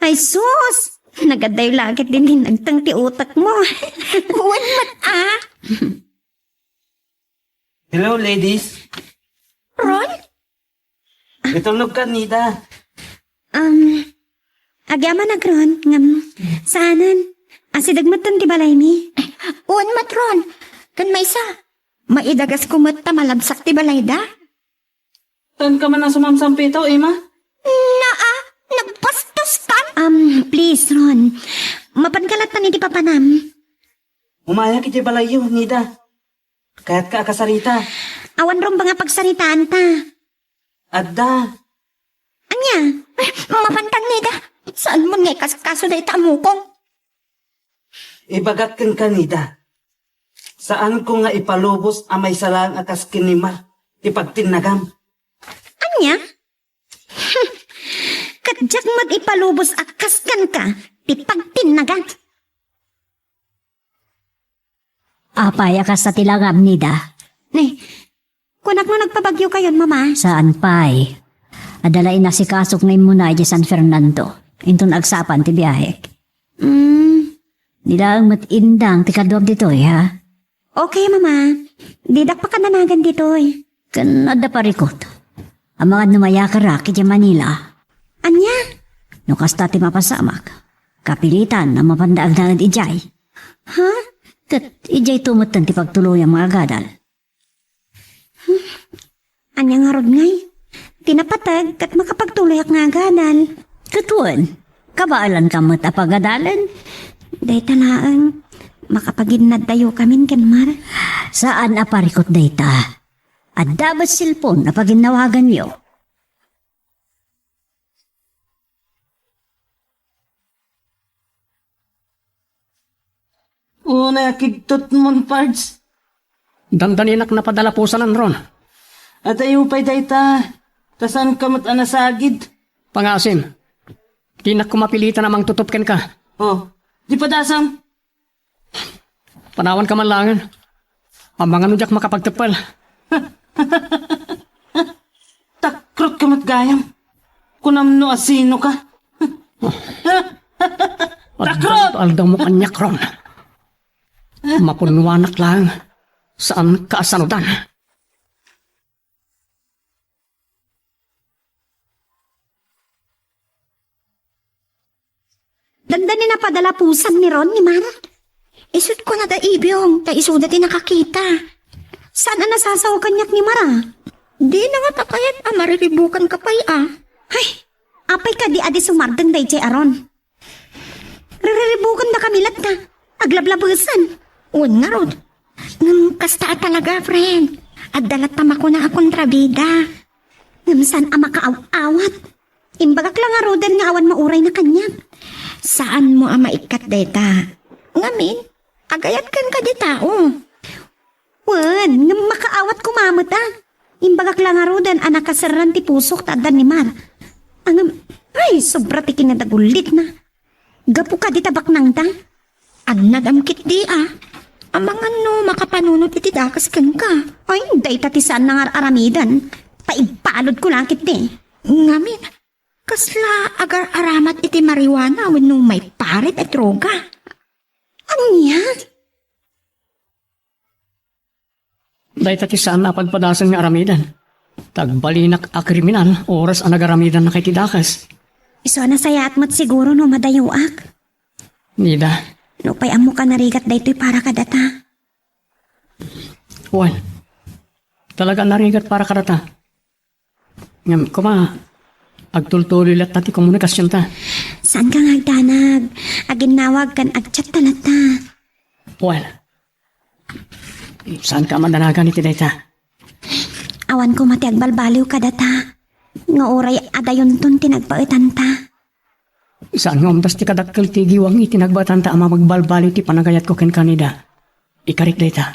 Ay sus! Nagadayo la ketdin ti nagteng ti utekmo. Wen met a. Hello, ladies. Ron? Itulog ka, Nida. Um, agyamanak, Ron, ngem saanen. Asideg metten ti balaymi. Wen met, Ron. Ken maysa, maidagasko met ta malabsak ti balayda. Saanka man a sumamsampito, Ima? Naa, nagbastos kan? Um, please, Ron. Mapanka lattan iti papanam. Umayak iti balayyo, Nida. Kayatka a kasarita? Awan rumbeng a pagsaritaanta. Adda. Ania? Mapantan, Nida. Saanmon nga ikaskaso dayta a mukong? Ibagak kenka, Nida. Saanko nga ipalubos a maysa laeng a kas ken ni Mar ti pagtinnagam. Ania? Ket diak met ipalubos a kas kenka ti pagtinnagak. Apay a kasta ti langam, Nida? Ni, kunak no nagpabagyokayon, Mama. Saan pay. Adda la inasikasok nga immuna idiay San Fernando. Inton agsapan ti biahek. Mm. Di laeng met indang ti kaduam ditoy, ha? Okay, Mama. Didak pakadanagan ditoy. Ken adda parikut. Amangan no mayakarak idiay Manila. Ania? No kasta ti mapasamak, kapilitan a mapanda agnaed idiay. Ha? Ket idiayto metten ti pagtuloyam nga agadal. Hmm. Ania ngarud ngay? Ti napateg ket makapagtuloyak nga agadal. Wen, kabaelanka met a pagadalen? Dayta laeng, makapaginnaddayokamin ken Mar. Saan a parikut dayta. Adda met cellphone a paginnawaganyo. Unay a kigtutmon, Pards. Dandaninak napadalapusanan, Ron. Adayo pay dayta, ta saanka met a nasagid. Pangasim, dinak koma pilitan a mangtutup kenka. Oh, di padasam. Panawanka man laengen. Amangan no diak makapagteppel. Takrotka met gayam. Kunam no asinoka. Takrot! Aldaw mo kaniak, Ron. Mapunnuanak laeng. Saanka a sanudan. Dandani napadalapusan ni Ron ni Mar. Isut' kuna da Ibiong, ta isuda ti nakakita. Saan a nasasao kaniak ni Mar a? Dina ngata kayat a mariribukanka pay a. Hay, apay kadi a di sumardeng daydiay a Ron? Ririribukan da kami latta. Aglablabesen. Wen ngarud. Ngem kasta a talaga, friend. Adda latta makuna a kontrabida. Ngem saan a makaaw-awat. Imbagak la ngaruden nga awan maurayna kaniak. Saanmo a maikkat dayta. Ngamin, agayat kenka di tao. Wen, ngem makaawat koma met a. Imbagak la ngaruden a nakaserran ti pusok ta addan ni Mar. Ngem, ay, sobra ti kinadagulitna. Gapu kadi ta baknangda. Annadam ketdi a. Amangan no makapanunot iti dakes kenka. Ay, dayta ti saan nga ar-aramiden. Ta ibaludko la ketdi. Ngamin, kasla agar-aramat iti marijuana wenno maiparit a droga? Ania? Dayta ti saan a padpadasen nga aramiden. Ta agbalinak a kriminal, oras a nagaramidannak iti dakes. Isu a nasayaat met siguro no madayoak. Nida. Nupay ammok a narigat daytoy para kadata. Wen, talaga a narigat para kadata. Ngem koma, agtultuloy latta ti komunikasionta. Saanka nga agdanag, aginnawag ken agchatta latta. Wen, saanka a madanagan iti dayta. Awan koma ti agbalbaliw kadata, nga uray adayonton ti nagbaetanta. Saan nga umdas ti kadakkel ti giwang iti nagbaetanta a mamagbalbaliw ti panagayatko kenka, Nida. Ikarik dayta.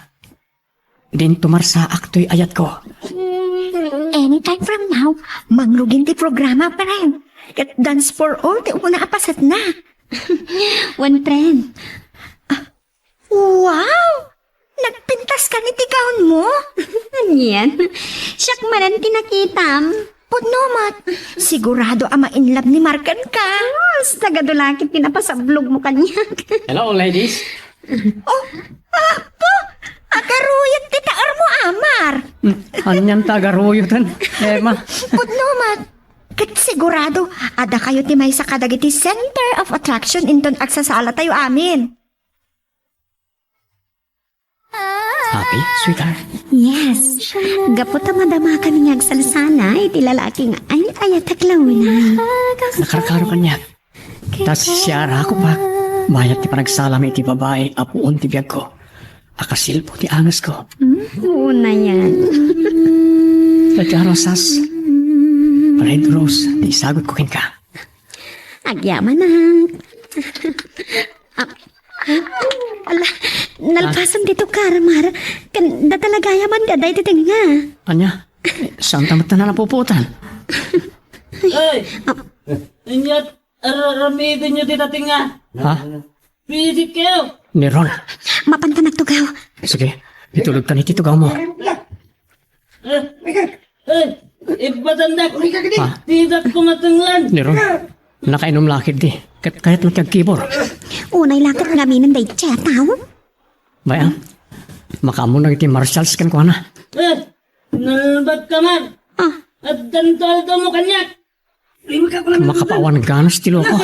Dinto marsaak toy ayatko. Anytime from now, mangrugin ti programa, friend. Ket Dance for All ti umuna a pasetna. Wen, friend. Ah, wow! Nagpintaska iti gownmo? Anian? Siak manen ti nakitam. Pudno met. Sigurado a ma-in love ni Mar kenka. Ah, sagado la ket ti napasablogmo kaniak. Hello, ladies. Oh, apo! Agaruyot ti taermo, Amar. Hmm, anian ta agaruyoten, Emma? Pudno met. Ket sigurado, adakayo ti maysa kadagiti center of attraction inton agsasalatayo amin. Happy, sweetheart? Yes. Gapu ta madamakami nga agsalsana iti lalaki nga ay-ayatek la unay. Nakarkaro kaniak. Ta siarako pa, mayat ti panagsalami iti babai a puon ti biagko. A kasilpo ti angesko. Hmm, unayan. Dayta a rosas. Red rose, ti isagutko kenka. Agyamanak. Ah, ala, nalpasen ti tukar, Mar. Ken, data la gayam, ania dayta ti tengnga? Ania? Saanta met a napupuotan? Ay! Ah. Ania, ar-, aramidenyo ti tengnga? Ha? Pidik kayo! Ni Ron. Mapanta nagtugaw. Sige, itulodkan iti tugawmo. Eh, eh, ibatandak. Ha? Didak kumatenglan. Ni Ron, nakainom la ketdi. Ket kayatna ti agkibor. Unay la ket ngaminen daydiay a tao. Bay-am, makaammonak iti martial arts kenkuana. Eh, nalbat ka man. Ah. Addan to aldaw mo kaniak. Makapawan ganas ti loko.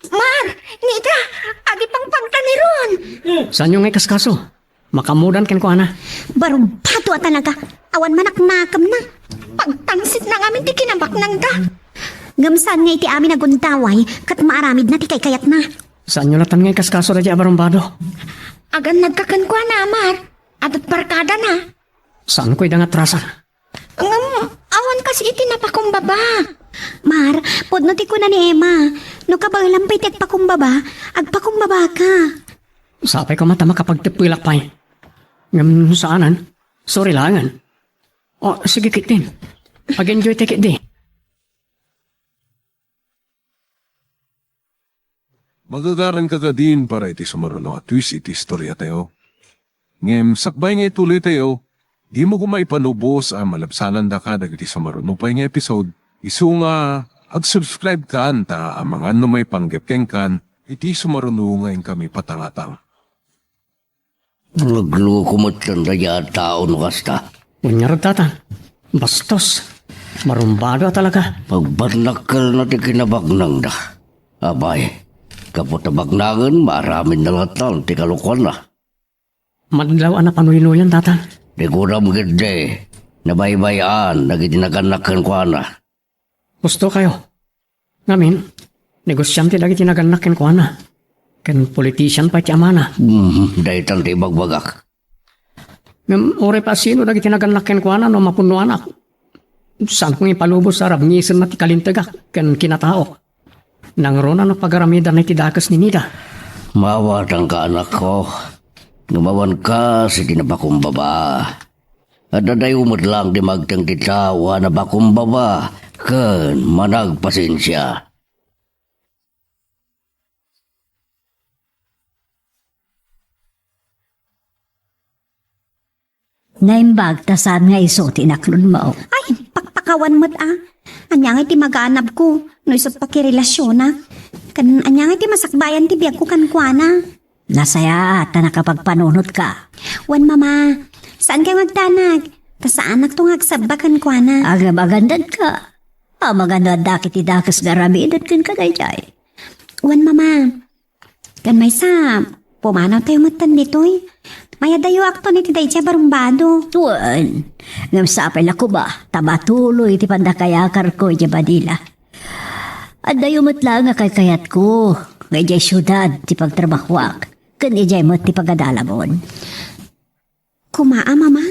Mar, Nida, agipangpangta ni Ron. Saanyo nga ikaskaso? Makaammodan kenkuana. Barumbado a talaga. Awan manaknakemna. Pagtangsitna ngamin ti kinabaknangda. Ngem saan nga iti amin a gundaway ket maaramidna ti kaykayatna. Saanyo latta nga ikaskaso daydiay a barumbado? Agannadka kenkuana, Amar. Adda barkadana. Saanko ida nga atrasan? Ngem, awan kas iti napakumbaba. Mar, pudno ti kuna ni Emma. No kabaelam pay ti agpakumbaba, agpakumbabaka. Sapay koma ta makapagteppelak pay. Ngem saanen. Sorry laengen. O, sige ketdin. Ag-enjoy tayo ketdi. Magagaranka kadin para iti sumaruno a twist iti istoriatayo. Ngem sakbay nga ituloytayo, dimo koma ipanubos a malabsanandaka dagiti sumaruno pay nga episode, isu nga ag-subscribe kan ta amangan no maipanggep kenkan iti sumaruno nga inkami patangatang. Nagloko metten daydiay a tao no kasta. Wen ngarud, tata. Bastos. Marumbado a talaga. Pagbarnakkelna ti kinabagnangda. Apay, gapu ta bagnangen, maaramidna latta ti kalokuanna. Madlaw a napanuynuyan, tata. Ti kunam ketdi, nabaybay-an dagiti nagannak kenkuana. Husto kayo. Ngamin, negosiante dagiti nagannak kenkuana. Ken politician pay ti amana. Hmm, daytan ti ibagbagak. Ngem uray pa sino dagiti nagannak kenkuana no mapunnoanak. Saanko nga ipalubos a rabngisenna ti kalintegak ken kinataok. Nangruna no pagaramidanna iti dakes ni Nida. Maawatanka, anakko. Ngem awan kas iti napakumbaba. Adda dayo met laeng ti magteng ti tao a napakumbaba ken managpasensia. Naimbag ta saan nga isu ti inakludmo. Ay, pakpakawan met a. Ania ngay ti maganabko no isu ti pakirelasionak? Ken ania ngay ti masakbayan ti biagko kenkuana? Nasayaat ta nakapagpanunotka. Wen, Mama, saan kayo nga agdanag? Ta saanakto nga agsabba kenkuana. Agam-agandadka. Amangan no adda ket ti dakes nga aramiden kenka daydiay. Wen, Mama, ken maysa, pumanawtayo metten ditoy. Mayadayoakton iti daydiay a barumbado. Wen, ngem sapay la koma, ta matuloy ti pannakayakarko idiay Manila. Addayo met laeng a kaykayatko, nga idiay siudad ti pagtrabahoak, ken idiay met ti pagadalamon. Koma a, Mama?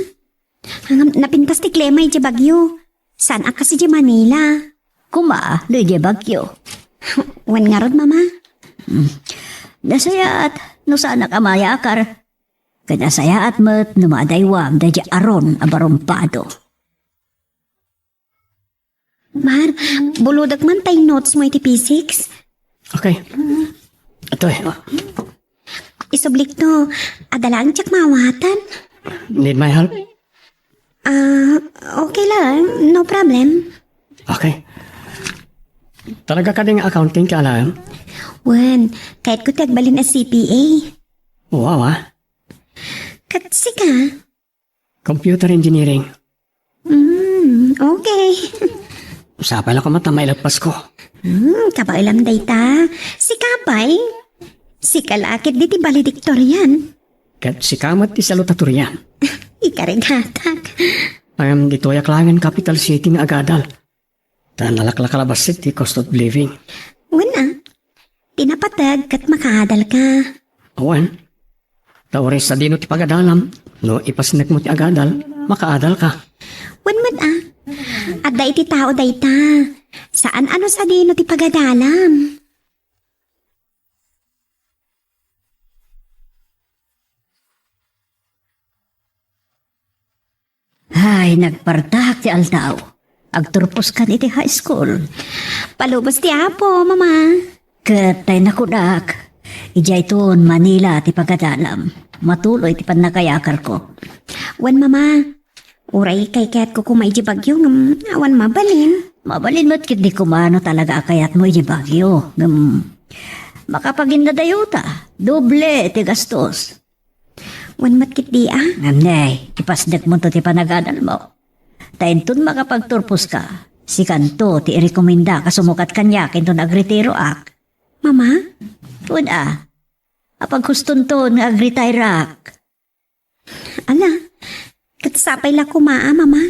Ngem napintas ti klima idiay Baguio. Saan a kas idiay Manila. Koma no idiay Baguio. Wen ngarud, Mama? Hmm. Nasayaat no saanak a mayakar. Ken nasayaat met no madaywam daydiay aron a barumbado. Mar, bulodek man tay notes mo iti physics. Okay. Ito eh. Isublikto, adda laeng diak maawatan. Need my help? Ah, okay lang. No problem. Okay. Talaga kadi nga accounting ti alaem? Wen, kayatko ti agbalin a C P A. Wow, ah. Ket sika? Computer engineering. Hmm, okay. Sapay la koma ta maileppasko. Hmm, kabaelam dayta. Sika pay? Sika la ket diti valedictorian. Ket sika met ti salutatorian. Ikarigatak. Ngem ditoyak laengen capital city nga agadal. Ta nalaklak a labassit ti cost of living. Wen a, ti napateg ket makaadalka. Awan. Ta uray sadino ti pagadalam, no ipasnekmo ti agadal, makaadalka. Wen met a, adda iti tao dayta. Saan a no sadino ti pagadalam. Ay, nagpartak ti aldaw. Agturposkan iti high school. Palubos ti Apo, Mama. Ket tay nakunak, idiayton Manila ti pagadalam. Matuloy ti pannakayakarko. Wen, Mama, uray kaykayatko koma idiay Baguio ngem awan mabalin. Mabalin met ketdi koma no talaga a kayatmo idiay Baguio. Ngem makapaginnadayota, doble ti gastos. Wen met ketdi a? Ngem ne, ipasdekmonto ti panagadalmo. Ta inton makapagturposka, sikanto ti irekomendaka sumukat kaniak inton agretiroak. Mama? Wen a, apaghustonton nga agretireak. Ala, ket sapay la koma a, Mama.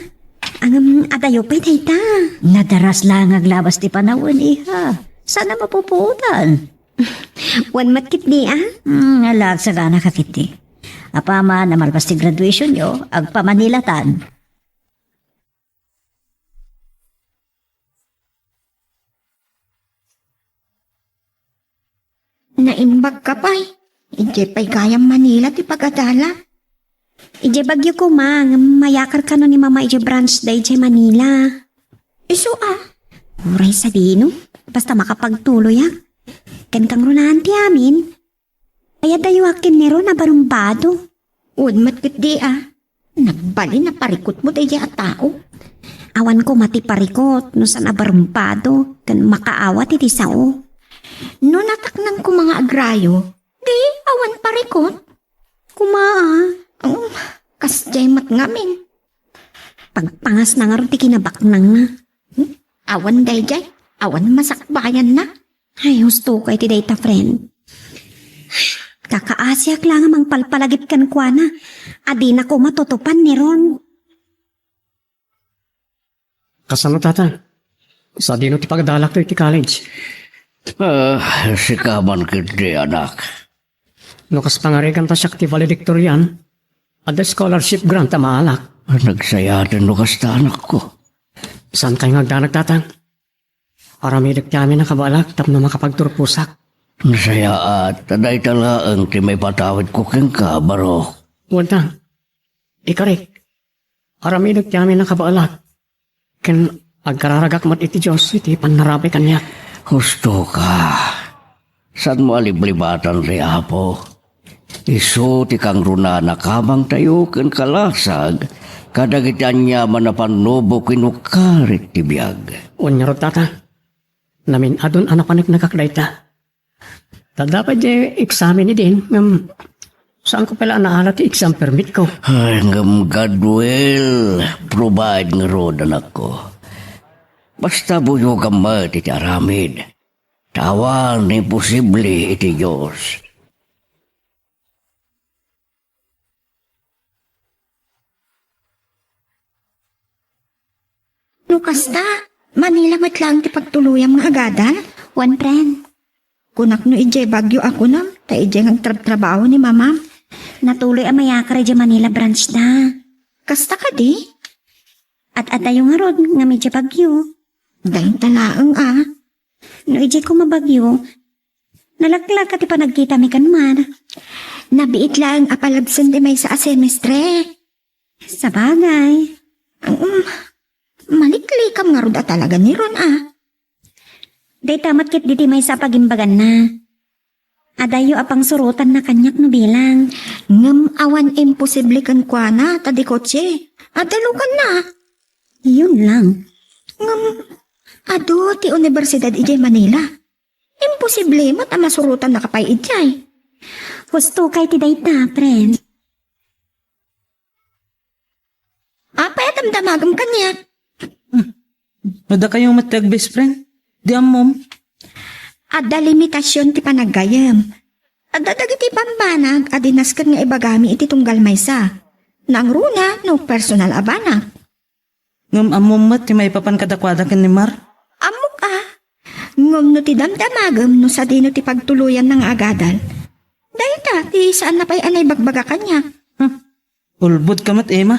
Ngem adayo pay dayta. Nadaras la nga aglabas ti panawen, iha. Saan a mapupuotan? Wen met ketdi, a? Hmm, ala, agsagana ka ketdi. Apaman a malpas ti graduationyo, agpamanilatan. Naimbag ka pay. Idiay pay gayam Manila ti pag-adala. Idiay Baguio koma, ngem mayakar kano ni Mama idiay branch da idiay Manila. Isu a? Uray sadino, basta makapagtuloyak. Ken kangrunaan ti amin. Ay, adayo a ken ni Ron a barumbado. Wen met ketdi a. Nagbalin a parikutmo daydiay a tao. Awan koma ti parikut no saan a barumbado ken makaawat iti sao. No nataknang koma nga agrayo, di awan parikut. Koma, a. Um, kasdiay met ngamin. Pagpangasna ngarud ti kinabaknangna. Hmm? Awan daydiay, awan masakbayanna. Ay, husto ka iti dayta, friend. Kakaasiak la nga mangpalpalagip kenkuana a dina koma tutupan ni Ron. Kasano, tata? Sadino ti pagdalakto iti college? Ah, sika man ketdi, anak. No kas pangarigan ta siak ti valedictorian, adda scholarship grant a maalak. Nagsayaaten no kasta, anakko. Saan kay nga agdanag, tata? Aramidek ti amin a kabaelak tapno makapagturposak. Nasayaat, ta dayta laeng ti maipatawidko kenka, barok. Wen ta, ikarik, aramidek ti amin a kabaelak, ken agkararagak met iti Dios iti pannarabay kaniak. Husto ka. Saanmo a liblibatan ti Apo. Isu ti kangrunaan a kabangtayo ken kalasag kadagiti aniaman a pannubo ken ukkarit ti biag. Wen ngarud, tata, namin-adon a napaneknekak dayta. Adda pay diay eksamen idin, ngem saanko pay la a naala ti exam permitko. Ay, ngem God will provide ngarud, anakko. Basta buyogam met iti aramid. Ta awan imposible iti Dios. No kasta, Manila met laeng ti pagtuloyam nga agadal? Wen, friend. Kunak no idiay Baguio a kunam, ta idiay nga agtrabtrabaho ni mamam. Natuloy a mayakar idiay Manila branch da. Kasta kadi? Ad-adayo ngarud ngem idiay Baguio. Dayta laeng a. No idiay koma Baguio, nalaklaka ti panagkitami ken Mar. Nabiit laeng a palabsen ti maysa a semestre. Sabagay. Um, maliklikam ngarud a talaga ni Ron a. Dayta met ketdi ti maysa a pagimbaganna. Adayo a pangsurotanna kaniak no bilang. Ngem awan imposible kenkuana ta di kotse. Adda lukanna. Iyon lang. Ngem adu ti universidad idiay Manila. Imposible met a masurotanna ka pay idiay. Husto kay ti dayta, friend. Apay a damdamagem kaniak? Hmm. No dakayo met ti agbest friend, di ammom. Adda limitasion ti panaggayyem. Adda dagiti bambanag a di nasken nga ibagami iti tunggal maysa. Nangruna no personal a banag. Ngem ammom met ti maipapan kadakuada ken ni Mar? Ammok a. Ngem no ti damdamagem no sadino ti pagtuloyanna nga agadal, dayta ti saanna pay a naibagbaga kaniak. Hmm. Ulbodka met, Emma.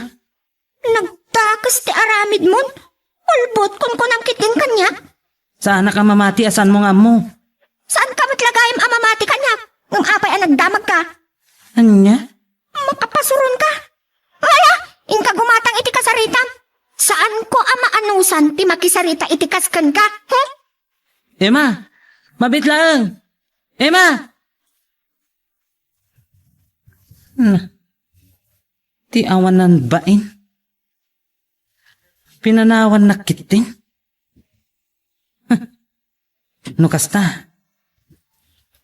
Nagdakes ti aramidmon. Ulbod, kunkunam ketdin kaniak. Saanak a mamati a saanmo nga ammo. Saanka met la gayam a mamati kaniak. Ngem apay a nagdamagka? Ania? Makapasuronka. Ala, inka gumatang iti kasaritam. Saanko a maanusan ti makisarita iti kas kenka. Hmm? Emma, mabiit laeng. Emma! Hmm. Ti awanan bain. Pinanawannak ketdin. No kasta,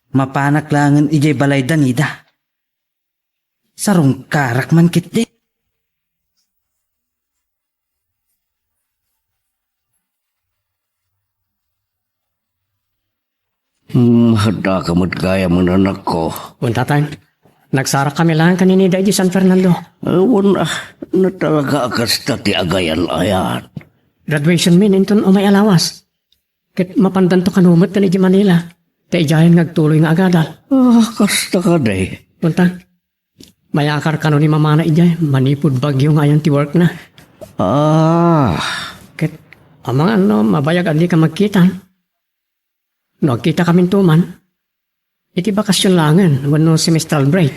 mapanak laengen idiay balay da Nida. Sarungkarak man ketdi. Hmm, haddaka met gayam, anakko. Wen, tatay. Nagsarakkami laeng ken ni Nida idiay San Fernando. Awan, ah, na talaga a kasta ti agayal-ayat. Graduation mi inton umay a lawas. Ket mapandanto kano met ken idiay Manila. Ta idiayen nga agtuloy nga agadal. Ah, kasta kadi. Kuntang, mayakar kano ni mamana idiay manipud bagyo nga ayan ti workna. Ah. Ket amangan no mabayag a dika magkita. No agkitakaminto man, iti bakasyon laengen wenno semestral break.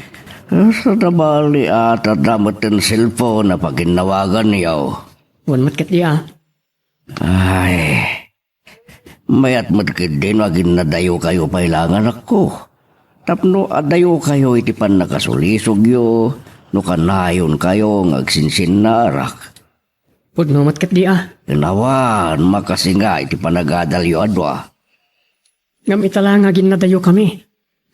Saan a bali a adda met ti cellphone a paginnawaganyo? Wen met ketdi a. Ay, mayat met ketdi no aginnadayokayo pay laeng, anakko. Tapno adayokayo iti pannakasulisogyo no kanayonkayo nga agsinsinnarak. Pudno met ketdi a. Awan, makasinga iti panagadalyo a dua. Ngem ita la nga aginnadayokami.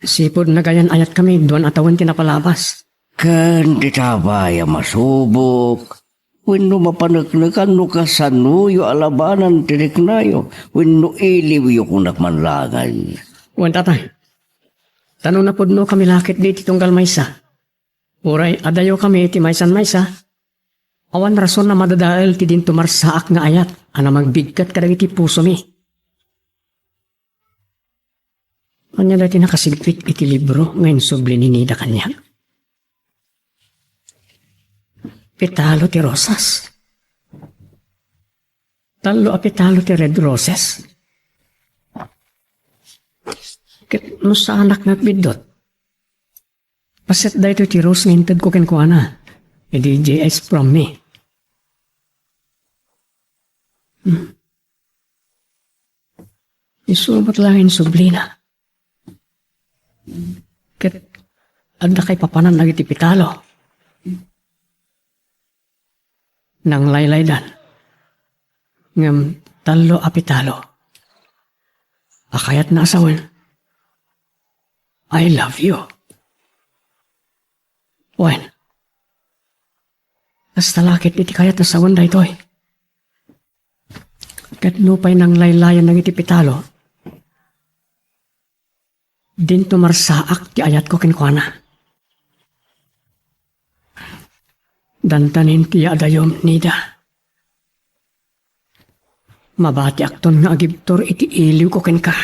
Sipud nagayan-ayatkami, duan a tawen ti napalabas. Ken ti tabay a masubok, wenno mapaneknekan no kasanoyo a labanan ti riknayo, wenno iliwyo kunak man laengen. Wen, tatang. Ta no napudnokami la ketdi iti tunggal maysa, uray adayokami iti maysan maysa, awan rason a madadael ti dinto marsaak nga ayat a namagbiggat kadagiti pusomi. Ania daytoy nakasigpit iti libro nga insubli ni Nida kaniak? Petalo ti rosas. Tallo a petalo ti red roses. Ket no saanak nga agbiddut, paset daytoy ti rose nga intedko kenkuana idi J S prom mi. Hmm. Isu met laeng insublina. Ket adda kaipapanan dagiti petalo. Nanglaylaydan. Ngem tallo a petalo. A kayatna a sawen, "I love you." Wen, kasta la ket iti kayat a sawen daytoy. Ket nupay nanglaylayan dagiti petalo, dinto marsaak ti ayatko kenkuana. Dantanin ti yaadayom, Nida. Mabatiakton nga agibtur iti iliwko kenka.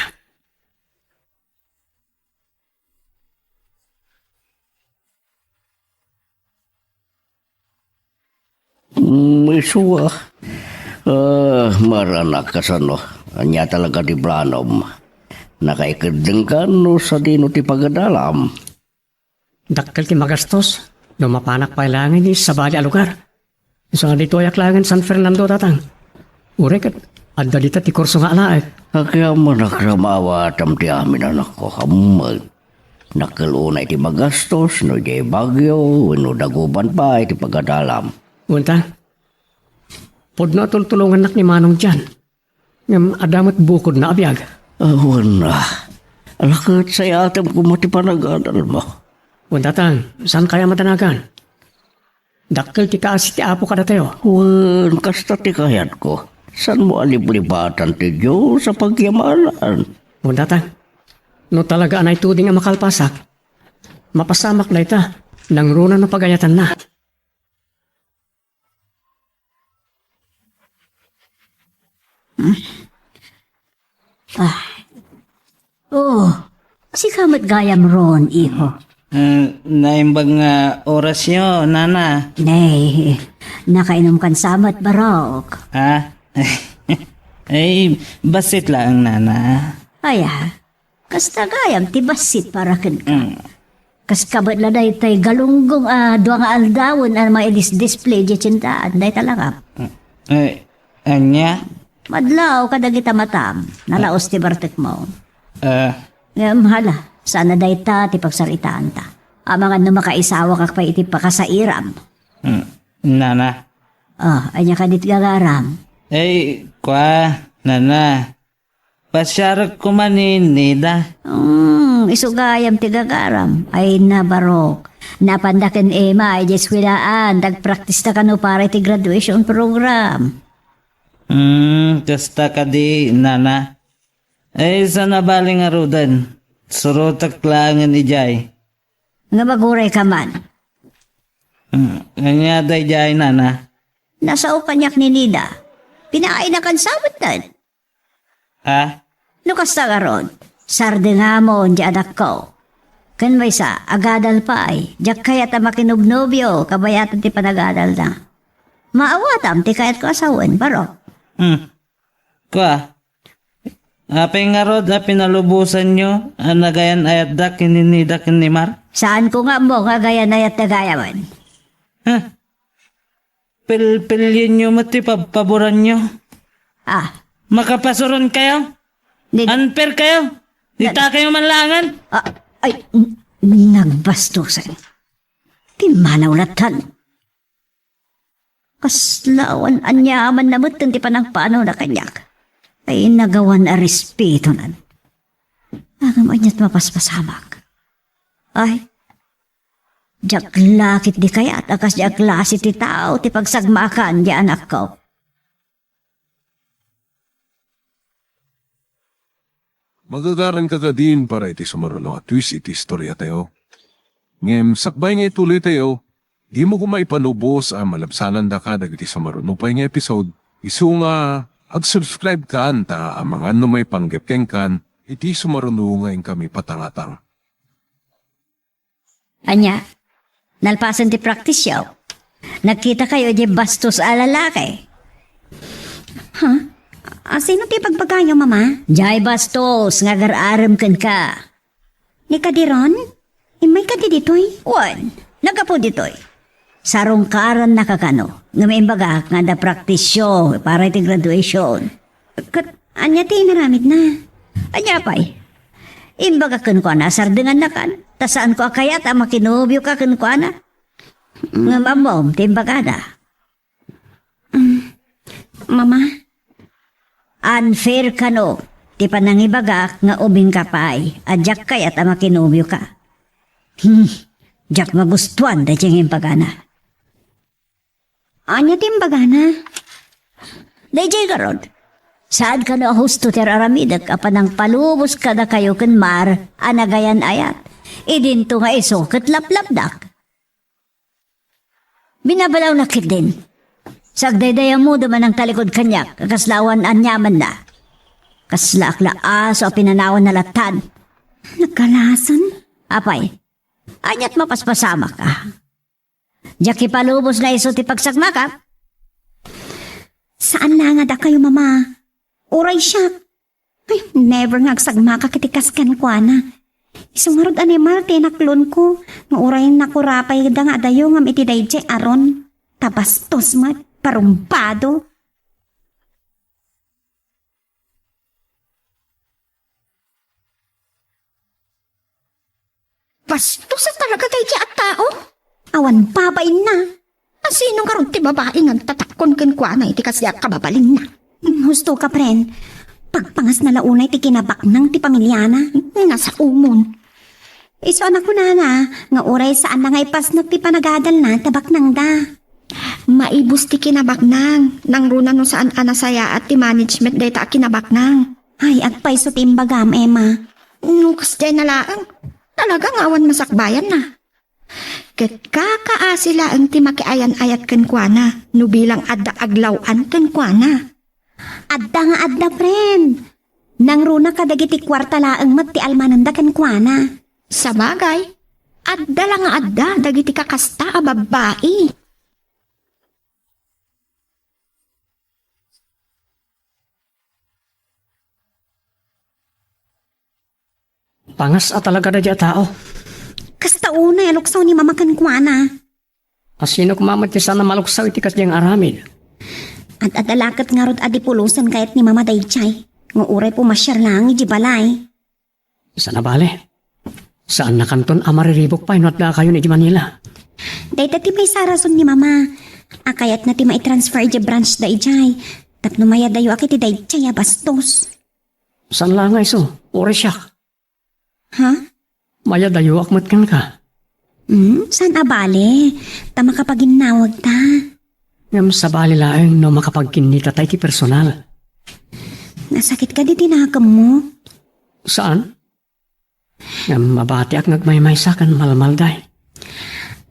Mm, isu a. Ah, maranak, kasano? Ania talaga ti planom? Nakaikeddengka no sadino ti pagadalam? Dakkel ti magastos no mapanak pay laengen iti sabali a lugar. Isu nga ditoyak laengen San Fernando, tatang. Uray ket adda dita ti kurso nga alaek. Agyamanak a maawatam ti amin, anakko. Ammo, dakkel unay ti magastos no idiay Baguio wenno dagupan pay ti pagadalam. Wen, ta, pudno a tultulongannak ni Manong John. Ngem adda met bukodna a biag. Awan a. Ala ket sayatem koma ti panagadalmo. Wen, tatang, saankayo a madanagan? Dakkel ti kaasi ti Apo kadatayo. Wen, kasta ti kayatko. Saanmo a liblibatan ti Dios a pagyamanan? Wen, tatang, no talaga a naituding a makalpasak, mapasamak dayta, nangruna no pagayatanna. Hmm? Ah. Oh, sika met gayam Ron, iho. Eh, naimbag nga orasyo, nana. Nay, nakainom kan sa met, barok. Ah? Eh, bassit laeng, nana. Aya, kasta gayam ti bassit para kenka. Mm. Kas kabat la daytay galunggong a dua nga aldawen a maidis-display idiay tiendaan, dayta langap. Eh, ania? Madlaw kadagita matam, nalaos ti bartekmo. Eh. Ngem hala, saan a dayta ti pagsaritaanta. Amangan no makaisawakak pay iti pakasairam. Hmm. Nana. Oh, ania kadi ti gagaram? Eh, kua, nana. Pasiarek koma ni Nida. Hmm, isu gayam ti gagaram. Ay na, barok. Napanda ken Emma idiay eskuelaan, dagpraktista kano para iti graduation program. Hmm, kasta kadi, nana. Ay, saan a bali ngaruden. Surotek laengen idiay. Nga maguray ka man. Hmm, ania daydiay, nana? Nasao kaniak ni Nida. Pinaaynakan sa metten. Ha? No kasta ngarud, sardengam diay anakko. Ken maysa, agadal pay, diak kayat a makinobnobio kabayatan ti panagadalna. Maawatam ti kayatko a sawen, baro. Hmm. Kua, apay ngarud a pinalubosanyo a nagayan-ayatda ken ni Nida ken ni Mar? Saanko nga ammo nga agayan-ayatda gayamen. Ha? Pilpilienyo met ti pabpaboranyo. Ah. Makapasuron kayo? Ni- Unfair kayo? Ni- Dita kayo manlangan? Ah, ay, n-, nagbastusan. Ti manaw latan. Kasla awan aniamanna metten ti panangpanona kaniak. Ay, nagawan a respetonan. Ngem aniat mapaspasamak? Ay, diak la ketdi kayat a kas diay klase ti tao ti pagsagmakan diay anakko. Magagaranka kadin para iti sumaruno a twist iti istoriatayo. Ngem sakbay nga ituloytayo, dimo koma ipalubos a malabsanandaka dagiti sumaruno pay nga episode, isu nga ag-subscribe kan ta amangan no maipanggep kenkan iti sumaruno nga inkami patangatang. Ania, nalpasen ti praktisyo, nagkitakayo idiay bastos a lalaki. Ha? A, sino ti ibagbagayo, Mama? Diay bastos nga agar-arem kenka. Ni Kadiron? Immay kadi ditoy? Wen, naggapu ditoy. Sarungkarannaka kano, ngem imbagak nga adda praktisyo para iti graduation. Ket ania ti inaramidna? Ania pay? Imbagak kenkuana a sardengannakan, ta saanko a kayat a makinobioka kenkuana. Ngem ammom ti imbagana. Mm, Mama? Unfair kano ti panangibagak nga ubingka pay a diak kayat a makinobioka. Hmm, diak magustuan daydiay nga imbagana. Ania ti imbagana? Daydiay garud, saan kano a husto ti ar-aramidek a panangpalubos kadakayo ken Mar a nagayan-ayat, idinto nga isu ket laplapdak. Binabalawnak ketdin. Sagdaydayammodem a nangtalikod kaniak a kasla awan aniamanna. Kaslaak la aso a pinanawanna latan. Nagkalasan? Apay, aniat mapaspasamak a? Diak ipalubos nga isu ti pagsagmakak? Saan la nga dakayo, Mama. Uray siak. Ay, never nga agsagmakak iti kas kenkuana. Isu ngarud a ni Mar ti inaklonko, nga uray nakurapayda nga adayo ngem iti daydiay Aron. Ta bastos met, parumbado. Bastos a talaga daydiay a tao. Awan babainna. A sino ngarud ti babai nga agtatakkon kenkuana iti kasdiay a kababalinna? Hmm, husto ka, friend. Pagpangasna la unay ti kinabaknang ti pamiliana. Nasaomon. Isu a nakunana nga uray saanna nga ipasnek ti panagadalna ta baknangda. Maibus ti kinabaknang. Nangruna no saan a nasayaat ti management dayta a kinabaknang. Ay, agpayso ti imbagam, Emma. No kasdiay na laeng, talaga nga awan masakbayanna. Ket kakaasi laeng ti makiayan-ayat kenkuana no bilang adda aglaw-an kenkuana. Adda nga adda, friend. Nangruna kadagiti kuarta laeng met ti almananda kenkuana. Sabagay, adda la nga adda dagiti kakasta a babbai. Pangas a talaga daydiay a tao. Kasta unay a luksaw ni Mama kenkuana. A sino koma met ti saan a maluksaw iti kasdiay nga aramid? Ad-adda la ket ngarud a di pulosen kayat ni Mama daydiay, nga uray pumasiar laeng idiay balay. Saan a bale. Saannakanton a mariribuk pay no addakayon idiay Manila. Dayta ti maysa a rason ni Mama a kayatna ti maitransfer idiay branch da idiay tapno mayadayoak iti daydiay a bastos. Saan la nga isu, uray siak. Ha? Mayadayoak met kenka. Hmm, saan a bale? Ta makapaginnawag ta. Ngem sabali laeng no makapagkinnita ta iti personal. Nasakit kadi ti nakemmo? Saan? Ngem mabatiak nga agmaymaysa ken malmalday.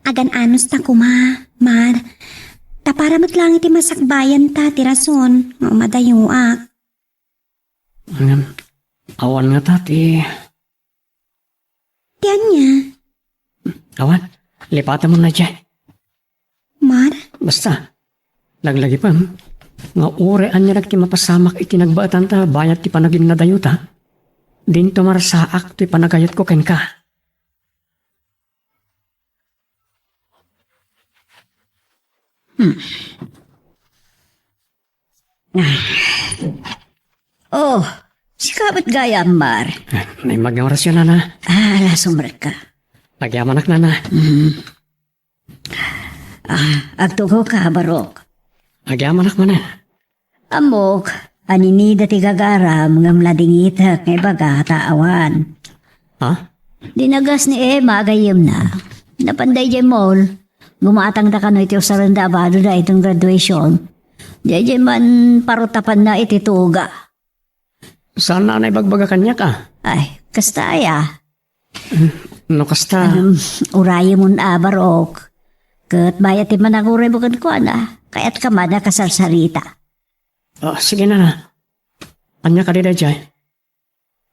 Agan-anos ta koma, Mar. Ta para met laeng iti masakbayanta ti rason nga umadayoak. Ngem, awan ngata ti Ti ania? Awan, lipatemon daydiay. Mar? Basta, laglagipem nga uray ania dagiti mapasamak iti nagbaetanta bayat ti panaginnadayota, dinto marsaak toy panagayatko kenka. Hmm. Ah. Oh, sika met gayam, Mar. Ah, naimbag nga orasyo, Nana. Ah, ala, sumrekka. Agyamanak, Nana. Hmm. Ah, agtugoka, Barok. Agyamanak manen. Ammok, a ni Nida ti gagaram ngem ladingitek nga ibaga ta awan. Ha? Dinagas ni Emma a gayyemna. Napan daydiay mall. Gumatangda kano iti usarenda a badoda iton graduation. Daydiay man parutapanna iti tuga. Saan a naibagbaga kaniak, a? Ay, kasta aya. No kasta. Em, urayemon a, Barok. Ket bayat ti managuraymo kenkuana, kayatka man a kasarsarita. Ah, sige, Nana. Ania kadi daydiay?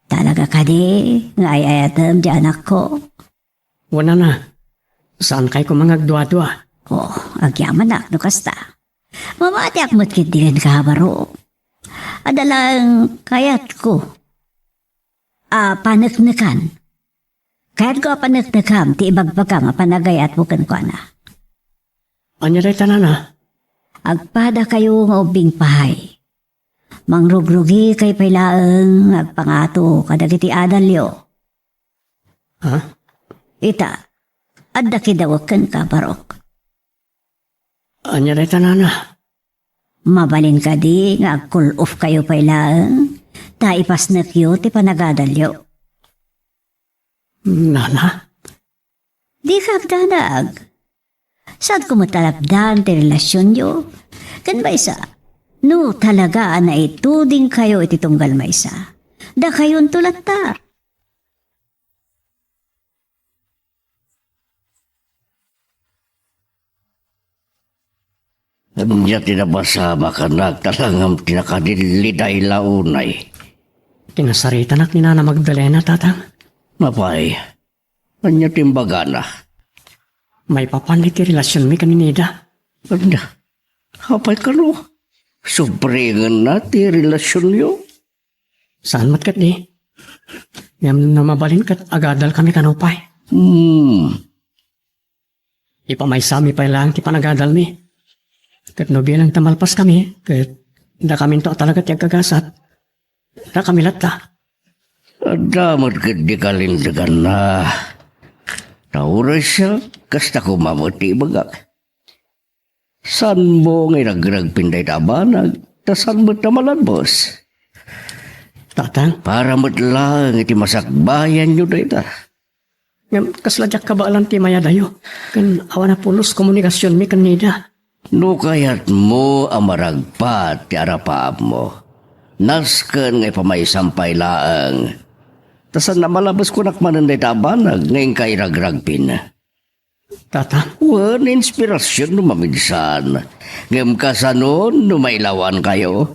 Talaga kadi nga ay-ayatem ti anakko? Wen, Nana. Saankay koma nga agduadua. Oh, agyamanak no kasta. Mamatiak met ketdi kenka, Barok. Adda laeng kayatko a paneknekan. Kayatko a paneknekam ti ibagbagam a panagayatmo kenkuana. Ania dayta, Nana? Agpadakayo nga ubbing pay. Mangrugrugikay pay laeng nga agpangato kadagiti adalyo. Ha? Ita, adda kidawek kenka, Barok. Ania dayta, Nana? Mabalin kadi nga agkul-ofkayo pay laeng ta ipasnekyo ti panagadalyo? Nana? Dika agdanag. Saanko met a lapdan ti relasionyo. Ken maysa, no talaga a naitudingkayo iti tunggal maysa, dakayonto latta. Ania ti napasamak a nagtalangam ti nakadilliday la unay? Kinasaritanak ni Nana Magdalena, Tatang. Apay, ania ti imbagana? Maipapan iti relasionmi ken ni Nida. Ania? Apay kano? Subringenna ti relasionyo? Saan met ketdi. Ngem no mabalin ket agadalkami kano pay. Hmm. Ipamaysami pay laeng ti panagadalmi. Ket no bilang ta malpaskami, ket dakaminto a talaga ti agkagasat. Dakami latta. Adda met ketdi kalinteganna. Ta uray siak, kasta koma met ti ibagak. Saanmo nga iragragpin dayta a banag, ta saan met a malabes? Tatang? Para met laeng iti masakbayanyo dayta. Ngem kasla diak kabaelan ti mayadayo, ken awan a pulos komunikasionmi ken Nida. No kayatmo a maragpat ti arapaapmo, nasken nga ipamaysam pay laeng. Ta saan a malabes kunak manen dayta a banag nga inka iragragpin. Tata? Wen, inspirasion no maminsan. Ngem kasano no mailawankayo?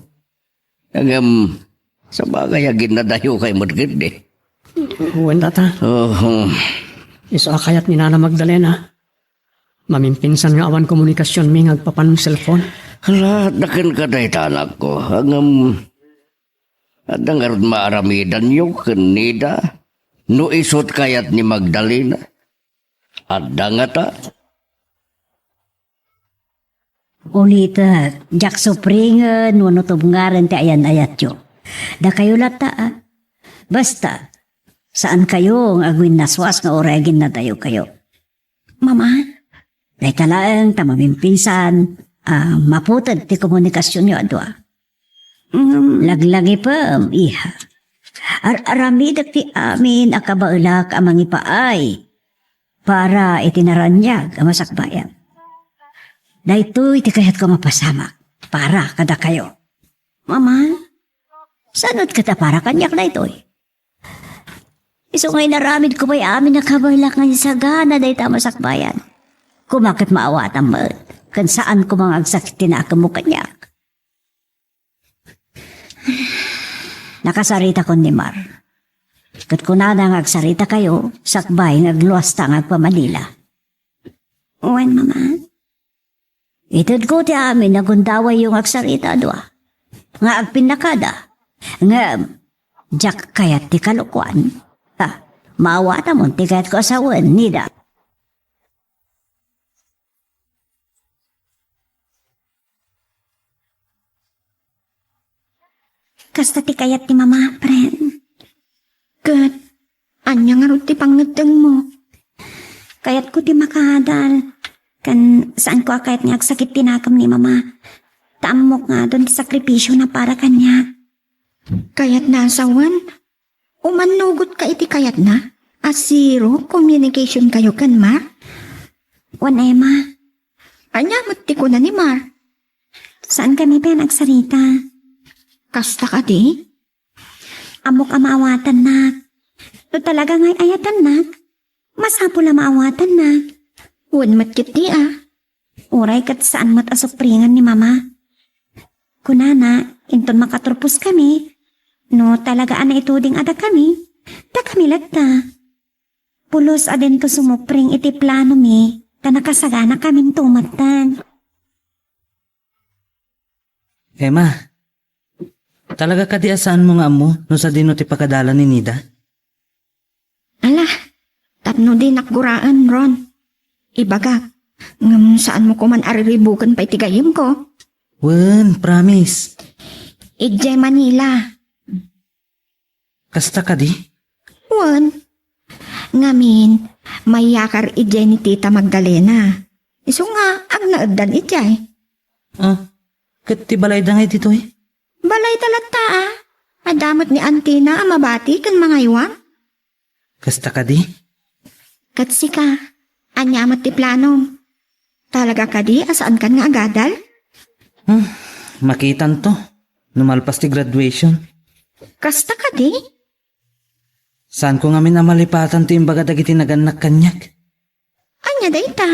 Ngem, sabagay, aginnadayokayo met ketdi. Wen, Tata. Oho. Isu a kayat ni Nana Magdalena. Mamimpinsan nga awan komunikasionmi nga agpapan cellphone. Ala, adda kenka dayta, anakko. Ngem, adda ngarud maaramidanyo ken Nida no isut kayat ni Magdalena? Adda ngata? Ulitek, diak supringen wenno tubngarem ti ayan-ayatyo. Dakayo latta, a. Basta, saankayo nga agwinnaswas nga uray aginnadayokayo. Mama, dayta laeng ta mamimpinsan a maputed ti komunikasionyo a dua. Ngem laglagipem, iha. Ar-aramidek ti amin a kabaelak a mangipaay para iti naraniag a masakbayan. Daytoy ti kayatko a mapasamak para kadakayo. Mama, saan met ket a para kaniak daytoy? Isu nga inaramidko pay amin a kabaelak nga insagana dayta a masakbayan. Koma ket maawatam met, ken saan koma nga agsakit ti nakemmo kaniak. Nakasaritakon ni Mar. Ket kunana nga agsaritakayo, sakbay nga agluasta nga agpamanila. Wen, Mama. Itedko ti amin a gundawayyo nga agsarita a dua, nga agpinnakada. Ngem, diak kayat ti kalokuan. Ha, maawatamon ti kayatko a sawen, Nida. Kasta ti kayat ti Mama, friend. Ket, ania ngarud ti pangngeddengmo? Kayatko ti makaadal. Ken saanko a kayat nga agsakit ti nakem ni Mama. Ta ammok nga adun ti sakripisiona para kaniak. Kayatna a sawen? Umannugotka iti kayatna a zero communication kayo ken Mar? Wen, Emma. Ania met ti kuna ni Mar? Saankami pay a agsarita. Kasta kadi? Ammok a maawatannak. No talaga nga ay-ayatannak, masapul a maawatannak. Wen met ketdi a. Uray ket saan met a supringan ni Mama. Kunana, inton makaturposkami, no talaga a naituding a dakami, dakami latta. Pulos a dinto sumupring iti planomi, ta nakasaganakaminto metten. Emma, talaga kadi a saanmo nga ammo no sadino ti pagadalan ni Nida? Ala, tapno dinak guraen, Ron. Ibagak, ngem saanmo koman a riribuken pay ti gayyemko. Wen, promise. Idiay Manila. Kasta kadi? Wen. Ngamin, mayakar idiay ni Tita Magdalena. Isu nga, agnaeddan idiay. Ah, ket ti balayda ngay ditoy? Balayda latta a. Adda met ni Antina a mabati ken mangaywan. Kasta kadi? Ket sika, ania met ti planom? Talaga kadi a saankan nga agadal? Hmm, makitanto, no malpas ti graduation. Kasta kadi? Saanko ngamin a malipatan ti imbaga dagiti nagannak kaniak. Ania dayta?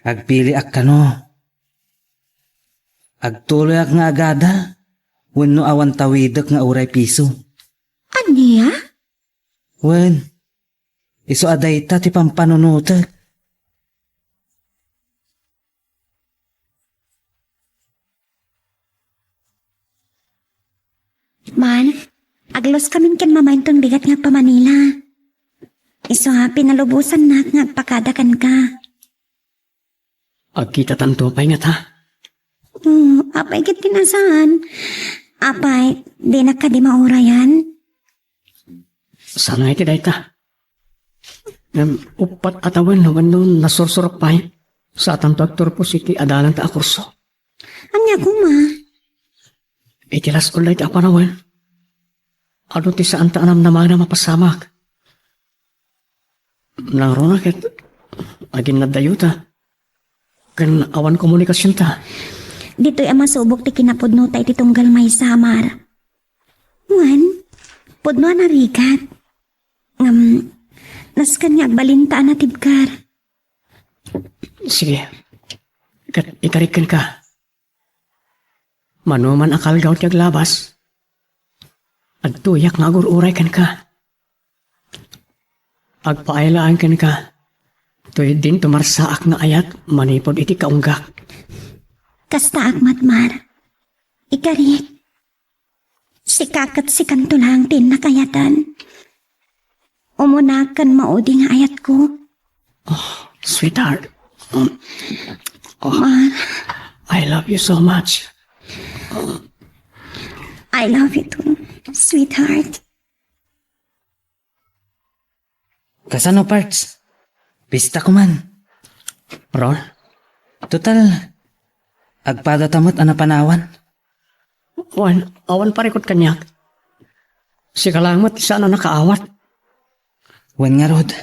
Agpiliak kano. Agtuloyak nga agadal, wenno awan tawidek nga uray piso. Ania? Wen, isu a dayta ti pampanunotek. Man, agluaskamin ken Mama inton bigat nga agpamanila. Isu a pinalubosannak nga agpakada kenka. Agkitatanto pay ngata? Hmm, apay ket ti nasaan? Apay, dinak kadi maurayan? Saan nga iti dayta? Ngem uppat a tawen wenno nasursurok pay, saatanto agturpos iti adalanta a kurso. Ania koma? Iti las-on dayta a panawen, adu ti saanta a namnamaen a mapasamak. Nangruna ket aginnaddayota ken awan komunikasionta. Ditoy a masubok ti kinapudnota iti tunggal maysa, Mar. Wen, pudno a narigat. Ngem, nasken nga agbalinta a natibker. Sige. Ket ikarik kenka. Manoman a kalgaw ti aglabas, adtoyak nga agur-uray kenka. Agpaay laeng kenka, toy dinto marsaak nga ayat manipud iti kaunggak. Kastaak met, Mar. Ikarik. Sika ket sikanto laeng ti innak ayatan. Umuna ken maudi nga ayatko. Oh, sweetheart. Um, oh, Mar. I love you so much. I love you too, sweetheart. Kasano, Pards? Pista ko man. Ron? Total, agpadata met a napanawan. Wen, awan parikut kaniak. Sika laeng met ti saan a nakaawat. Wen ngarud.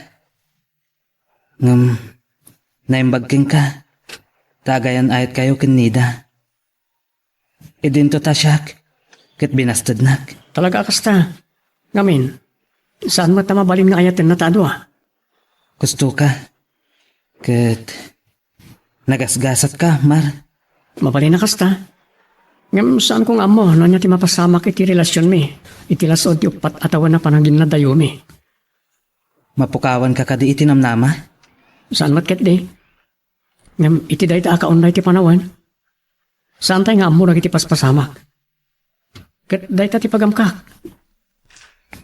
Ngem, naimbag kenka, ta agayan-ayatkayo ken Nida. Idinto ta siak, ket binastednak. Talaga a kasta. Ngamin, Saan met a mabalin nga ayatenna ta a dua? Kustoka. Ket nagasgasatka, Mar. Mabalin a kasta. Ngem saanko nga ammo no ania ti mapasamak iti relasionmi iti las-ud ti uppat a tawen a panaginnadayomi. Mapukawanka kadi iti namnama? Saan met ketdi. Ngem iti dayta a kaunay ti panawen, saantay nga ammo dagiti paspasamak. Ket dayta ti pagamkak.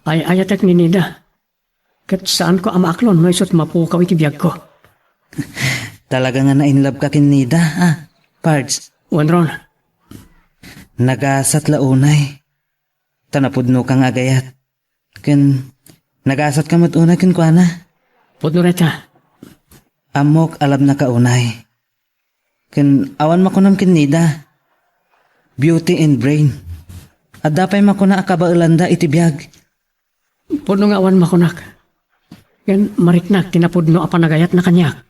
Ay-ayatek ni Nida. Ket saanko a maaklon no isu ti mapukaw iti biagko. Talaga nga na-in love ka ken Nida, a, Pards? Wen, Ron. Nagasat la unay. Ta napudnoka nga agayat. Ken nagasatka met unay kenkuana. Pudno dayta. Ammok a love-naka unay. Ken awan makunam ken Nida. Beauty and brain. Adda pay makuna a kabaelanda iti biag. Pudno nga awan makunak. Ken mariknak ti napudno a panagayatna kaniak.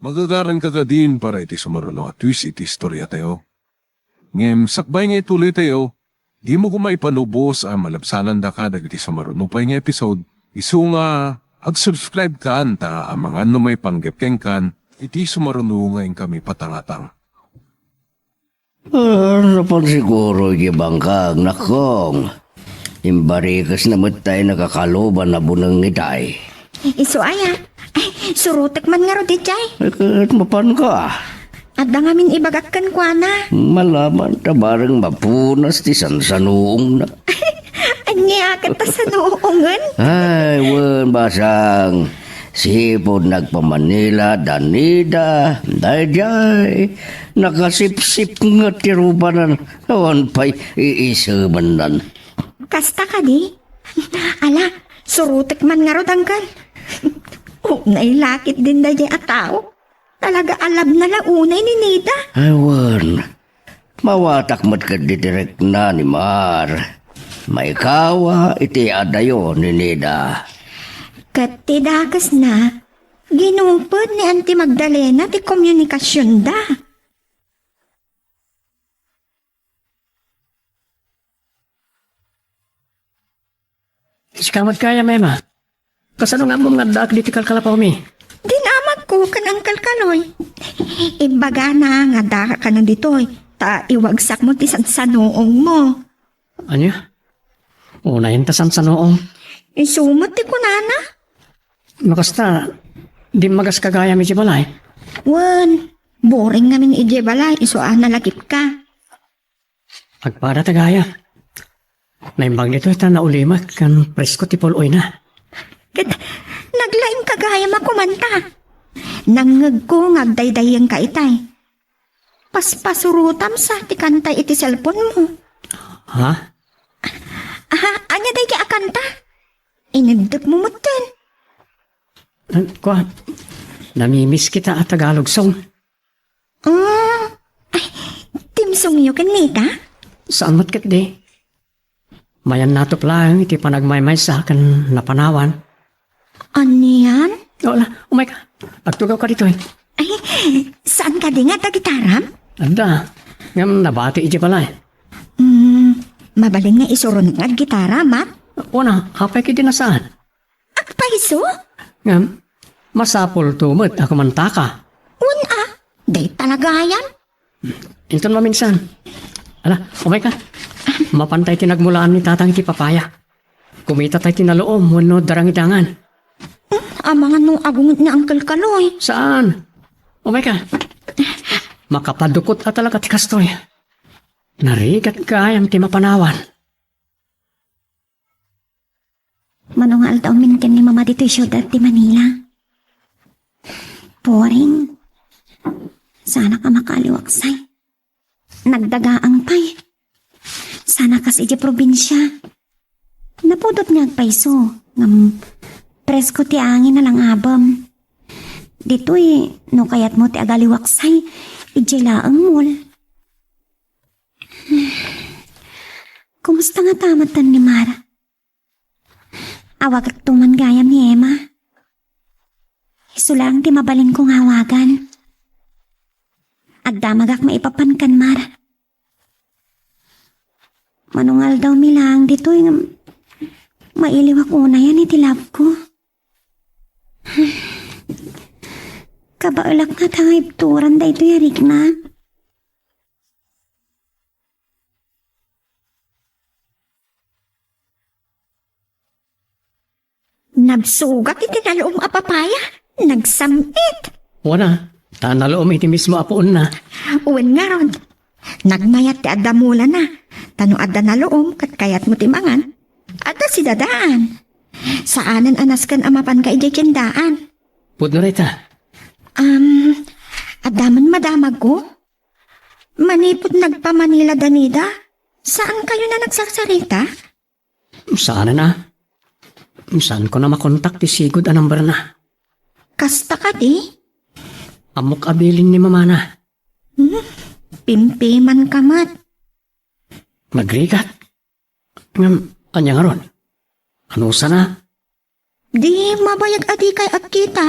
Magagaranka kadin para iti sumaruno a twist iti istoriatayo. Ngem sakbay nga ituloytayo, dimo koma ipanubos a malabsanandaka dagiti sumaruno pay nga episode, isu nga ag-subscribe kan ta amangan no maipanggep kenkan iti sumaruno nga inkami patangatang. Ah, napan siguro iti bangkag, nakkong. Imbarikesna met tay nakakaluban a buneng itay. Isu aya? Ay, surotek man ngarud idiay. Ay, ket mapanka. Adda ngamin ibagak kenkuana. Malaman ta bareng mapunas ti sansanuongna. Ania ket ta sanuongen? Ay, wen, basang. Sipud nagpa-Manila da Nida, daydiay, nakasipsip nga ti rubanan, awan pay iisemennan. Kasta kadi? Ala, surotek man ngarud, angkel. Unay lakit din daydiay a tao. Talaga a love-na la unay ni Nida. Ay, wen. Mawatak met ketdi ti rikna ni Mar. Maikawa iti adayo ni Nida. Ket ti dakesna, ginupod ni Auntie Magdalena ti komunikasionda. Sika met gayam, Emma. Kasano nga ammom nga addaak ditoy kalkalapawmi? Dinamagko ken Uncle Kaloy. Imbagana nga addaka kano ditoy, ta iwagsakmo ti sansanuongmo. Ania? Unayen ta sansanuong. Isu met ti kunana. No kasta, dimmagas ka gayam idiay balay? Wen, boring ngamin idiay balay, isu a nalagipka. Agpada ta gayam. Naimbag ditoy ta naulimek ken presko ti pul-oyna. Ket naglaingka gayam a kumanta. Nangngegko nga agdaydayenka itay. Paspasurotam sa ti kanta iti cellphone-mo. Ha? Ah, ania daydi a kanta? Ineddepmo metten. Kua, namimiss kita a Tagalog song. Ah, ay, theme song-yo ken Nida? Saan met ketdi. Mayan natop laeng iti panagmaymaysa ken napanawan. Anian? O, ala, umayka. Agtugawka ditoy. Ay, saan kadi nga adda gitaram? Adda. Ngem nabati idiay balay. Hmm, mabalin nga isuron nga aggitaram, a? Wen, apay ketdi a saan? Agpayso? Ngem, masapulto met a kumantaka. Wen a, dayta la gayam. Inton maminsan. Ala, umayka. Mapantay ti nagmulaan ni Tatang iti papaya. Kumitatay ti naluom wenno darangidangan. Hmm, amangan no agunget ni Uncle Kaloy. Saan? Umayka. Makapadukot a talaga ti kastoy. Narigat gayam ti mapanawan. Mano nga aldaw ken ni Mama ditoy siudad ti Manila. Boring. Saanak a makaaliwaksay. Nagdagaang pay. Saanak kas idiay probinsia. Napudot nga agpayso, ngem presko ti angin a langabem. Ditoy, no kayatmo ti agaliwaksay, idiay laeng mall. Kumusta ngata metten ni Mar? Awagakto man gayam ni Emma. Isu laeng ti mabalinko nga awagan. Agdamagak maipapan kan Mar. Mano nga aldawmi laeng ditoy nga mailiwak unayan iti labko. Kabaelak nga ta nga ibturan daytoy a rikna. Nagsugat iti naluom a papaya. Nagsam-it. Wana, ta naluom iti mismo a puonna. Wen ngarud, nagmayat ti adda mulana. Ta no adda naluom ket kayatmo ti mangan, adda sidadaan. Saanen a nasken a mapanka idiay tiendaan. Pudno dayta. Am, adda man madamagko? Manipud nagpa-Manila da Nida, saan kayo na nagsarsarita? Saanen a. Saanko na makontak ti sigud a number na. Kasta kadi? Ammok a bilin ni mamana. Hmm? Pimpiman ka met. Nagrigat? Ngem, ania ngarud? Anusana? Di mabayag a dikay agkita.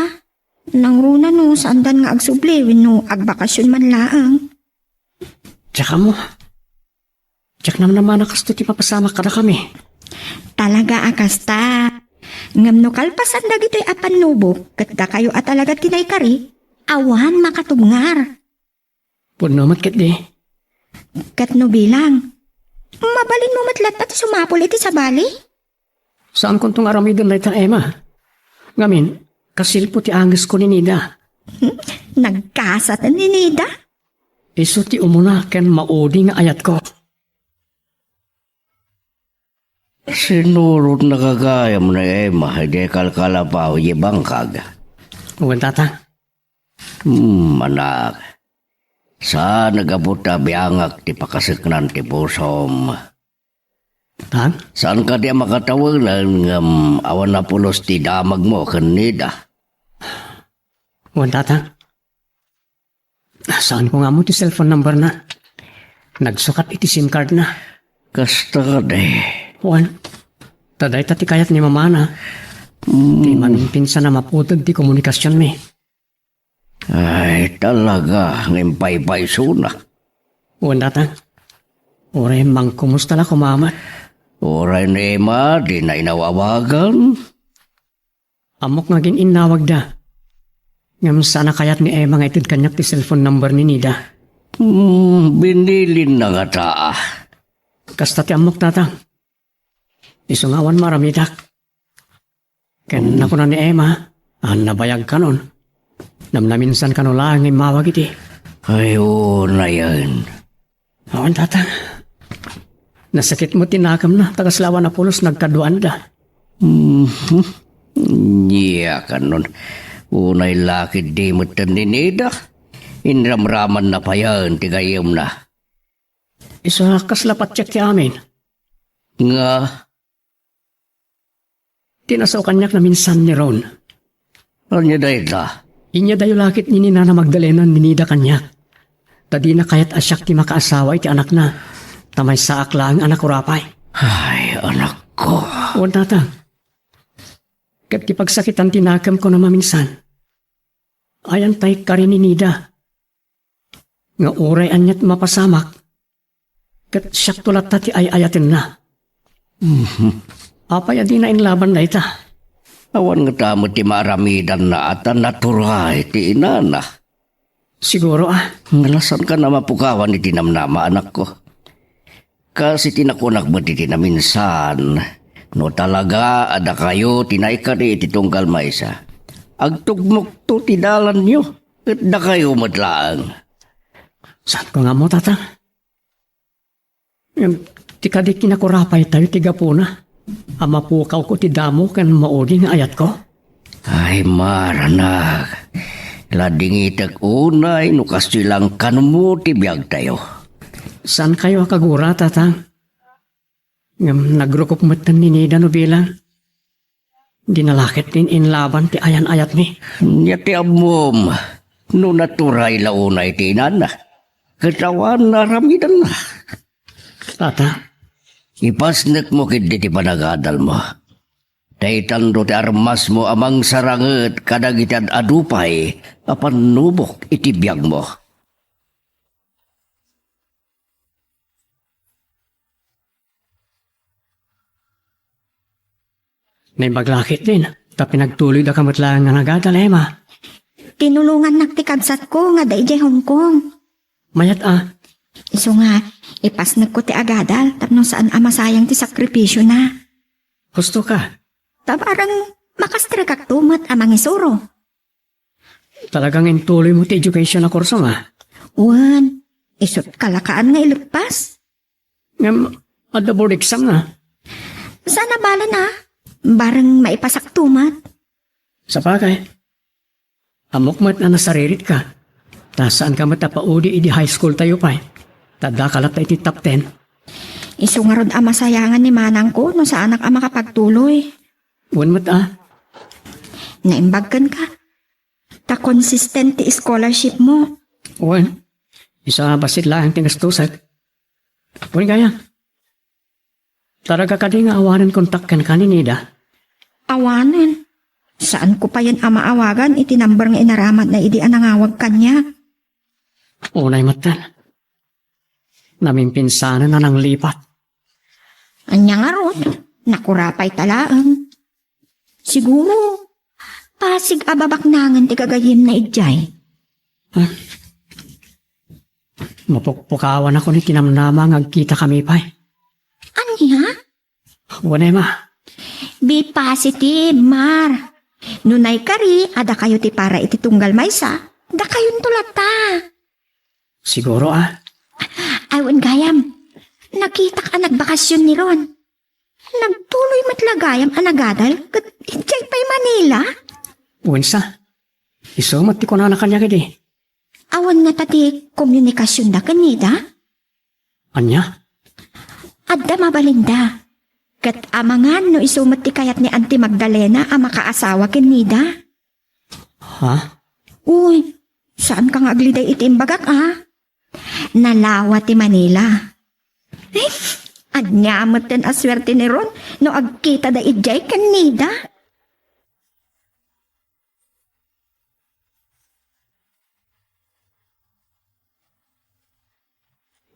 Nangruna no saandan nga agsubli wenno agbakasyon man laeng. Diak ammo. Diak namnama a kastoy ti mapasamak kadakami. Talaga a kasta. Ngem no kalpasan dagitoy a pannubok ket dakayo a talaga ti naikari, awan makatubngar. Pudno met ketdi. Ket no bilang, mabalinmo met latta ti sumapul iti sabali? Saankonto nga aramiden dayta, Emma. Ngamin, kasilpo ti angesko ni Nida. Hmm? Nagkasaten ni Nida? Isu ti umuna ken maudi nga ayatko. Sinurotna gagayam ni Emma idiay kalkalapaw idiay bangkag. Wen, Tata. Hmm, anak. Saan a gapu ta biangak ti pakaseknan ti pusom. Tan? Saan kadi a makatawengen ngem awan a pulos ti damagmo ken Nida? Wen, Tata. Saanko nga ammo ti cellphone number na. Nagsukat iti SIM card na. Kasta kadi. Wen, ta dayta ti kayat ni mamana. Hmm. Ti manumpinsan a maputed ti komunikasionmi. Ay, talaga, ngem paypaysona. Wen, Tata. Uray mangkumusta la koma met. Uray ni Emma, dina inaw-awagan. Ammok nga agin-innawagda. Ngem saan a kayat ni Emma nga ited kaniak ti cellphone number ni Nida. Hmm, binilinna ngata. Kasta ti ammok, Tata. Isu nga awan maaramidak. Ken nakuna ni Emma, a nabayag kanon. Namnaminsan kano laeng nga immawag iti. Ay, unayen. Awan, Tata. Nasakit met ti nakemna, ta kasla awan a pulos nagkaduanda. Mhm. Nia kanon. Unay la ketdi metten ni Nida. Inramramanna payen ti gayyemna. Isu a kasla patiek ti amin. Nga? Ti nasao kaniak naminsan ni Ron. Ania dayta? Inyadayo la ket ni Nana Magdalena ni Nida kaniak. Ta dina kayat a siak ti makaasawa iti anakna. Ta maysaak laeng a nakurapay. Ay, anakko. Wen, Tata. Ket ti pagsakitan ti nakemko no maminsan. Ayan tay kari ni Nida. Nga uray aniat mapasamak, ket siakto latta ti ay-ayatenna. Mhm. Apay a dina inlaban dayta? Awan ngata met ti maaramidanna a ta natural ti inana. Siguro, a. Nga la saanka a mapukawan iti namnama, anakko. Kas iti nakunak met iti naminsan, no talaga a dakayo ti naikari iti tunggal maysa, agtugmokto ti dalanyo, ket dakayo met laeng. Saanko nga ammo, Tata? Ngem ti kadi kinakurapaytayo ti gapuna a mapukawko ti damo ken maudi nga ayatko? Ay, maranak. Ladingitek unay no kastoy la a kanmo ti biagtayo. Saankayo a kagura, Tata? Ngem nagrukop metten ni Nida no bilang. Dina la ket in-inlaban ti ayan-ayatmi. Nia ti ammom, no natural la unay ti inana, ket awan naaramidanna. Tata. Ipasnekmo ketdi ti panagadalmo. Ta itanto ti armasmo a mangsaranget kadagiti ad-adu pay a pannubok iti biagmo. Naimbag la ketdin, ta pinagtuloydaka met laeng nga nagadal, Emma. Tinulongannak ti kabsatko nga adda idiay Hong Kong. Mayat a. Isu nga, ipasnekko ti agadal tapno saan a masayang ti sakripisyona. Husto ka. Ta bareng makastrekakto met a mangisuro. Talagang intuloymo ti education a kurso nga? Wen, isut' kalakaan nga ileppas. Ngem, adda board exam nga. Saan a balen a? Bareng maipasakto met. Sabagay. Ammok met a nasariritka. Ta saanka met a paudi idi high school tayo pay. Ta addaka latta iti top ten. Isu ngarud a masayangan ni manangko no saanak a makapagtuloy. Wen met a. Naimbag kenka. Ta consistent ti scholarship mo. Wen, isu a bassit laeng ti gastusek. Wen gayam. Talaga kadi nga awanen kontak kenka ni Nida? Awanen. Saanko payen a maawagan iti number nga inaramatna idi a nangawag kaniak. Unay metten. Namimpinsanen a nanglipat. Ania ngarud, nakurapay ta laeng. Siguro, pasig a babaknangen ti gagayyemna idiay. Ah. Mapukpukawanakon iti namnama nga agkitakami pay. Ania? Wen, Emma. Be positive, Mar. No naikari a dakayo ti para iti tunggal maysa, dakayonto latta. Siguro, ah. Ay, wen gayam. Nakitak a nagbakasyon ni Ron. Nagtuloy met la gayam a nagadal ket idiay pay Manila? Wen sa. Isu met ti kunana kaniak idi. Awan ngata ti komunikasyonda ken Nida? Ania? Adda mabalinda. Ket amangan no isu met ti kayat ni Auntie Magdalena a makaasawa ken Nida. Ha? Uy, saanka nga agliday iti imbagak, a? Nalawa ti Manila. Eh, ania metten a suerte ni Ron no agkitada idiay ken Nida?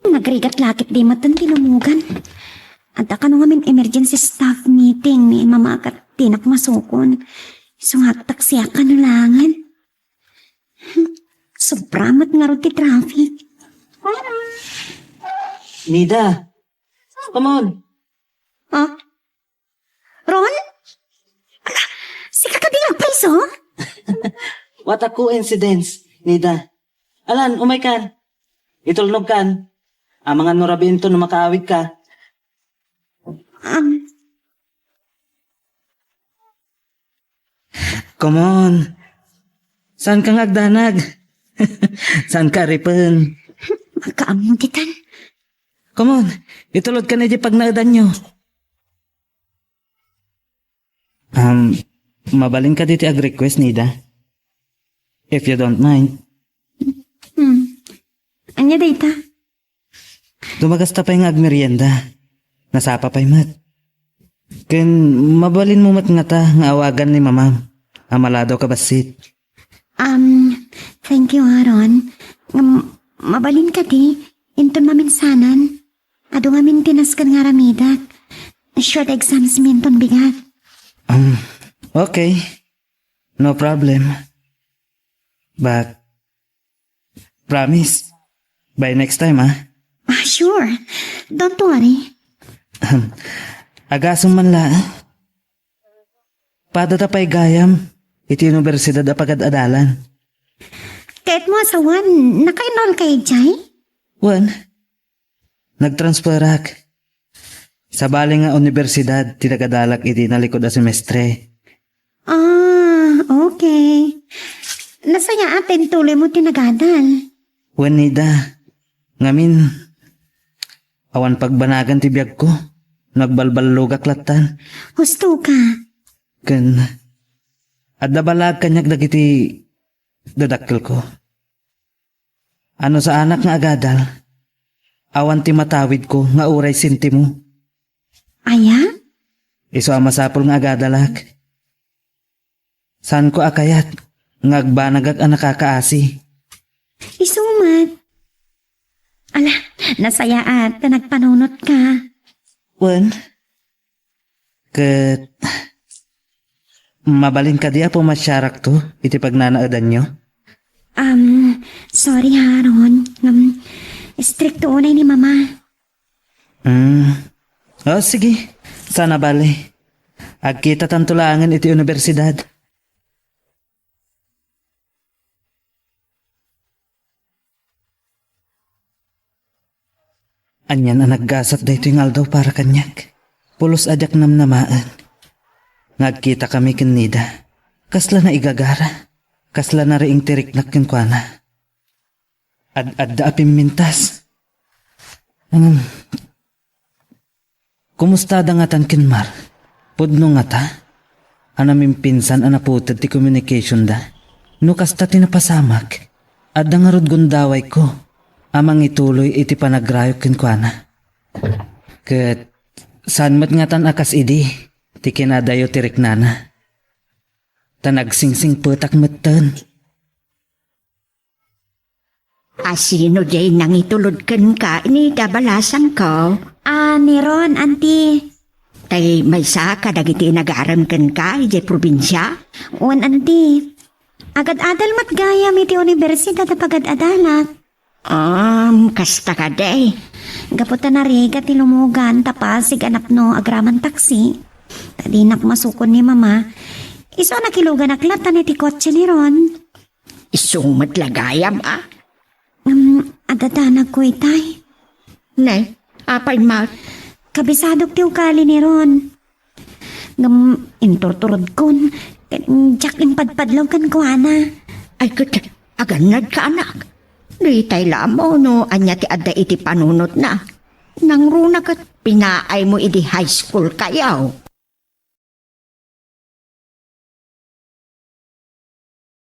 Nagrigat la ketdi metten ti lumugan. Adda kano ngamin emergency staff meeting ni Mama ket dinak masukon. Isu nga agtaksiak kano laengen. Sobra met ngarud ti traffic. Nida, come on. Ah? Ron? Ala, sika kadi nga agpaiso? What a coincidence, Nida. Alan, umaykan. Itulnogkan. Amangan no rabiinto no makaawidka. Um, Come on. Saanka nga agdanag? Saanka aripen? Agkaammo ditan. Come on. Itulodkan idiay pagnaedanyo. Um, mabalin kadi ti ag-request, Nida? If you don't mind. Hmm. Ania dayta? Dumagasta pay nga agmerienda. Nasapa pay met. Ken mabalinmo met ngata nga awagan ni Mamam a maladaw ka bassit. Um, thank you, Aaron. Ngem, mabalin kadi, inton maminsanan. Adu ngamin ti nasken nga aramidak. Short exams mi inton bigat. Um, okay. No problem. But, promise, by next time, ah. Ah, sure. Don't worry. Agasem man la, ah. Padata pay gayam iti universidad a pagad-adalan. Kayatmo a sawen, naka-enroll ka idiay? Wen, nagtransferak. Sabali nga universidad ti nagadalak iti nalikud a semestre. Ah, okay. Nasayaat ta intuloymo ti nagadal. Wen, Nida. Ngamin, awan pagbanagan ti biagko. Nagbalballogak lattan. Husto ka. Ken, adda balaag kaniak dagiti dadakkelko. A no saanak nga agadal, awan ti matawidko nga uray sentimo. Aya? Isu a masapul nga agadalak. Saanko a kayat nga agbanagak a nakakaasi. Isu met. Ala, nasayaat ta nagpanunotka. Wen, ket Mabalin kadi a pumasiarakto iti pagnanaedanyo? Um, sorry ha, Ron. Ngem, istrikto unay ni Mama. Hmm. O, sige. Saan a bale. Agkitatanto laengen iti universidad. Anian a naggasat daytoy nga aldaw para kaniak. Pulos a diak namnamaen nga agkitakami ken Nida. Kasla naigagara. Kasla nariing ti riknak kenkuana. Ad-adda a pimmintas. Ngem, kumustada ngatan ken Mar? Pudno ngata a namimpinsan a naputed ti communicationda? No kasta ti napasamak, adda ngarud gundawayko a mangituloy iti panagrayok kenkuana. Ket saan met ngatan a kas idi ti kinadayo ti riknana. Ta nagsingsingpetak metten. A sino diay nangitulod kenka, Nida, balasangko? Ah, ni Ron, Auntie. Tay maysa kadagiti nagarem kenka idiay probinsia? Wen, Auntie. Agad-adal met gayam iti universidad a pagad-adalak. Um, kasta kadi. Gapu ta narigat ti lumugan ta Pasig a napno agraman taksi. Ta dinak masukon ni Mama. Isu a nakiluganak latta iti kotse ni Ron. Isu met la gayam, a? Um, adda danagko itay. Ne, apay met? Kabisadok ti ugali ni Ron. Ngem inturturodkon, ket diak impadpadlaw kenkuana. Ay, ket agannadka, anak. Ditay la ammo no ania ti adda iti panunotna. Nangruna ket pinaaymo idi high school kayo.